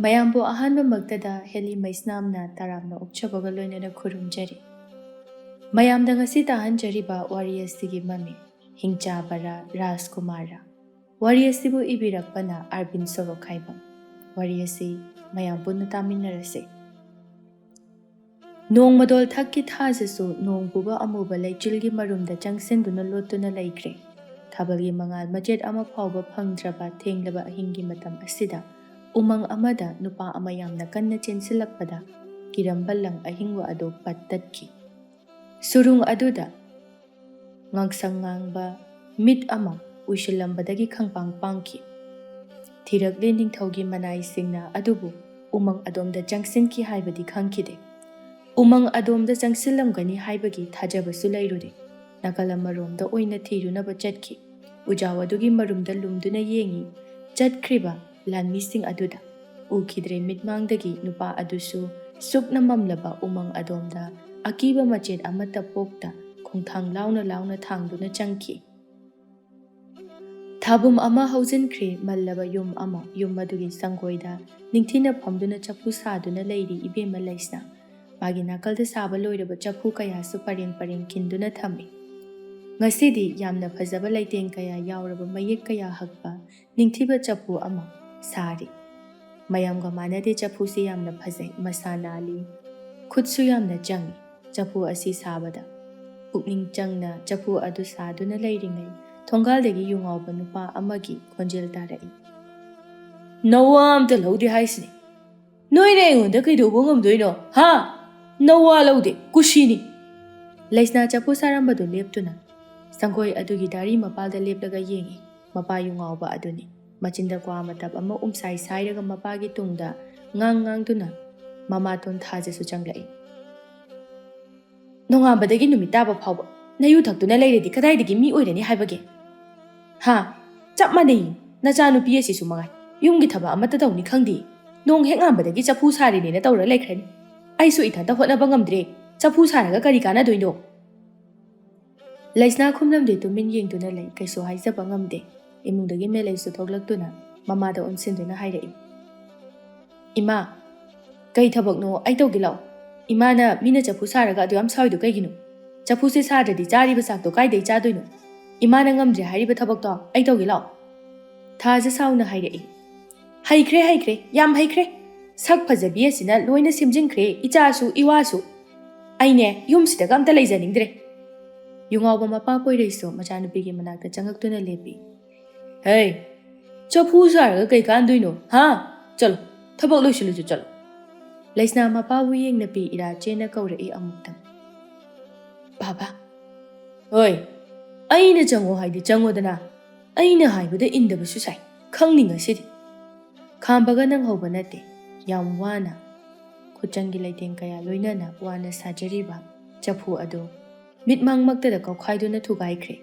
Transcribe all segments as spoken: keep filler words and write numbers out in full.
ꯃꯌꯥꯝꯕꯨ ꯑꯍꯥꯟꯕꯃꯛꯇꯗ ꯍꯦꯂꯤ ꯃꯩꯁꯅꯥꯝꯅ ꯇꯔꯥꯝꯅ ꯑꯣꯛꯆꯕꯒ ꯂꯣꯏꯅꯅ ꯈꯨꯔꯨꯝꯖꯔꯤ꯫ ꯃꯌꯥꯝꯗ ꯉꯁꯤ ꯇꯥꯍꯟꯖꯔꯤꯕ ꯋꯥꯔꯤ ꯑꯁꯤꯒꯤ ꯃꯃꯤꯡ ꯍꯤꯡꯆꯥꯕꯔꯥ ꯔꯥꯖꯀꯨꯃꯥꯔ꯫ ꯋꯥꯔꯤ ꯑꯁꯤꯕꯨ ꯏꯕꯤꯔꯛꯄꯅ ꯑꯥꯔꯕꯤꯟ ꯁꯣꯔꯣꯛꯈꯥꯏꯕꯝ꯫ ꯋꯥꯔꯤ ꯑꯁꯤ ꯃꯌꯥꯝ ꯄꯨꯟꯅ ꯇꯥꯃꯤꯟꯅꯔꯁꯤ꯫ ꯅꯣꯡꯃꯗꯣꯜ ꯊꯛꯀꯤ ꯊꯥꯖꯁꯨ ꯅꯣꯡ ꯄꯨꯕ ꯑꯃꯨꯕ ꯂꯩꯆꯤꯜꯒꯤ ꯃꯔꯨꯝꯗ ꯆꯪꯁꯤꯟꯗꯨꯅ ꯂꯣꯠꯇꯨꯅ ꯂꯩꯈ꯭ꯔꯦ꯫ ꯊꯥꯕꯜꯒꯤ ꯃꯉꯥꯜ ꯃꯆꯦꯠ ꯑꯃ ꯐꯥꯎꯕ ꯐꯪꯗ꯭ꯔꯕ ꯊꯦꯡꯂꯕ ꯑꯍꯤꯡꯒꯤ ꯃꯇꯝ ꯑꯁꯤꯗ ꯎꯃꯪ ꯑꯃꯗ ꯅꯨꯄꯥ ꯑꯃ ꯌꯥꯝꯅ ꯀꯟꯅ ꯆꯦꯟꯁꯤꯜꯂꯛꯄꯗ ꯀꯤꯔꯝꯕ ꯂꯪ ꯑꯍꯤꯡꯕ ꯑꯗꯨ ꯄꯠ ꯇꯠꯈꯤ꯫ ꯁꯨꯔꯨꯡ ꯑꯗꯨꯗ ꯉꯥꯡꯁꯪ ꯉꯥꯡꯕ ꯃꯤꯠ ꯑꯃ ꯎꯏꯁꯤꯜꯂꯝꯕꯗꯒꯤ ꯈꯪꯄꯥꯡ ꯄꯥꯡꯈꯤ꯫ ꯊꯤꯔꯛꯂꯤ ꯅꯤꯡꯊꯧꯒꯤ ꯃꯅꯥꯏꯁꯤꯡꯅ ꯑꯗꯨꯕꯨ ꯎꯃꯪ ꯑꯗꯣꯝꯗ ꯆꯪꯁꯤꯟꯈꯤ ꯍꯥꯏꯕꯗꯤ ꯈꯪꯈꯤꯗꯦ꯫ ꯎꯃꯪ ꯑꯗꯣꯝꯗ ꯆꯪꯁꯤꯜꯂꯝꯒꯅꯤ ꯍꯥꯏꯕꯒꯤ ꯊꯥꯖꯕꯁꯨ ꯂꯩꯔꯨꯔꯦ꯫ ꯅꯥꯀꯜ ꯑꯃꯔꯣꯝꯗ ꯑꯣꯏꯅ ꯊꯤꯔꯨꯅꯕ ꯆꯠꯈꯤ꯫ ꯎꯖꯥꯎ ꯑꯗꯨꯒꯤ ꯃꯔꯨꯝꯗ ꯂꯨꯝꯗꯨꯅ ꯌꯦꯡꯉꯤ꯫ ꯆꯠꯈ꯭ꯔꯤꯕ ꯂꯥꯟꯃꯤꯁꯤꯡ ꯑꯗꯨꯗ ꯎꯈꯤꯗ꯭ꯔꯦ꯫ ꯃꯤꯠꯃꯥꯡꯗꯒꯤ ꯅꯨꯄꯥ ꯑꯗꯨꯁꯨ ꯁꯨꯛꯅ ꯃꯝꯂꯕ ꯎꯃꯪ ꯑꯗꯣꯝꯗ ꯑꯀꯤꯕ ꯃꯆꯦꯠ ꯑꯃꯠꯇ ꯄꯣꯛꯇ ꯈꯣꯡꯊꯥꯡ ꯂꯥꯎꯅ ꯂꯥꯎꯅ ꯊꯥꯡꯗꯨꯅ ꯆꯪꯈꯤ꯫ ꯊꯥꯕꯨꯝ ꯑꯃ ꯍꯧꯖꯤꯟꯈ꯭ꯔꯦ꯫ ꯃꯜꯂꯕ ꯌꯨꯝ ꯑꯃ, ꯌꯨꯝ ꯑꯗꯨꯒꯤ ꯁꯪꯒꯣꯏꯗ ꯅꯤꯡꯊꯤꯅ ꯐꯝꯗꯨꯅ ꯆꯐꯨ ꯁꯥꯗꯨꯅ ꯂꯩꯔꯤ ꯏꯕꯦꯝꯃ ꯂꯩꯁꯅꯥ꯫ ꯃꯥꯒꯤ ꯅꯥꯀꯜꯗ ꯁꯥꯕ ꯂꯣꯏꯔꯕ ꯆꯐꯨ ꯀꯌꯥꯁꯨ ꯄꯔꯦꯡ ꯄꯔꯦꯡ ꯈꯤꯟꯗꯨꯅ ꯊꯝꯃꯤ꯫ ꯉꯁꯤꯗꯤ ꯌꯥꯝꯅ ꯐꯖꯕ ꯂꯩꯇꯦꯡ ꯀꯌꯥ ꯌꯥꯎꯔꯕ ꯃꯌꯦꯛ ꯀꯌꯥ ꯍꯛꯄ ꯅꯤꯡꯊꯤꯕ ꯆꯐꯨ ꯑꯃ ꯁꯥꯔꯤ꯫ ꯃꯌꯥꯝꯒ ꯃꯥꯟꯅꯗꯦ, ꯆꯐꯨꯁꯤ ꯌꯥꯝꯅ ꯐꯖꯩ, ꯃꯁꯥ ꯅꯥꯜꯂꯤ, ꯈꯨꯠꯁꯨ ꯌꯥꯝꯅ ꯆꯪꯏ꯫ ꯆꯐꯨ ꯑꯁꯤ ꯁꯥꯕꯗ ꯄꯨꯛꯅꯤꯡ ꯆꯪꯅ ꯆꯐꯨ ꯑꯗꯨ ꯁꯥꯗꯨꯅ ꯂꯩꯔꯤꯉꯩ ꯊꯣꯡꯒꯥꯜꯗꯒꯤ ꯌꯨ ꯉꯥꯎꯕ ꯅꯨꯄꯥ ꯑꯃꯒꯤ ꯈꯣꯟꯖꯦꯜ ꯇꯥꯔꯛꯏ꯫ "ꯅꯋꯥ ꯑꯝꯇ ꯂꯧꯗꯦ ꯍꯥꯏꯁꯤꯅꯤ꯫ ꯅꯣꯏꯅ ꯑꯩꯉꯣꯟꯗ ꯀꯩꯗꯧꯕ ꯉꯝꯗꯣꯏꯅꯣ? ꯍꯥ? ꯅꯋꯥ ꯂꯧꯗꯦ, ꯀꯨꯁꯤꯅꯤ!" ꯂꯩꯁꯅꯥ ꯆꯐꯨ ꯁꯥꯔꯝꯕꯗꯨ ꯂꯦꯞꯇꯨꯅ ꯁꯪꯒꯣꯏ ꯑꯗꯨꯒꯤ ꯗꯥꯔꯤ ꯃꯄꯥꯜꯗ ꯂꯦꯞꯂꯒ ꯌꯦꯡꯏ꯫ ꯃꯄꯥ ꯌꯨ ꯉꯥꯎꯕ ꯑꯗꯨꯅꯤ꯫ ꯃꯆꯤꯟꯗ ꯀ꯭ꯋꯥ ꯃꯇꯞ ꯑꯃ ꯎꯝꯁꯥꯏ ꯁꯥꯏꯔꯒ ꯃꯄꯥꯒꯤ ꯇꯨꯡꯗ ꯉꯥꯡ ꯉꯥꯡꯗꯨꯅ ꯃꯃꯥꯇꯣꯟ ꯊꯥꯖꯁꯨ ꯆꯪꯂꯛꯏ꯫ "ꯅꯣꯡꯉꯥꯟꯕꯗꯒꯤ ꯅꯨꯃꯤꯠ ꯇꯥꯕ ꯐꯥꯎꯕ ꯅꯌꯨ ꯊꯛꯇꯨꯅ ꯂꯩꯔꯗꯤ ꯀꯗꯥꯏꯗꯒꯤ ꯃꯤ ꯑꯣꯏꯔꯅꯤ ꯍꯥꯏꯕꯒꯦ? ꯍꯥ? ꯆꯞ ꯃꯥꯟꯅꯩ꯫ ꯅꯆꯥꯅꯨꯄꯤ ꯑꯁꯤꯁꯨ ꯃꯉꯥꯏ꯫ ꯌꯨꯝꯒꯤ ꯊꯕꯛ ꯑꯃꯠꯇ ꯇꯧꯅꯤ ꯈꯪꯗꯦ꯫ ꯅꯣꯡ ꯍꯦꯛ ꯉꯥꯟꯕꯗꯒꯤ ꯆꯐꯨ ꯁꯥꯔꯤꯅꯦꯅ ꯇꯧꯔ ꯂꯩꯈ꯭ꯔꯅꯤ꯫ ꯑꯩꯁꯨ ꯏꯊꯟꯇ ꯍꯣꯠꯅꯕ ꯉꯝꯗ꯭ꯔꯦ꯫ ꯆꯐꯨ ꯁꯥꯔꯒ ꯀꯔꯤ ꯀꯥꯟꯅꯗꯣꯏꯅꯣ?" ꯂꯩꯁꯅꯥ ꯈꯨꯝꯂꯝꯗꯦ, ꯇꯨꯃꯤꯟ ꯌꯦꯡꯗꯨꯅ ꯂꯩ꯫ ꯀꯩꯁꯨ ꯍꯥꯏꯖꯕ ꯉꯝꯗꯦ꯫ ꯏꯃꯨꯡꯗꯒꯤ ꯃꯦꯂꯩꯁꯨ ꯊꯣꯛꯂꯛꯇꯨꯅ ꯃꯃꯥꯗ ꯑꯣꯟꯁꯤꯟꯗꯨꯅ ꯍꯥꯏꯔꯛꯏ꯫ "ꯏꯃꯥ, ꯀꯩ ꯊꯕꯛꯅꯣ? ꯑꯩ ꯇꯧꯒꯦ ꯂꯥꯛꯑꯣ꯫ ꯏꯃꯥꯅ ꯃꯤꯅ ꯆꯐꯨ ꯁꯥꯔꯒ ꯑꯗꯨ ꯌꯥꯝ ꯁꯥꯎꯏꯗꯣ ꯀꯩꯒꯤꯅꯣ? ꯆꯐꯨꯁꯦ ꯁꯥꯗ꯭ꯔꯗꯤ ꯆꯥꯔꯤꯕ ꯆꯥꯛꯇꯣ ꯀꯥꯏꯗꯩ ꯆꯥꯗꯣꯏꯅꯣ? ꯏꯃꯥꯅ ꯉꯝꯗ꯭ꯔꯦ ꯍꯥꯏꯔꯤꯕ ꯊꯕꯛꯇꯣ ꯑꯩ ꯇꯧꯒꯦ ꯂꯥꯛꯑꯣ?" ꯊꯥꯖ ꯁꯥꯎꯅ ꯍꯥꯏꯔꯛꯏ꯫ "ꯍꯩꯈ꯭ꯔꯦ, ꯍꯩꯈ꯭ꯔꯦ, ꯌꯥꯝ ꯍꯩꯈ꯭ꯔꯦ꯫ ꯁꯛ ꯐꯖꯕꯤ ꯑꯁꯤꯅ ꯂꯣꯏꯅ ꯁꯦꯝꯖꯤꯟꯈ꯭ꯔꯦ, ꯏꯆꯥꯁꯨ ꯏꯋꯥꯁꯨ꯫ ꯑꯩꯅꯦ, ꯌꯨꯝꯁꯤꯗꯒ ꯑꯝꯇ ꯂꯩꯖꯅꯤꯡꯗ꯭ꯔꯦ꯫" ꯌꯨꯉꯥꯎꯕ ꯃꯄꯥ ꯄꯣꯏꯔꯩꯁꯨ ꯃꯆꯥꯅꯨꯄꯤꯒꯤ ꯃꯅꯥꯛꯇ ꯆꯪꯉꯛꯇꯨꯅ ꯂꯦꯞꯄꯤ꯫ "ꯍꯦ, ꯆꯐꯨ ꯁꯥꯔꯒ ꯀꯩ ꯀꯥꯟꯗꯣꯏꯅꯣ? ꯍꯥ? ꯆꯠꯂꯣ, ꯊꯕꯛ ꯂꯣꯏꯁꯤꯜꯂꯨꯆꯣ, ꯆꯠꯂꯣ꯫" ꯂꯩꯁꯅꯥ ꯃꯄꯥꯕꯨ ꯌꯦꯡꯅ ꯄꯤ ꯏꯔꯥ ꯆꯦꯅ ꯀꯧꯔꯛꯏ ꯑꯃꯨꯛꯇꯪ꯫ "ꯕꯥꯕꯥ꯫" "ꯍꯣꯏ, ꯑꯩꯅ ꯆꯪꯉꯣ ꯍꯥꯏꯗꯤ ꯆꯪꯉꯣꯗꯅ꯫ ꯑꯩꯅ ꯍꯥꯏꯕꯗ ꯏꯟꯗꯕꯁꯨ ꯁꯥꯏ꯫ ꯈꯪꯅꯤ ꯉꯁꯤꯗꯤ꯫" ꯈꯥꯝꯕꯒ ꯅꯪꯍꯧꯕ ꯅꯠꯇꯦ꯫ ꯌꯥꯝ ꯋꯥꯅ, ꯈꯨꯠꯆꯪꯒꯤ ꯂꯩꯇꯦꯡ ꯀꯌꯥ ꯂꯣꯏꯅꯅ ꯋꯥꯅ ꯁꯥꯖꯔꯤꯕ ꯆꯐꯨ ꯑꯗꯨ ꯃꯤꯠꯃꯥꯡꯃꯛꯇꯗ ꯀꯥꯎꯈꯥꯏꯗꯨꯅ ꯊꯨꯒꯥꯏꯈ꯭ꯔꯦ꯫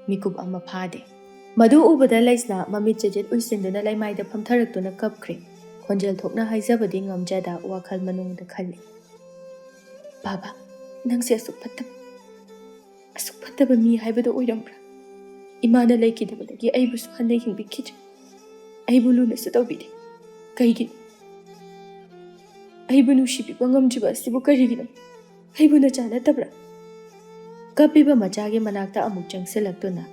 ꯃꯤꯀꯨꯞ ꯑꯃ ꯐꯥꯗꯦ꯫ ꯃꯗꯨ ꯎꯕꯗ ꯂꯩꯁꯅꯥ ꯃꯃꯤꯠ ꯆꯦꯖꯦꯠ ꯎꯏꯁꯤꯟꯗꯨꯅ ꯂꯩꯃꯥꯏꯗ ꯐꯝꯊꯔꯛꯇꯨꯅ ꯀꯞꯈ꯭ꯔꯦ꯫ ꯈꯣꯟꯖꯦꯜ ꯊꯣꯛꯅ ꯍꯥꯏꯖꯕꯗꯤ ꯉꯝꯖꯗ ꯋꯥꯈꯜ ꯃꯅꯨꯡꯗ ꯈꯜꯂꯤ, "ꯕꯥꯕꯥ, ꯅꯪꯁꯦ ꯑꯁꯨꯛ ꯐꯠꯇꯕ, ꯑꯁꯨꯛ ꯐꯠꯇꯕ ꯃꯤ ꯍꯥꯏꯕꯗꯨ ꯑꯣꯏꯔꯝꯕ꯭ꯔꯥ? ꯏꯃꯥꯅ ꯂꯩꯈꯤꯗꯕꯗꯒꯤ ꯑꯩꯕꯨꯁꯨ ꯍꯟꯅ ꯌꯦꯡꯕꯤꯈꯤꯗ꯭ꯔꯦ꯫ ꯑꯩꯕꯨ ꯂꯨꯅꯁꯨ ꯇꯧꯕꯤꯗꯦ꯫ ꯀꯩꯒꯤꯅꯣ? ꯑꯩꯕꯨ ꯅꯨꯡꯁꯤꯕꯤꯕ ꯉꯝꯗ꯭ꯔꯤꯕ ꯑꯁꯤꯕꯨ ꯀꯔꯤꯒꯤꯅꯣ? ꯑꯩꯕꯨ ꯅꯆꯥ ꯅꯠꯇꯕ꯭ꯔꯥ?" ꯀꯞꯄꯤꯕ ꯃꯆꯥꯒꯤ ꯃꯅꯥꯛꯇ ꯑꯃꯨꯛ ꯆꯪꯁꯤꯜꯂꯛꯇꯨꯅ,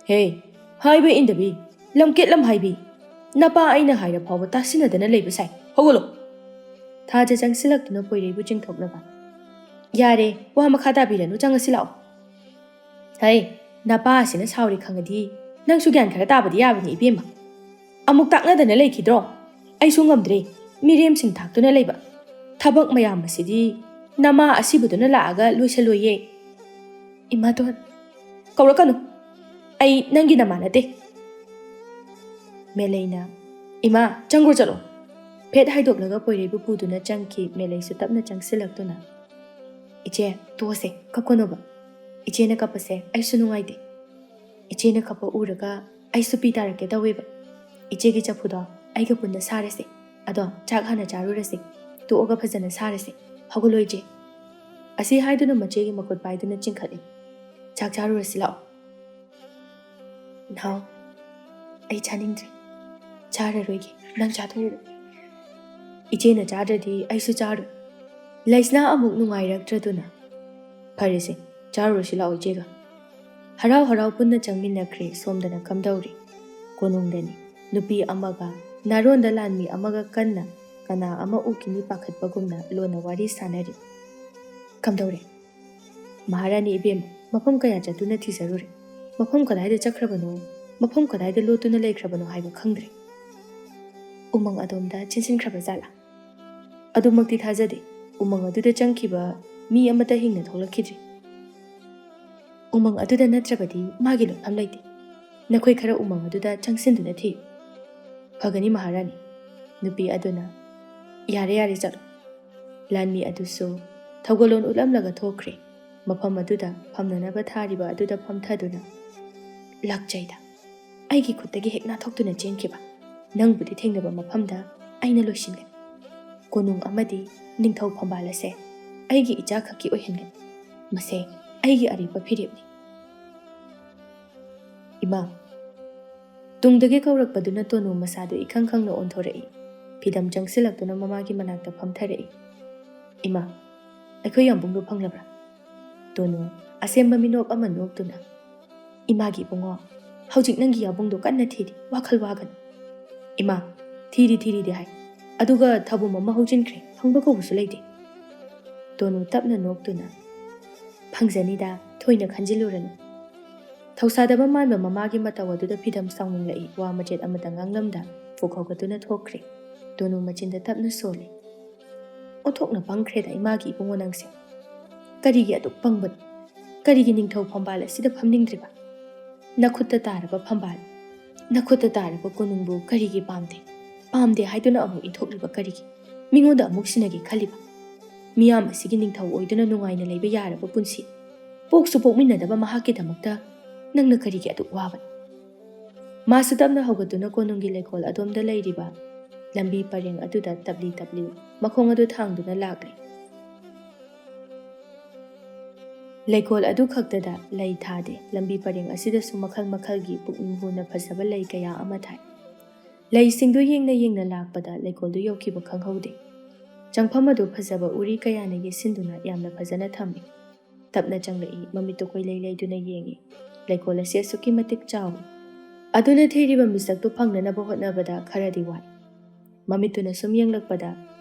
"ꯍꯦ, ꯍꯥꯏꯕ ꯏꯟꯗꯕꯤ, ꯂꯝꯀꯦꯠ ꯂꯝꯍꯥꯏꯕꯤ, ꯅꯄꯥ ꯑꯩꯅ ꯍꯥꯏꯔ ꯐꯥꯎꯕ ꯇꯥꯁꯤꯟꯅꯗꯅ ꯂꯩꯕ ꯁꯥꯏ꯫ ꯍꯧꯒꯠꯂꯣ!" ꯊꯥꯖ ꯆꯪꯁꯤꯜꯂꯛꯇꯨꯅ ꯄꯣꯏꯔꯩꯕꯨ ꯆꯤꯡꯊꯣꯛꯅꯕ꯫ "ꯌꯥꯔꯦ, ꯋꯥ ꯃꯈꯥ ꯇꯥꯕꯤꯔꯅꯨ, ꯆꯪꯉꯁꯤ ꯂꯥꯛꯑꯣ꯫" "ꯍꯩ, ꯅꯄꯥ ꯑꯁꯤꯅ ꯁꯥꯎꯔꯦ ꯈꯪꯉꯗꯤ ꯅꯪꯁꯨ ꯒ꯭ꯌꯥꯟ ꯈꯔ ꯇꯥꯕꯗꯤ ꯌꯥꯕꯅꯤ ꯏꯕꯦꯝꯃ꯫ ꯑꯃꯨꯛ ꯇꯥꯛꯅꯗꯅ ꯂꯩꯈꯤꯗ꯭ꯔꯣ? ꯑꯩꯁꯨ ꯉꯝꯗ꯭ꯔꯦ, ꯃꯤꯔꯦꯝꯁꯤꯡ ꯊꯥꯛꯇꯨꯅ ꯂꯩꯕ꯫ ꯊꯕꯛ ꯃꯌꯥꯝ ꯑꯁꯤꯗꯤ ꯅꯃꯥ ꯑꯁꯤꯕꯗꯨꯅ ꯂꯥꯛꯑꯒ ꯂꯣꯏꯁꯜꯂꯣꯏꯌꯦ꯫" "ꯏꯃꯥꯇꯣꯟ, ꯀꯧꯔꯛꯀꯅꯨ꯫ ꯑꯩ ꯅꯪꯒꯤ ꯅꯃꯥ ꯅꯠꯇꯦ꯫" ꯃꯦꯂꯩꯅ, "ꯏꯃꯥ, ꯆꯪꯈ꯭ꯔꯣ ꯆꯠꯂꯣ꯫" ꯐꯦꯠ ꯍꯥꯏꯗꯣꯛꯂꯒ ꯄꯣꯏꯔꯩꯕꯨ ꯄꯨꯗꯨꯅ ꯆꯪꯈꯤ꯫ ꯃꯦꯂꯩꯁꯨ ꯇꯞꯅ ꯆꯪꯁꯤꯜꯂꯛꯇꯨꯅ, "ꯏꯆꯦ, ꯇꯣꯛꯑꯁꯦ, ꯀꯞꯀꯅꯣꯕ꯫ ꯏꯆꯦꯅ ꯀꯞꯄꯁꯦ ꯑꯩꯁꯨ ꯅꯨꯡꯉꯥꯏꯇꯦ꯫ ꯏꯆꯦꯅ ꯀꯞꯄ ꯎꯔꯒ ꯑꯩꯁꯨ ꯄꯤ ꯇꯥꯔꯛꯀꯦ ꯇꯧꯋꯦꯕ꯫ ꯏꯆꯦꯒꯤ ꯆꯐꯨꯗꯣ ꯑꯩꯒ ꯄꯨꯟꯅ ꯁꯥꯔꯁꯦ꯫ ꯑꯗꯣ ꯆꯥꯛ ꯍꯥꯟꯅ ꯆꯥꯔꯨꯔꯁꯦ꯫ ꯇꯣꯛꯑꯒ ꯐꯖꯅ ꯁꯥꯔꯁꯦ꯫ ꯍꯧꯒꯠꯂꯣ ꯏꯆꯦ꯫" ꯑꯁꯤ ꯍꯥꯏꯗꯨꯅ ꯃꯆꯦꯒꯤ ꯃꯈꯨꯠ ꯄꯥꯏꯗꯨꯅ ꯆꯤꯡꯈꯠꯂꯤ꯫ "ꯆꯥꯛ ꯆꯥꯔꯨꯔꯁꯤ ꯂꯥꯛꯑꯣ꯫" "ꯅꯥꯎ, ꯑꯩ ꯆꯥꯅꯤꯡꯗ꯭ꯔꯦ꯫ ꯆꯥꯔꯔꯣꯏꯒꯦ꯫ ꯅꯪ ꯆꯥꯊꯣꯛꯎꯔꯣ꯫" "ꯏꯆꯦꯅ ꯆꯥꯗ꯭ꯔꯗꯤ ꯑꯩꯁꯨ ꯆꯥꯔꯣꯏ꯫ ꯂꯩꯁꯅꯥ ꯑꯃꯨꯛ ꯅꯨꯡꯉꯥꯏꯔꯛꯇ꯭ꯔꯗꯨꯅ꯫ ꯐꯔꯦꯁꯦ, ꯆꯥꯔꯨꯔꯁꯤ ꯂꯥꯛꯑꯣ ꯏꯆꯦꯒ꯫" ꯍꯔꯥꯎ ꯍꯔꯥꯎ ꯄꯨꯟꯅ ꯆꯪꯃꯤꯟꯅꯈ꯭ꯔꯦ ꯁꯣꯝꯗꯅ ꯀꯝꯗꯧꯔꯤ꯫ ꯀꯣꯅꯨꯡꯗꯅꯤ ꯅꯨꯄꯤ ꯑꯃꯒ ꯅꯥꯔꯣꯟꯗ ꯂꯥꯟꯃꯤ ꯑꯃꯒ ꯀꯟꯅ ꯀꯅꯥ ꯑꯃ ꯎꯈꯤꯅꯤ ꯄꯥꯈꯠꯄꯒꯨꯝꯅ ꯂꯣꯟꯅ ꯋꯥꯔꯤ ꯁꯥꯟꯅꯔꯤ꯫ "ꯀꯝꯗꯧꯔꯦ?" "ꯃꯍꯥꯔꯥꯅꯤ ꯏꯕꯦꯝꯃ, ꯃꯐꯝ ꯀꯌꯥ ꯆꯠꯇꯨꯅ ꯊꯤꯖꯔꯨꯔꯦ꯫ ꯃꯐꯝ ꯀꯗꯥꯏꯗ ꯆꯠꯈ꯭ꯔꯕꯅꯣ, ꯃꯐꯝ ꯀꯗꯥꯏꯗ ꯂꯣꯠꯇꯨꯅ ꯂꯩꯈ꯭ꯔꯕꯅꯣ ꯍꯥꯏꯕ ꯈꯪꯗ꯭ꯔꯦ꯫" "ꯎꯃꯪ ꯑꯗꯣꯝꯗ ꯆꯦꯟꯁꯤꯟꯈ꯭ꯔꯕ ꯖꯥꯠꯂꯥ?" "ꯑꯗꯨꯃꯛꯇꯤ ꯊꯥꯖꯗꯦ꯫ ꯎꯃꯪ ꯑꯗꯨꯗ ꯆꯪꯈꯤꯕ ꯃꯤ ꯑꯃꯠꯇ ꯍꯤꯡꯅ ꯊꯣꯛꯂꯛꯈꯤꯗ꯭ꯔꯤ꯫" "ꯎꯃꯪ ꯑꯗꯨꯗ ꯅꯠꯇ꯭ꯔꯕꯗꯤ ꯃꯥꯒꯤ ꯂꯣꯠꯐꯝ ꯂꯩꯇꯦ꯫ ꯅꯈꯣꯏ ꯈꯔ ꯎꯃꯪ ꯑꯗꯨꯗ ꯆꯪꯁꯤꯟꯗꯨꯅ ꯊꯤꯌꯨ꯫" "ꯐꯒꯅꯤ ꯃꯍꯥꯔꯥꯅꯤ꯫" ꯅꯨꯄꯤ ꯑꯗꯨꯅ, "ꯌꯥꯔꯦ, ꯌꯥꯔꯦ, ꯆꯠꯂꯣ꯫" ꯂꯥꯟꯃꯤ ꯑꯗꯨꯁꯨ ꯊꯧꯒꯜꯂꯣꯟ ꯎꯠꯂꯝꯂꯒ ꯊꯣꯛꯈ꯭ꯔꯦ꯫ ꯃꯐꯝ ꯑꯗꯨꯗ ꯐꯝꯅꯅꯕ ꯊꯥꯔꯤꯕ ꯑꯗꯨꯗ ꯐꯝꯊꯗꯨꯅ, "ꯂꯥꯛꯆꯩꯗ, ꯑꯩꯒꯤ ꯈꯨꯠꯇꯒꯤ ꯍꯦꯛ ꯅꯥꯟꯊꯣꯛꯇꯨꯅ ꯆꯦꯟꯈꯤꯕ ꯅꯪꯕꯨꯗꯤ ꯊꯦꯡꯅꯕ ꯃꯐꯝꯗ ꯑꯩꯅ ꯂꯣꯏꯁꯤꯟꯒꯅꯤ꯫ ꯀꯣꯅꯨꯡ ꯑꯃꯗꯤ ꯅꯤꯡꯊꯧ ꯐꯝꯕꯥꯜ ꯑꯁꯦ ꯑꯩꯒꯤ ꯏꯆꯥꯈꯛꯀꯤ ꯑꯣꯏꯍꯟꯒꯅꯤ꯫ ꯃꯁꯦ ꯑꯩꯒꯤ ꯑꯔꯦꯞꯄ ꯐꯤꯔꯦꯞꯅꯤ꯫" ꯏꯃꯥ꯫ ꯇꯨꯡꯗꯒꯤ ꯀꯧꯔꯛꯄꯗꯨꯅ ꯇꯣꯅꯨ ꯃꯁꯥꯗꯨ ꯏꯈꯪ ꯈꯪꯅ ꯑꯣꯟꯊꯣꯔꯛꯏ꯫ ꯐꯤꯗꯝ ꯆꯪꯁꯤꯜꯂꯛꯇꯨꯅ ꯃꯃꯥꯒꯤ ꯃꯅꯥꯛꯇ ꯐꯝꯊꯔꯛꯏ꯫ "ꯏꯃꯥ, ꯑꯩꯈꯣꯏ ꯌꯥꯝꯕꯨꯡꯗꯨ ꯐꯪꯂꯕ꯭ꯔꯥ?" ꯇꯣꯅꯨ ꯑꯁꯦꯝꯕ ꯃꯤꯅꯣꯛ ꯑꯃ ꯅꯣꯛꯇꯨꯅ, "ꯏꯃꯥꯒꯤ ꯏꯕꯨꯡꯉꯣ, ꯍꯧꯖꯤꯛ ꯅꯪꯒꯤ ꯌꯥꯕꯨꯡꯗꯣ ꯀꯟꯅ ꯊꯤꯔꯤ, ꯋꯥꯈꯜ ꯋꯥꯒꯅꯨ꯫" "ꯏꯃꯥ, ꯊꯤꯔꯤ ꯊꯤꯔꯤꯗꯤ ꯍꯥꯏ, ꯑꯗꯨꯒ ꯊꯥꯕꯨꯝ ꯑꯃ ꯍꯧꯖꯤꯟꯈ꯭ꯔꯦ, ꯐꯪꯕ ꯀꯧꯕꯁꯨ ꯂꯩꯇꯦ꯫" ꯇꯣꯅꯨ ꯇꯞꯅ ꯅꯣꯛꯇꯨꯅ, "ꯐꯪꯖꯅꯤꯗ, ꯊꯣꯏꯅ ꯈꯟꯖꯤꯜꯂꯨꯔꯅꯨ꯫" ꯊꯧꯁꯥꯗꯕ ꯃꯥꯟꯕ ꯃꯃꯥꯒꯤ ꯃꯇꯧ ꯑꯗꯨꯗ ꯐꯤꯗꯝ ꯁꯥꯎꯅꯤꯡꯂꯛꯏ, ꯋꯥ ꯃꯆꯦꯠ ꯑꯃꯇ ꯉꯥꯡꯂꯝꯗ ꯐꯨꯛ ꯍꯧꯒꯠꯇꯨꯅ ꯊꯣꯛꯈ꯭ꯔꯦ꯫ ꯇꯣꯅꯨ ꯃꯆꯤꯟꯗ ꯇꯞꯅ ꯁꯣꯜꯂꯤ꯫ "ꯑꯣꯟꯊꯣꯛꯅ ꯄꯪꯈ꯭ꯔꯦꯗ ꯏꯃꯥꯒꯤ ꯏꯕꯨꯡꯉꯣ ꯅꯪꯁꯦ꯫ ꯀꯔꯤꯒꯤ ꯑꯗꯨꯛ ꯄꯪꯕꯅꯣ? ꯀꯔꯤꯒꯤ ꯅꯤꯡꯊꯧ ꯐꯝꯕꯥꯜ ꯑꯁꯤꯗ ꯐꯝꯅꯤꯡꯗ꯭ꯔꯤꯕ? ꯅꯈꯨꯠꯇ ꯇꯥꯔꯕ ꯐꯝꯕꯥꯜ, ꯅꯈꯨꯠꯇ ꯇꯥꯔꯕ ꯀꯣꯅꯨꯡꯕꯨ ꯀꯔꯤꯒꯤ ꯄꯥꯝꯗꯦ? ꯄꯥꯝꯗꯦ ꯍꯥꯏꯗꯨꯅ ꯑꯃꯨꯛ ꯏꯟꯊꯣꯛꯂꯤꯕ ꯀꯔꯤꯒꯤ? ꯃꯤꯉꯣꯟꯗ ꯑꯃꯨꯛ ꯁꯤꯟꯅꯒꯦ ꯈꯜꯂꯤꯕ? ꯃꯤꯌꯥꯝ ꯑꯁꯤꯒꯤ ꯅꯤꯡꯊꯧ ꯑꯣꯏꯗꯨꯅ ꯅꯨꯡꯉꯥꯏꯅ ꯂꯩꯕ ꯌꯥꯔꯕ ꯄꯨꯟꯁꯤ, ꯄꯣꯛꯁꯨ ꯄꯣꯛꯃꯤꯟꯅꯗꯕ ꯃꯍꯥꯛꯀꯤꯗꯃꯛꯇ ꯅꯪꯅ ꯀꯔꯤꯒꯤ ꯑꯗꯨꯛ ꯋꯥꯕꯅꯣ?" ꯃꯥꯁꯨ ꯇꯞꯅ ꯍꯧꯒꯠꯇꯨꯅ ꯀꯣꯅꯨꯡꯒꯤ ꯂꯩꯀꯣꯜ ꯑꯗꯣꯝꯗ ꯂꯩꯔꯤꯕ ꯂꯝꯕꯤ ꯄꯔꯦꯡ ꯑꯗꯨꯗ ꯇꯞꯂꯤ ꯇꯞꯂꯤ ꯃꯈꯣꯡ ꯑꯗꯨ ꯊꯥꯡꯗꯨꯅ ꯂꯥꯛꯂꯦ꯫ ꯂꯩꯀꯣꯜ ꯑꯗꯨ ꯈꯛꯇꯗ ꯂꯩ ꯊꯥꯗꯦ, ꯂꯝꯕꯤ ꯄꯔꯦꯡ ꯑꯁꯤꯗꯁꯨ ꯃꯈꯜ ꯃꯈꯜꯒꯤ ꯄꯨꯛꯅꯤꯡ ꯍꯨꯅ ꯐꯖꯕ ꯂꯩ ꯀꯌꯥ ꯑꯃ ꯊꯥꯏ꯫ ꯂꯩꯁꯤꯡꯗꯨ ꯌꯦꯡꯅ ꯌꯦꯡꯅ ꯂꯥꯛꯄꯗ ꯂꯩꯀꯣꯜꯗꯨ ꯌꯧꯈꯤꯕ ꯈꯪꯍꯧꯗꯦ꯫ ꯆꯪꯐꯝ ꯑꯗꯨ ꯐꯖꯕ ꯎꯔꯤ ꯀꯌꯥꯅ ꯌꯦꯠꯁꯤꯟꯗꯨꯅ ꯌꯥꯝꯅ ꯐꯖꯅ ꯊꯝꯃꯤ꯫ ꯇꯞꯅ ꯆꯪꯂꯛꯏ, ꯃꯃꯤꯠꯇꯨ ꯀꯣꯏꯂꯩ ꯂꯩꯗꯨꯅ ꯌꯦꯡꯏ꯫ ꯂꯩꯀꯣꯜ ꯑꯁꯤ ꯑꯁꯨꯛꯀꯤ ꯃꯇꯤꯛ ꯆꯥꯎꯏ꯫ ꯑꯗꯨꯅ ꯊꯤꯔꯤꯕ ꯃꯤꯁꯛꯇꯨ ꯐꯪꯅꯅꯕ ꯍꯣꯠꯅꯕꯗ ꯈꯔꯗꯤ ꯋꯥꯏ꯫ ꯃꯃꯤꯠꯇꯨꯅ ꯁꯨꯝ ꯌꯦꯡꯂꯛꯄꯗ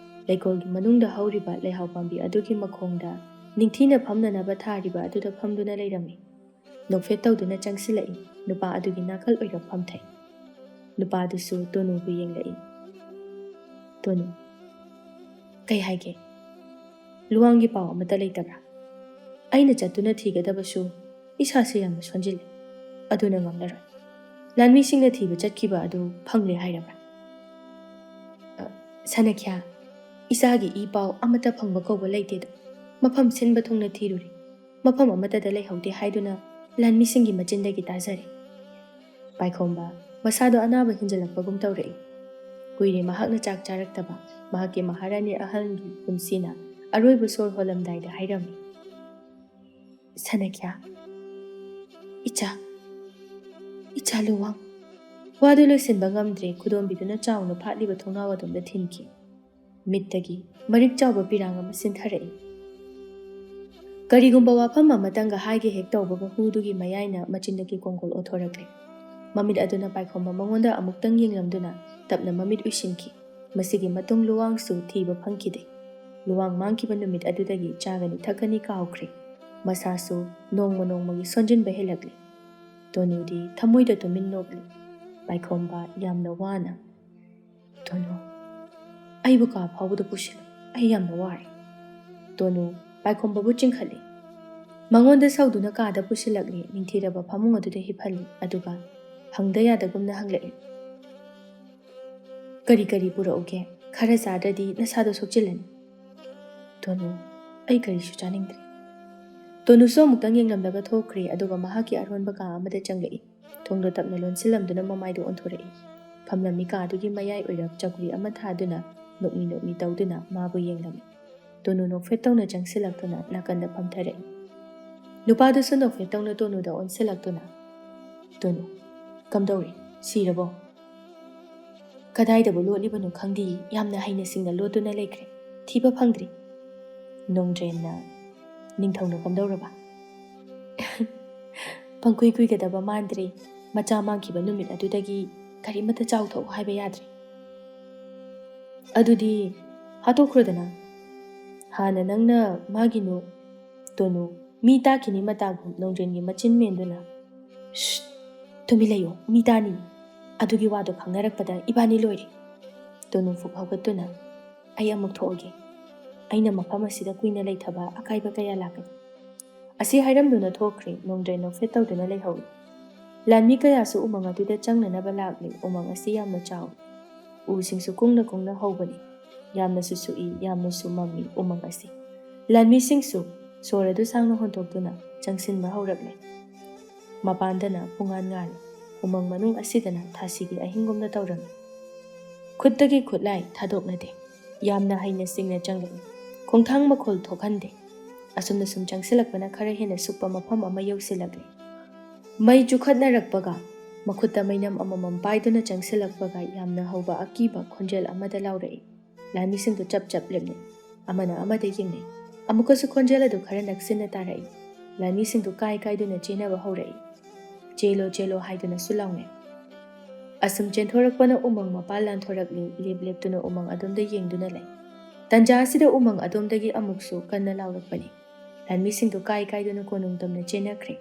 ꯂꯩꯀꯣꯜꯒꯤ ꯃꯅꯨꯡꯗ ꯍꯧꯔꯤꯕ ꯂꯩꯍꯥꯎ ꯄꯥꯝꯕꯤ ꯑꯗꯨꯒꯤ ꯃꯈꯣꯡꯗ ꯅꯤꯡꯊꯤꯅ ꯐꯝꯅꯅꯕ ꯊꯥꯔꯤꯕ ꯑꯗꯨꯗ ꯐꯝꯗꯨꯅ ꯂꯩꯔꯝꯃꯤ꯫ ꯅꯣꯛꯐꯦꯠ ꯇꯧꯗꯨꯅ ꯆꯪꯁꯤꯜꯂꯛꯏ꯫ ꯅꯨꯄꯥ ꯑꯗꯨꯒꯤ ꯅꯥꯀꯜ ꯑꯣꯏꯔꯞ ꯐꯝꯊꯩ꯫ ꯅꯨꯄꯥꯗꯨꯁꯨ ꯇꯣꯅꯨꯕꯨ ꯌꯦꯡꯂꯛꯏ꯫ "ꯇꯣꯅꯨ, ꯀꯩ ꯍꯥꯏꯒꯦ? ꯂꯨꯋꯥꯡꯒꯤ ꯄꯥꯎ ꯑꯃꯠꯇ ꯂꯩꯇꯕ꯭ꯔꯥ? ꯑꯩꯅ ꯆꯠꯇꯨꯅ ꯊꯤꯒꯗꯕꯁꯨ ꯏꯁꯥꯁꯦ ꯌꯥꯝꯅ ꯁꯣꯟꯖꯤꯜꯂꯦ꯫ ꯑꯗꯨꯅ ꯉꯝꯂꯔꯣꯏ꯫ ꯂꯥꯟꯃꯤꯁꯤꯡꯅ ꯊꯤꯕ ꯆꯠꯈꯤꯕ ꯑꯗꯨ ꯐꯪꯂꯦ ꯍꯥꯏꯔꯕ꯭ꯔꯥ?" "ꯑ, ꯁꯅꯈ꯭ꯌꯥ, ꯏꯆꯥꯒꯤ ꯏ ꯄꯥꯎ ꯑꯃꯠꯇ ꯐꯪꯕ ꯀꯧꯕ ꯂꯩꯇꯦꯗꯣ꯫ ꯃꯐꯝ ꯁꯤꯟꯕ ꯊꯨꯡꯅ ꯊꯤꯔꯨꯔꯦ꯫ ꯃꯐꯝ ꯑꯃꯠꯇꯗ ꯂꯩꯍꯧꯗꯦ ꯍꯥꯏꯗꯨꯅ ꯂꯥꯟꯃꯤꯁꯤꯡꯒꯤ ꯃꯆꯤꯟꯗꯒꯤ ꯇꯥꯖꯔꯦ꯫" ꯄꯥꯏꯈꯣꯝꯕ ꯃꯁꯥꯗꯣ ꯑꯅꯥꯕ ꯍꯦꯟꯖꯜꯂꯛꯄꯒꯨꯝ ꯇꯧꯔꯛꯏ꯫ ꯀꯨꯏꯔꯦ ꯃꯍꯥꯛꯅ ꯆꯥꯛ ꯆꯥꯔꯛꯇꯕ꯫ ꯃꯍꯥꯛꯀꯤ ꯃꯍꯥꯔꯥꯅꯤ ꯑꯍꯜꯒꯤ ꯄꯨꯟꯁꯤꯅ ꯑꯔꯣꯏꯕ ꯁꯣꯔ ꯍꯣꯜꯂꯝꯗꯥꯏꯗ ꯍꯥꯏꯔꯝꯃꯤ, "ꯁꯅꯈ꯭ꯌꯥ, ꯏꯆꯥ, ꯏꯆꯥ ꯂꯨꯋꯥꯡ꯫" ꯋꯥꯗꯨ ꯂꯣꯏꯁꯤꯟꯕ ꯉꯝꯗ꯭ꯔꯦ, ꯈꯨꯗꯣꯝꯕꯤꯗꯨꯅ ꯆꯥꯎꯅ ꯐꯥꯠꯂꯤꯕ ꯊꯣꯡꯅꯥꯎ ꯑꯗꯣꯝꯗ ꯊꯤꯟꯈꯤ꯫ ꯃꯤꯠꯇꯒꯤ ꯃꯔꯤꯛ ꯆꯥꯎꯕ ꯄꯤꯔꯥꯡ ꯑꯃ ꯁꯤꯟꯊꯔꯛꯏ꯫ ꯀꯔꯤꯒꯨꯝꯕ ꯋꯥꯐꯝ ꯑꯃꯇꯪꯒ ꯍꯥꯏꯒꯦ ꯍꯦꯛ ꯇꯧꯕꯒ ꯍꯨꯗꯨꯒꯤ ꯃꯌꯥꯏꯅ ꯃꯆꯤꯟꯗꯒꯤ ꯀꯣꯡꯒꯣꯜ ꯑꯣꯊꯣꯔꯛꯂꯦ꯫ ꯃꯃꯤꯠ ꯑꯗꯨꯅ ꯄꯥꯏꯈꯣꯝꯕ ꯃꯉꯣꯟꯗ ꯑꯃꯨꯛꯇꯪ ꯌꯦꯡꯂꯝꯗꯨꯅ ꯇꯞꯅ ꯃꯃꯤꯠ ꯎꯏꯁꯤꯟꯈꯤ꯫ ꯃꯁꯤꯒꯤ ꯃꯇꯨꯡ ꯂꯨꯋꯥꯡꯁꯨ ꯊꯤꯕ ꯐꯪꯈꯤꯗꯦ꯫ ꯂꯨꯋꯥꯡ ꯃꯥꯡꯈꯤꯕ ꯅꯨꯃꯤꯠ ꯑꯗꯨꯗꯒꯤ ꯆꯥꯒꯅꯤ ꯊꯛꯀꯅꯤ ꯀꯥꯎꯈ꯭ꯔꯦ꯫ ꯃꯁꯥꯁꯨ ꯅꯣꯡꯃ ꯅꯣꯡꯃꯒꯤ ꯁꯣꯟꯖꯤꯟꯕ ꯍꯦꯜꯂꯛꯂꯦ꯫ ꯇꯣꯅꯨꯗꯤ ꯊꯃꯣꯏꯗ ꯇꯨꯃꯤꯟ ꯅꯣꯛꯂꯤ꯫ ꯄꯥꯏꯈꯣꯝꯕ ꯌꯥꯝꯅ ꯋꯥꯅ, "ꯇꯣꯅꯨ, ꯑꯩꯕꯨ ꯀꯥ ꯐꯥꯎꯕꯗ ꯄꯨꯁꯤꯜꯂꯨ, ꯑꯩ ꯌꯥꯝꯅ ꯋꯥꯔꯦ꯫" ꯇꯣꯅꯨ ꯄꯥꯏꯈꯣꯝꯕꯕꯨ ꯆꯤꯡꯈꯠꯂꯤ꯫ ꯃꯉꯣꯟꯗ ꯁꯧꯗꯨꯅ ꯀꯥꯗ ꯄꯨꯁꯤꯜꯂꯛꯂꯤ, ꯅꯤꯡꯊꯤꯔꯕ ꯐꯃꯨꯡ ꯑꯗꯨꯗ ꯍꯤꯞꯍꯜꯂꯤ, ꯑꯗꯨꯒ ꯍꯪꯗ ꯌꯥꯗꯒꯨꯝꯅ ꯍꯪꯂꯛꯏ, "ꯀꯔꯤ ꯀꯔꯤ ꯄꯨꯔꯛꯎꯒꯦ? ꯈꯔ ꯆꯥꯗ꯭ꯔꯗꯤ ꯅꯁꯥꯗꯣ ꯁꯣꯛꯆꯤꯜꯂꯅꯤ꯫" "ꯇꯣꯅꯨ, ꯑꯩ ꯀꯔꯤꯁꯨ ꯆꯥꯅꯤꯡꯗ꯭ꯔꯦ꯫" ꯇꯣꯅꯨꯁꯨ ꯑꯃꯨꯛꯇꯪ ꯌꯦꯡꯂꯝꯂꯒ ꯊꯣꯛꯈ꯭ꯔꯦ, ꯑꯗꯨꯒ ꯃꯍꯥꯛꯀꯤ ꯑꯔꯣꯟꯕ ꯀꯥ ꯑꯃꯗ ꯆꯪꯂꯛꯏ꯫ ꯊꯣꯡꯗꯣ ꯇꯞꯅ ꯂꯣꯟꯁꯤꯜꯂꯝꯗꯨꯅ ꯃꯃꯥꯏꯗꯨ ꯑꯣꯟꯊꯣꯔꯛꯏ꯫ ꯐꯝꯂꯝꯃꯤ ꯀꯥꯗꯨꯒꯤ ꯃꯌꯥꯏ ꯑꯣꯏꯔꯞ ꯆꯧꯀ꯭ꯔꯤ ꯑꯃ ꯊꯥꯗꯨꯅ ꯅꯣꯛꯃꯤ ꯅꯣꯛꯃꯤ ꯇꯧꯗꯨꯅ ꯃꯥꯕꯨ ꯌꯦꯡꯂꯝꯃꯤ꯫ ꯇꯣꯅꯨ ꯅꯣꯛꯐꯦꯠ ꯇꯧꯅ ꯆꯪꯁꯤꯜꯂꯛꯇꯨꯅ ꯅꯥꯀꯟꯗ ꯐꯝꯊꯔꯛꯏ꯫ ꯅꯨꯄꯥꯗꯨꯁꯨ ꯅꯣꯛꯐꯦꯠ ꯇꯧꯅ ꯇꯣꯅꯨꯗ ꯑꯣꯟꯁꯤꯜꯂꯛꯇꯨꯅ, "ꯇꯣꯅꯨ, ꯀꯝꯗꯧꯔꯦ? ꯁꯤꯔꯕꯣ?" "ꯀꯗꯥꯏꯗꯕꯨ ꯂꯣꯠꯂꯤꯕꯅꯣ ꯈꯪꯗꯦ, ꯌꯥꯝꯅ ꯍꯩꯅ ꯁꯤꯡꯅ ꯂꯣꯠꯇꯨꯅ ꯂꯩꯈ꯭ꯔꯦ꯫ ꯊꯤꯕ ꯐꯪꯗ꯭ꯔꯤ꯫" ꯅꯣꯡꯗ꯭ꯔꯦꯟꯅ ꯅꯤꯡꯊꯧꯅ ꯀꯝꯗꯧꯔꯕ? "ꯄꯪꯀꯨꯏ ꯀꯨꯏꯒꯗꯕ ꯃꯥꯟꯗ꯭ꯔꯦ꯫ ꯃꯆꯥ ꯃꯥꯡꯈꯤꯕ ꯅꯨꯃꯤꯠ ꯑꯗꯨꯗꯒꯤ ꯀꯔꯤꯃꯠꯇ ꯆꯥꯎꯊꯣꯛꯎ ꯍꯥꯏꯕ ꯌꯥꯗ꯭ꯔꯦ꯫" "ꯑꯗꯨꯗꯤ ꯍꯥꯠꯇꯣꯛꯈ꯭ꯔꯣꯗꯅ꯫" "ꯍꯥꯟꯅ ꯅꯪꯅ ꯃꯥꯒꯤꯅꯨ꯫" ꯇꯣꯅꯨ ꯃꯤ ꯇꯥꯈꯤꯅꯤ ꯃꯇꯥꯒꯨꯝ ꯅꯣꯡꯗ꯭ꯔꯦꯟꯒꯤ ꯃꯆꯤꯟ ꯃꯦꯟꯗꯨꯅ, "ꯁ꯭ꯁ! ꯇꯨꯃꯤꯟ ꯂꯩꯌꯨ, ꯃꯤ ꯇꯥꯅꯤ꯫ ꯑꯗꯨꯒꯤ ꯋꯥꯗꯣ ꯈꯪꯅꯔꯛꯄꯗ ꯏꯕꯥꯅꯤ ꯂꯣꯏꯔꯦ꯫" ꯇꯣꯅꯨ ꯐꯨꯛ ꯍꯧꯒꯠꯇꯨꯅ, "ꯑꯩ ꯑꯃꯨꯛ ꯊꯣꯛꯑꯒꯦ꯫ ꯑꯩꯅ ꯃꯐꯝ ꯑꯁꯤꯗ ꯀꯨꯏꯅ ꯂꯩꯊꯕ ꯑꯀꯥꯏꯕ ꯀꯌꯥ ꯂꯥꯛꯀꯅꯤ꯫" ꯑꯁꯤ ꯍꯥꯏꯔꯝꯗꯨꯅ ꯊꯣꯛꯈ꯭ꯔꯦ꯫ ꯅꯣꯡꯗ꯭ꯔꯦꯟ ꯅꯣꯛꯐꯦꯠ ꯇꯧꯗꯨꯅ ꯂꯩꯍꯧꯏ꯫ ꯂꯥꯟꯃꯤ ꯀꯌꯥꯁꯨ ꯎꯃꯪ ꯑꯗꯨꯗ ꯆꯪꯅꯅꯕ ꯂꯥꯛꯂꯤ꯫ ꯎꯃꯪ ꯑꯁꯤ ꯌꯥꯝꯅ ꯆꯥꯎꯏ꯫ ꯎꯁꯤꯡꯁꯨ ꯀꯨꯡꯅ ꯀꯨꯡꯅ ꯍꯧꯕꯅꯤ꯫ ꯌꯥꯝꯅꯁꯨ ꯁꯨꯛꯏ, ꯌꯥꯝꯅꯁꯨ ꯃꯝꯃꯤ ꯎꯃꯪ ꯑꯁꯤ꯫ ꯂꯥꯟꯃꯤꯁꯤꯡꯁꯨ ꯁꯣꯔ ꯑꯗꯨ ꯁꯥꯡꯅ ꯍꯣꯟꯗꯣꯛꯇꯨꯅ ꯆꯪꯁꯤꯟꯕ ꯍꯧꯔꯛꯂꯦ꯫ ꯃꯄꯥꯟꯗꯅ ꯄꯨꯡꯉꯥꯟ ꯉꯥꯜꯂꯤ꯫ ꯎꯃꯪ ꯃꯅꯨꯡ ꯑꯁꯤꯗꯅ ꯊꯥꯁꯤꯒꯤ ꯑꯍꯤꯡꯒꯨꯝꯅ ꯇꯧꯔꯝꯃꯤ꯫ ꯈꯨꯠꯇꯒꯤ ꯈꯨꯠꯂꯥꯏ ꯊꯥꯗꯣꯛꯅꯗꯦ꯫ ꯌꯥꯝꯅ ꯍꯩꯅ ꯁꯤꯡꯅ ꯆꯪꯂꯛꯏ꯫ ꯈꯣꯡꯊꯥꯡ ꯃꯈꯣꯜ ꯊꯣꯛꯍꯟꯗꯦ꯫ ꯑꯁꯨꯝꯅ ꯁꯨꯝ ꯆꯪꯁꯤꯜꯂꯛꯄꯅ ꯈꯔ ꯍꯦꯟꯅ ꯁꯨꯛꯄ ꯃꯐꯝ ꯑꯃ ꯌꯧꯁꯤꯜꯂꯛꯂꯦ꯫ ꯃꯩ ꯆꯨꯈꯠꯅꯔꯛꯄꯒ, ꯃꯈꯨꯠꯇ ꯃꯩꯅꯝ ꯑꯃꯃꯝ ꯄꯥꯏꯗꯨꯅ ꯆꯪꯁꯤꯜꯂꯛꯄꯒ ꯌꯥꯝꯅ ꯍꯧꯕ ꯑꯀꯤꯕ ꯈꯣꯟꯖꯦꯜ ꯑꯃꯗ ꯂꯥꯎꯔꯛꯏ꯫ ꯂꯥꯟꯃꯤꯁꯤꯡꯗꯨ ꯆꯞ ꯆꯞ ꯂꯦꯞꯅꯩ꯫ ꯑꯃꯅ ꯑꯃꯗ ꯌꯦꯡꯅꯩ꯫ ꯑꯃꯨꯛꯀꯁꯨ ꯈꯣꯟꯖꯦꯜ ꯑꯗꯨ ꯈꯔ ꯅꯛꯁꯤꯟꯅ ꯇꯥꯔꯛꯏ꯫ ꯂꯥꯟꯃꯤꯁꯤꯡꯗꯨ ꯀꯥꯏ ꯀꯥꯏꯗꯨꯅ ꯆꯦꯟꯅꯕ ꯍꯧꯔꯛꯏ꯫ "ꯆꯦꯜꯂꯣ, ꯆꯦꯜꯂꯣ" ꯍꯥꯏꯗꯨꯅꯁꯨ ꯂꯥꯎꯅꯩ꯫ ꯑꯁꯨꯝ ꯆꯦꯟꯊꯣꯔꯛꯄꯅ ꯎꯃꯪ ꯃꯄꯥꯜ ꯂꯥꯟꯊꯣꯔꯛꯂꯤ꯫ ꯂꯦꯞ ꯂꯦꯞꯇꯨꯅ ꯎꯃꯪ ꯑꯗꯣꯝꯗ ꯌꯦꯡꯗꯨꯅ ꯂꯩ꯫ ꯇꯟꯖꯥ ꯑꯁꯤꯗ ꯎꯃꯪ ꯑꯗꯣꯝꯗꯒꯤ ꯑꯃꯨꯛꯁꯨ ꯀꯟꯅ ꯂꯥꯎꯔꯛꯄꯅꯤ꯫ ꯂꯥꯟꯃꯤꯁꯤꯡꯗꯨ ꯀꯥꯏ ꯀꯥꯏꯗꯨꯅ ꯀꯣꯅꯨꯡ ꯇꯝꯅ ꯆꯦꯟꯅꯈ꯭ꯔꯦ꯫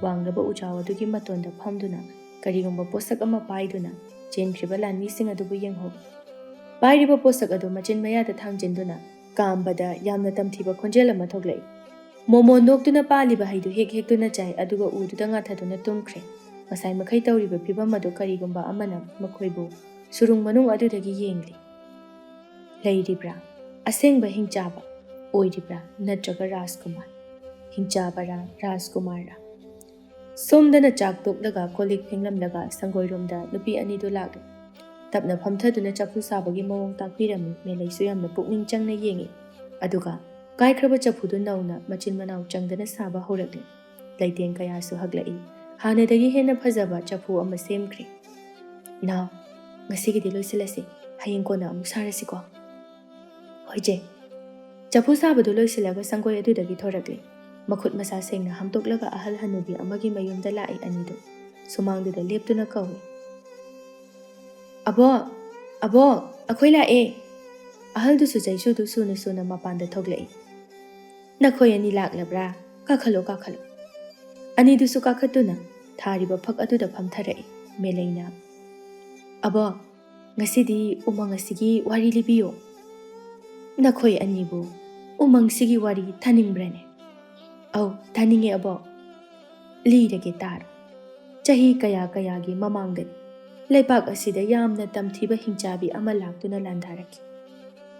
ꯋꯥꯡꯂꯕ ꯎꯖꯥꯎ ꯑꯗꯨꯒꯤ ꯃꯇꯣꯟꯗ ꯐꯝꯗꯨꯅ ꯀꯔꯤꯒꯨꯝꯕ ꯄꯣꯠꯁꯛ ꯑꯃ ꯄꯥꯏꯗꯨꯅ ꯆꯦꯟꯈ꯭ꯔꯤꯕ ꯂꯥꯟꯃꯤꯁꯤꯡ ꯑꯗꯨꯕꯨ ꯌꯦꯡꯍꯧ꯫ ꯄꯥꯏꯔꯤꯕ ꯄꯣꯠꯁꯛ ꯑꯗꯨ ꯃꯆꯤꯟ ꯃꯌꯥꯗ ꯊꯥꯡꯖꯤꯟꯗꯨꯅ ꯀꯥꯝꯕꯗ ꯌꯥꯝꯅ ꯇꯝꯊꯤꯕ ꯈꯣꯟꯖꯦꯜ ꯑꯃ ꯊꯣꯛꯂꯛꯏ꯫ ꯃꯣꯃꯣꯟ ꯅꯣꯛꯇꯨꯅ ꯄꯥꯜꯂꯤꯕ ꯍꯩꯗꯨ ꯍꯦꯛ ꯍꯦꯛꯇꯨꯅ ꯆꯥꯏ, ꯑꯗꯨꯒ ꯎꯗꯨꯗ ꯉꯥꯊꯗꯨꯅ ꯇꯨꯝꯈ꯭ꯔꯦ꯫ ꯉꯁꯥꯏ ꯃꯈꯩ ꯇꯧꯔꯤꯕ ꯐꯤꯕꯝ ꯑꯗꯨ ꯀꯔꯤꯒꯨꯝꯕ ꯑꯃꯅ ꯃꯈꯣꯏꯕꯨ ꯁꯨꯔꯨꯡ ꯃꯅꯨꯡ ꯑꯗꯨꯗꯒꯤ ꯌꯦꯡꯂꯤ꯫ ꯂꯩꯔꯤꯕ꯭ꯔꯥ? ꯑꯁꯦꯡꯕ ꯍꯤꯡꯆꯥꯕ ꯑꯣꯏꯔꯤꯕ꯭ꯔꯥ, ꯅꯠꯇ꯭ꯔꯒ ꯔꯥꯖꯀꯨꯃꯥꯔ? ꯍꯤꯡꯆꯥꯕꯔꯥ, ꯔꯥꯖꯀꯨꯃꯥꯔꯔꯥ? ꯁꯣꯝꯗꯅ ꯆꯥꯛ ꯇꯣꯛꯂꯒ ꯀꯣꯜ ꯂꯤꯛ ꯐꯦꯡꯂꯝꯂꯒ ꯁꯪꯒꯣꯏꯔꯣꯝꯗ ꯅꯨꯄꯤ ꯑꯅꯤꯗꯨ ꯂꯥꯛꯂꯦ꯫ ꯇꯞꯅ ꯐꯝꯊꯗꯨꯅ ꯆꯐꯨ ꯁꯥꯕꯒꯤ ꯃꯑꯣꯡ ꯇꯥꯛꯄꯤꯔꯝꯃꯤ꯫ ꯃꯦꯂꯩꯁꯨ ꯌꯥꯝꯅ ꯄꯨꯛꯅꯤꯡ ꯆꯪꯅ ꯌꯦꯡꯏ꯫ ꯑꯗꯨꯒ ꯀꯥꯏꯈ꯭ꯔꯕ ꯆꯐꯨꯗꯨ ꯅꯧꯅ ꯃꯆꯤꯟ ꯃꯅꯥꯎ ꯆꯪꯗꯅ ꯁꯥꯕ ꯍꯧꯔꯛꯂꯦ꯫ ꯂꯩꯇꯦꯡ ꯀꯌꯥꯁꯨ ꯍꯛꯂꯛꯏ꯫ ꯍꯥꯟꯅꯗꯒꯤ ꯍꯦꯟꯅ ꯐꯖꯕ ꯆꯐꯨ ꯑꯃ ꯁꯦꯝꯈ꯭ꯔꯦ꯫ "ꯅꯥꯎ, ꯉꯁꯤꯒꯤꯗꯤ ꯂꯣꯏꯁꯤꯜꯂꯁꯤ, ꯍꯌꯦꯡ ꯀꯣꯟꯅ ꯑꯃꯨꯛ ꯁꯥꯔꯁꯤꯀꯣ꯫ ꯍꯣꯏ ꯆꯦ꯫ ꯆꯐꯨ ꯁꯥꯕꯗꯨ ꯂꯣꯏꯁꯤꯜꯂꯒ ꯁꯪꯒꯣꯏ ꯑꯗꯨꯗꯒꯤ ꯊꯣꯔꯛꯂꯦ꯫ ꯃꯈꯨꯠ ꯃꯁꯥ ꯁꯦꯡꯅ ꯍꯥꯝꯗꯣꯛꯂꯒ ꯑꯍꯜ ꯍꯅꯨꯕꯤ ꯑꯃꯒꯤ ꯃꯌꯨꯝꯗ ꯂꯥꯛꯏ ꯑꯅꯤꯗꯨ꯫ ꯁꯨꯃꯥꯡꯗꯨꯗ ꯂꯦꯞꯇꯨꯅ ꯀꯧꯏ꯫ "ꯑꯕꯣꯛ! ꯑꯕꯣꯛ! ꯑꯩꯈꯣꯏ ꯂꯥꯛꯑꯦ!" ꯑꯍꯜꯗꯨꯁꯨ ꯆꯩꯁꯨꯗꯨ ꯁꯨꯅ ꯁꯨꯅ ꯃꯄꯥꯟꯗ ꯊꯣꯛꯂꯛꯏ꯫ "ꯅꯈꯣꯏ ꯑꯅꯤ ꯂꯥꯛꯂꯕ꯭ꯔꯥ? ꯀꯥꯈꯠꯂꯣ, ꯀꯥꯈꯠꯂꯣ!" ꯑꯅꯤꯗꯨꯁꯨ ꯀꯥꯈꯠꯇꯨꯅ ꯊꯥꯔꯤꯕ ꯐꯛ ꯑꯗꯨꯗ ꯐꯝꯊꯔꯛꯏ꯫ ꯃꯦꯂꯩꯅ, "ꯑꯕꯣꯛ, ꯉꯁꯤꯗꯤ ꯎꯃꯪ ꯑꯁꯤꯒꯤ ꯋꯥꯔꯤ ꯂꯤꯕꯤꯌꯨ꯫ ꯅꯈꯣꯏ ꯑꯅꯤꯕꯨ ꯎꯃꯪꯁꯤꯒꯤ ꯋꯥꯔꯤ ꯇꯥꯅꯤꯡꯕ꯭ꯔꯅꯦ?" "ꯑꯧ, ꯇꯥꯅꯤꯡꯉꯦ ꯑꯕꯣꯛ꯫" "ꯂꯤꯔꯒꯦ ꯇꯥꯔꯣ꯫ ꯆꯍꯤ ꯀꯌꯥ ꯀꯌꯥꯒꯤ ꯃꯃꯥꯡꯗꯅꯤ ꯂꯩꯕꯥꯛ ꯑꯁꯤꯗ ꯌꯥꯝꯅ ꯇꯝꯊꯤꯕ ꯍꯤꯡꯆꯥꯕꯤ ꯑꯃ ꯂꯥꯛꯇꯨꯅ ꯂꯥꯟꯗꯥꯔꯛꯈꯤ꯫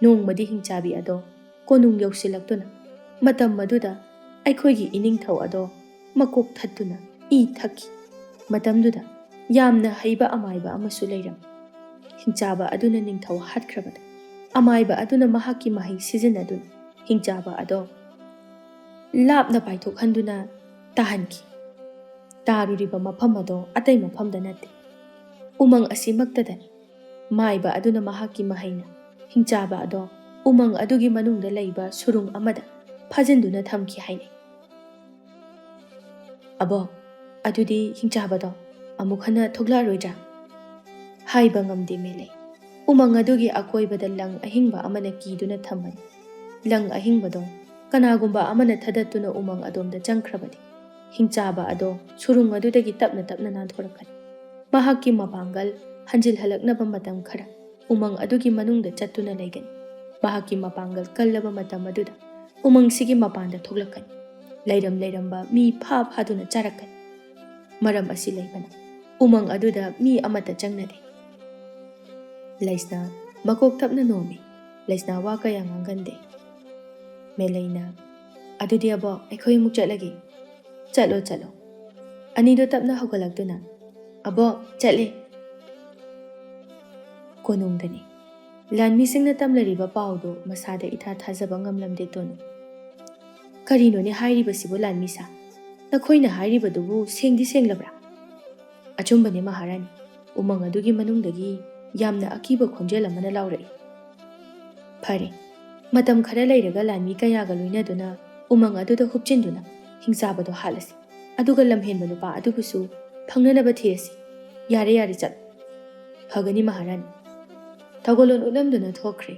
ꯅꯣꯡꯃꯗꯤ ꯍꯤꯡꯆꯥꯕꯤ ꯑꯗꯣ ꯀꯣꯅꯨꯡ ꯌꯧꯁꯤꯜꯂꯛꯇꯨꯅ ꯃꯇꯝ ꯑꯗꯨꯗ ꯑꯩꯈꯣꯏꯒꯤ ꯏꯅꯤꯡꯊꯧ ꯑꯗꯣ ꯃꯀꯣꯛ ꯊꯠꯇꯨꯅ ꯏ ꯊꯛꯈꯤ꯫ ꯃꯇꯝꯗꯨꯗ ꯌꯥꯝꯅ ꯍꯩꯕ ꯑꯃꯥꯏꯕ ꯑꯃꯁꯨ ꯂꯩꯔꯝꯃꯤ꯫ ꯍꯤꯡꯆꯥꯕ ꯑꯗꯨꯅ ꯅꯤꯡꯊꯧ ꯍꯥꯠꯈ꯭ꯔꯕꯗ ꯑꯃꯥꯏꯕ ꯑꯗꯨꯅ ꯃꯍꯥꯛꯀꯤ ꯃꯍꯩ ꯁꯤꯖꯤꯟꯅꯗꯨꯅ ꯍꯤꯡꯆꯥꯕ ꯑꯗꯣ ꯂꯥꯞꯅ ꯄꯥꯏꯊꯣꯛꯍꯟꯗꯨꯅ ꯇꯥꯍꯟꯈꯤ꯫ ꯇꯥꯔꯨꯔꯤꯕ ꯃꯐꯝ ꯑꯗꯣ ꯑꯇꯩ ꯃꯐꯝꯗ ꯅꯠꯇꯦ, ꯎꯃꯪ ꯑꯁꯤꯃꯛꯇꯗꯅꯤ꯫ ꯃꯥꯏꯕ ꯑꯗꯨꯅ ꯃꯍꯥꯛꯀꯤ ꯃꯍꯩꯅ ꯍꯤꯡꯆꯥꯕ ꯑꯗꯣ ꯎꯃꯪ ꯑꯗꯨꯒꯤ ꯃꯅꯨꯡꯗ ꯂꯩꯕ ꯁꯨꯔꯨꯡ ꯑꯃꯗ ꯐꯥꯖꯤꯟꯗꯨꯅ ꯊꯝꯈꯤ ꯍꯥꯏꯅꯩ꯫" "ꯑꯕꯣꯛ, ꯑꯗꯨꯗꯤ ꯍꯤꯡꯆꯥꯕꯗꯣ ꯑꯃꯨꯛ ꯍꯟꯅ ꯊꯣꯛꯂꯛꯑꯔꯣꯏꯗ꯭ꯔꯥ?" "ꯍꯥꯏꯕ ꯉꯝꯗꯦ ꯃꯦꯂꯩ꯫ ꯎꯃꯪ ꯑꯗꯨꯒꯤ ꯑꯀꯣꯏꯕꯗ ꯂꯪ ꯑꯍꯤꯡꯕ ꯑꯃꯅ ꯀꯤꯗꯨꯅ ꯊꯝꯕꯅꯤ꯫ ꯂꯪ ꯑꯍꯤꯡꯕꯗꯣ ꯀꯅꯥꯒꯨꯝꯕ ꯑꯃꯅ ꯊꯗꯠꯇꯨꯅ ꯎꯃꯪ ꯑꯗꯣꯝꯗ ꯆꯪꯈ꯭ꯔꯕꯗꯤ ꯍꯤꯡꯆꯥꯕ ꯑꯗꯣ ꯁꯨꯔꯨꯡ ꯑꯗꯨꯗꯒꯤ ꯇꯞꯅ ꯇꯞꯅ ꯅꯥꯟꯊꯣꯔꯛꯀꯅꯤ꯫ ꯃꯍꯥꯛꯀꯤ ꯃꯄꯥꯡꯒꯜ ꯍꯟꯖꯤꯜꯍꯜꯂꯛꯅꯕ ꯃꯇꯝ ꯈꯔ ꯎꯃꯪ ꯑꯗꯨꯒꯤ ꯃꯅꯨꯡꯗ ꯆꯠꯇꯨꯅ ꯂꯩꯒꯅꯤ꯫ ꯃꯍꯥꯛꯀꯤ ꯃꯄꯥꯡꯒꯜ ꯀꯜꯂꯕ ꯃꯇꯝ ꯑꯗꯨꯗ ꯎꯃꯪꯁꯤꯒꯤ ꯃꯄꯥꯟꯗ ꯊꯣꯛꯂꯛꯀꯅꯤ꯫ ꯂꯩꯔꯝ ꯂꯩꯔꯝꯕ ꯃꯤ ꯐꯥ ꯐꯥꯗꯨꯅ ꯆꯥꯔꯛꯀꯅꯤ꯫ ꯃꯔꯝ ꯑꯁꯤ ꯂꯩꯕꯅ ꯎꯃꯪ ꯑꯗꯨꯗ ꯃꯤ ꯑꯃꯠꯇ ꯆꯪꯅꯗꯦ꯫" ꯂꯩꯁꯅꯥ ꯃꯀꯣꯛ ꯊꯞꯅ ꯅꯣꯝꯃꯤ꯫ ꯂꯩꯁꯅꯥ ꯋꯥ ꯀꯌꯥ ꯉꯥꯡꯒꯟꯗꯦ꯫ ꯃꯦꯂꯩꯅ, "ꯑꯗꯨꯗꯤ ꯑꯕꯣꯛ, ꯑꯩꯈꯣꯏ ꯑꯃꯨꯛ ꯆꯠꯂꯒꯦ꯫" "ꯆꯠꯂꯣ, ꯆꯠꯂꯣ꯫" ꯑꯅꯤꯗꯣ ꯇꯞꯅ ꯍꯧꯒꯠꯂꯛꯇꯨꯅ, "ꯑꯕꯣꯛ, ꯆꯠꯂꯦ꯫" ꯀꯣꯅꯨꯡꯗꯅꯤ꯫ ꯂꯥꯟꯃꯤꯁꯤꯡꯅ ꯇꯝꯂꯔꯤꯕ ꯄꯥꯎꯗꯨ ꯃꯁꯥꯗ ꯏꯊꯥ ꯊꯥꯖꯕ ꯉꯝꯂꯝꯗꯦ ꯇꯣꯅꯨ꯫ "ꯀꯔꯤꯅꯣꯅꯦ ꯍꯥꯏꯔꯤꯕꯁꯤꯕꯨ ꯂꯥꯟꯃꯤꯁꯥ? ꯅꯈꯣꯏꯅ ꯍꯥꯏꯔꯤꯕꯗꯨꯕꯨ ꯁꯦꯡꯗꯤ ꯁꯦꯡꯂꯕ꯭ꯔꯥ?" "ꯑꯆꯨꯝꯕꯅꯦ ꯃꯍꯥꯔꯥꯅꯤ, ꯎꯃꯪ ꯑꯗꯨꯒꯤ ꯃꯅꯨꯡꯗꯒꯤ ꯌꯥꯝꯅ ꯑꯀꯤꯕ ꯈꯣꯟꯖꯦꯜ ꯑꯃꯅ ꯂꯥꯎꯔꯛꯏ꯫ "ꯐꯔꯦ, ꯃꯇꯝ ꯈꯔ ꯂꯩꯔꯒ ꯂꯥꯟꯃꯤ ꯀꯌꯥꯒ ꯂꯣꯏꯅꯗꯨꯅ ꯎꯃꯪ ꯑꯗꯨꯗ ꯍꯨꯞꯆꯤꯟꯗꯨꯅ ꯍꯤꯡꯆꯥꯕꯗꯣ ꯍꯥꯠꯂꯁꯤ, ꯑꯗꯨꯒ ꯂꯝꯍꯦꯟꯕ ꯅꯨꯄꯥ ꯑꯗꯨꯕꯨꯁꯨ ꯐꯪꯅꯅꯕ ꯊꯤꯔꯁꯤ꯫ ꯌꯥꯔꯦ, ꯌꯥꯔꯦ, ꯆꯠꯂꯣ꯫ ꯐꯒꯅꯤ, ꯃꯍꯥꯔꯥꯅꯤ꯫" ꯊꯧꯒꯜꯂꯣꯟ ꯎꯠꯂꯝꯗꯨꯅ ꯊꯣꯛꯈ꯭ꯔꯦ꯫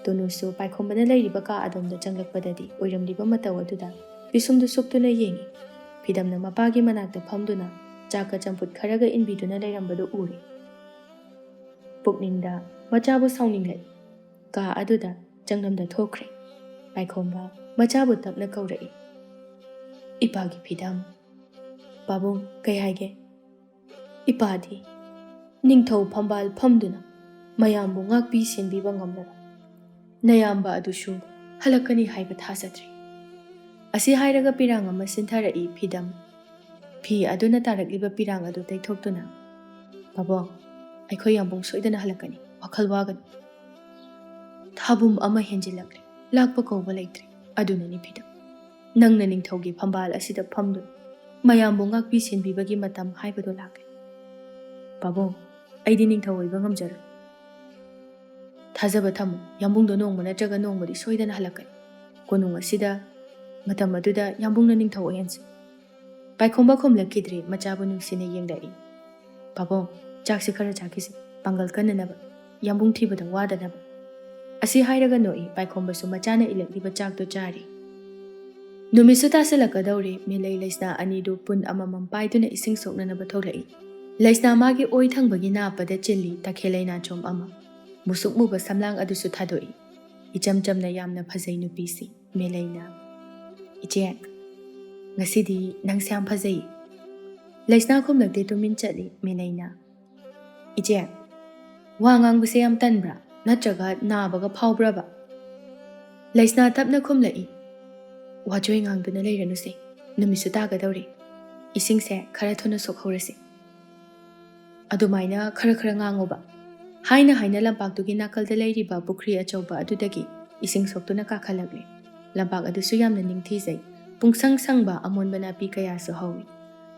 ꯇꯣꯅꯨꯁꯨ ꯄꯥꯏꯈꯣꯝꯕꯅ ꯂꯩꯔꯤꯕ ꯀꯥ ꯑꯗꯣꯝꯗ ꯆꯪꯂꯛꯄꯗꯗꯤ ꯑꯣꯏꯔꯝꯂꯤꯕ ꯃꯇꯧ ꯑꯗꯨꯗ ꯄꯤꯁꯨꯝꯗꯨ ꯁꯨꯞꯇꯨꯅ ꯌꯦꯡꯏ꯫ ꯐꯤꯗꯝꯅ ꯃꯄꯥꯒꯤ ꯃꯅꯥꯛꯇ ꯐꯝꯗꯨꯅ ꯆꯥꯛꯀ ꯆꯝꯐꯨꯠ ꯈꯔꯒ ꯏꯟꯕꯤꯗꯨꯅ ꯂꯩꯔꯝꯕꯗꯨ ꯎꯔꯦ꯫ ꯄꯨꯛꯅꯤꯡꯗ ꯃꯆꯥꯕꯨ ꯁꯥꯎꯅꯤꯡꯂꯛꯏ꯫ ꯀꯥ ꯑꯗꯨꯗ ꯆꯪꯂꯝꯗ ꯊꯣꯛꯈ꯭ꯔꯦ꯫ ꯄꯥꯏꯈꯣꯝꯕ ꯃꯆꯥꯕꯨ ꯇꯞꯅ ꯀꯧꯔꯛꯏ꯫ "ꯏꯄꯥꯒꯤ ꯐꯤꯗꯝ꯫" "ꯄꯥꯕꯨꯡ, ꯀꯩ ꯍꯥꯏꯒꯦ?" "ꯏꯄꯥꯗꯤ ꯅꯤꯡꯊꯧ ꯐꯝꯕꯥꯜ ꯐꯝꯗꯨꯅ ꯃꯌꯥꯝꯕꯨ ꯉꯥꯛꯄꯤ ꯁꯦꯟꯕꯤꯕ ꯉꯝꯂꯔꯣꯏ꯫ ꯅꯌꯥꯝꯕ ꯑꯗꯨꯁꯨ ꯍꯜꯂꯛꯀꯅꯤ ꯍꯥꯏꯕ ꯊꯥꯖꯗ꯭ꯔꯦ꯫" ꯑꯁꯤ ꯍꯥꯏꯔꯒ ꯄꯤꯔꯥꯡ ꯑꯃ ꯁꯤꯟꯊꯔꯛꯏ ꯐꯤꯗꯝ꯫ ꯐꯤ ꯑꯗꯨꯅ ꯇꯥꯔꯛꯂꯤꯕ ꯄꯤꯔꯥꯡ ꯑꯗꯨ ꯇꯩꯊꯣꯛꯇꯨꯅ, "ꯄꯥꯕꯨꯡ, ꯑꯩꯈꯣꯏ ꯌꯥꯝꯕꯨꯡ ꯁꯣꯏꯗꯅ ꯍꯜꯂꯛꯀꯅꯤ, ꯋꯥꯈꯜ ꯋꯥꯒꯅꯨ꯫ ꯊꯥꯕꯨꯝ ꯑꯃ ꯍꯦꯟꯖꯤꯜꯂꯛꯂꯦ, ꯂꯥꯛꯄ ꯀꯧꯕ ꯂꯩꯇ꯭ꯔꯦ꯫ ꯑꯗꯨꯅꯅꯤ ꯐꯤꯗꯝ, ꯅꯪꯅ ꯅꯤꯡꯊꯧꯒꯤ ꯐꯝꯕꯥꯜ ꯑꯁꯤꯗ ꯐꯝꯗꯨꯅ ꯃꯌꯥꯝꯕꯨ ꯉꯥꯛꯄꯤ ꯁꯦꯟꯕꯤꯕꯒꯤ ꯃꯇꯝ ꯍꯥꯏꯕꯗꯣ ꯂꯥꯛꯂꯦ꯫ ꯄꯥꯕꯨꯡ, ꯑꯩꯗꯤ ꯅꯤꯡꯊꯧ ꯑꯣꯏꯕ ꯉꯝꯖꯔꯣꯏ꯫ ꯊꯥꯖꯕ ꯊꯝꯃꯨ, ꯌꯥꯝꯕꯨꯡꯗꯣ ꯅꯣꯡꯃ ꯅꯠꯇ꯭ꯔꯒ ꯅꯣꯡꯃꯗꯤ ꯁꯣꯏꯗꯅ ꯍꯜꯂꯛꯀꯅꯤ꯫ ꯀꯣꯅꯨꯡ ꯑꯁꯤꯗ ꯃꯇꯝ ꯑꯗꯨꯗ ꯌꯥꯝꯕꯨꯡꯅ ꯅꯤꯡꯊꯧ ꯑꯣꯏꯍꯟꯁꯤ꯫" ꯄꯥꯏꯈꯣꯝꯕ ꯈꯨꯝꯂꯛꯈꯤꯗ꯭ꯔꯦ, ꯃꯆꯥꯕꯨ ꯅꯨꯡꯁꯤꯅ ꯌꯦꯡꯂꯛꯏ꯫ "ꯄꯥꯕꯨꯡ, ꯆꯥꯛꯁꯤ ꯈꯔ ꯆꯥꯈꯤꯁꯤ, ꯄꯥꯡꯒꯜ ꯀꯟꯅꯅꯕ, ꯌꯥꯝꯕꯨꯡ ꯊꯤꯕꯗ ꯋꯥꯗꯅꯕ꯫" ꯑꯁꯤ ꯍꯥꯏꯔꯒ ꯅꯣꯛꯏ꯫ ꯄꯥꯏꯈꯣꯝꯕꯁꯨ ꯃꯆꯥꯅ ꯏꯜꯂꯛꯂꯤꯕ ꯆꯥꯛꯇꯨ ꯆꯥꯔꯤ꯫ ꯅꯨꯃꯤꯠꯁꯨ ꯇꯥꯁꯤꯜꯂꯛꯀꯗꯧꯔꯦ꯫ ꯃꯦꯂꯩ ꯂꯩꯁꯅꯥ ꯑꯅꯤꯗꯨ ꯄꯨꯟ ꯑꯃꯃꯝ ꯄꯥꯏꯗꯨꯅ ꯏꯁꯤꯡ ꯁꯣꯛꯅꯅꯕ ꯊꯣꯛꯂꯛꯏ꯫ ꯂꯩꯁꯅꯥ ꯃꯥꯒꯤ ꯑꯣꯏ ꯊꯪꯕꯒꯤ ꯅꯥꯞꯄꯗ ꯆꯤꯜꯂꯤ ꯇꯈꯦꯜ ꯂꯩꯅꯥꯆꯣꯝ ꯑꯃ꯫ ꯃꯨꯁꯨꯛ ꯃꯨꯕ ꯁꯝꯂꯥꯡ ꯑꯗꯨꯁꯨ ꯊꯥꯗꯣꯛꯏ꯫ ꯏꯆꯝ ꯆꯝꯅ ꯌꯥꯝꯅ ꯐꯖꯩ ꯅꯨꯄꯤꯁꯤ꯫ ꯃꯦꯂꯩꯅ, "ꯏꯆꯦ, ꯉꯁꯤꯗꯤ ꯅꯪꯁꯦ ꯌꯥꯝ ꯐꯖꯩ꯫" ꯂꯩꯁꯅꯥ ꯈꯨꯝꯂꯛꯇꯦ, ꯇꯨꯃꯤꯟ ꯆꯠꯂꯤ꯫ ꯃꯦꯂꯩꯅ, "ꯏꯆꯦ, ꯋꯥ ꯉꯥꯡꯕꯁꯦ ꯌꯥꯝ ꯇꯟꯕ꯭ꯔꯥ? ꯅꯠꯇ꯭ꯔꯒ ꯅꯥꯕꯒ ꯐꯥꯎꯕ꯭ꯔꯕ?" ꯂꯩꯁꯅꯥ ꯇꯞꯅ ꯈꯨꯝꯂꯛꯏ, "ꯋꯥꯆꯣꯏ ꯉꯥꯡꯗꯨꯅ ꯂꯩꯔꯅꯨꯁꯦ, ꯅꯨꯃꯤꯠꯁꯨ ꯇꯥꯒꯗꯧꯔꯦ꯫ ꯏꯁꯤꯡꯁꯦ ꯈꯔ ꯊꯨꯅ ꯁꯣꯛꯍꯧꯔꯁꯦ꯫" ꯑꯗꯨꯃꯥꯏꯅ ꯈꯔ ꯈꯔ ꯉꯥꯡꯉꯨꯕ꯫ ꯍꯥꯏꯅ ꯍꯥꯏꯅ ꯂꯝꯄꯥꯛꯇꯨꯒꯤ ꯅꯥꯀꯜꯗ ꯂꯩꯔꯤꯕ ꯄꯨꯈ꯭ꯔꯤ ꯑꯆꯧꯕ ꯑꯗꯨꯗꯒꯤ ꯏꯁꯤꯡ ꯁꯣꯛꯇꯨꯅ ꯀꯥꯈꯠꯂꯛꯂꯦ꯫ ꯂꯝꯄꯥꯛ ꯑꯗꯨꯁꯨ ꯌꯥꯝꯅ ꯅꯤꯡꯊꯤꯖꯩ꯫ ꯄꯨꯡꯁꯪ ꯁꯪꯕ ꯑꯃꯣꯟꯕ ꯅꯥꯄꯤ ꯀꯌꯥꯁꯨ ꯍꯧꯏ꯫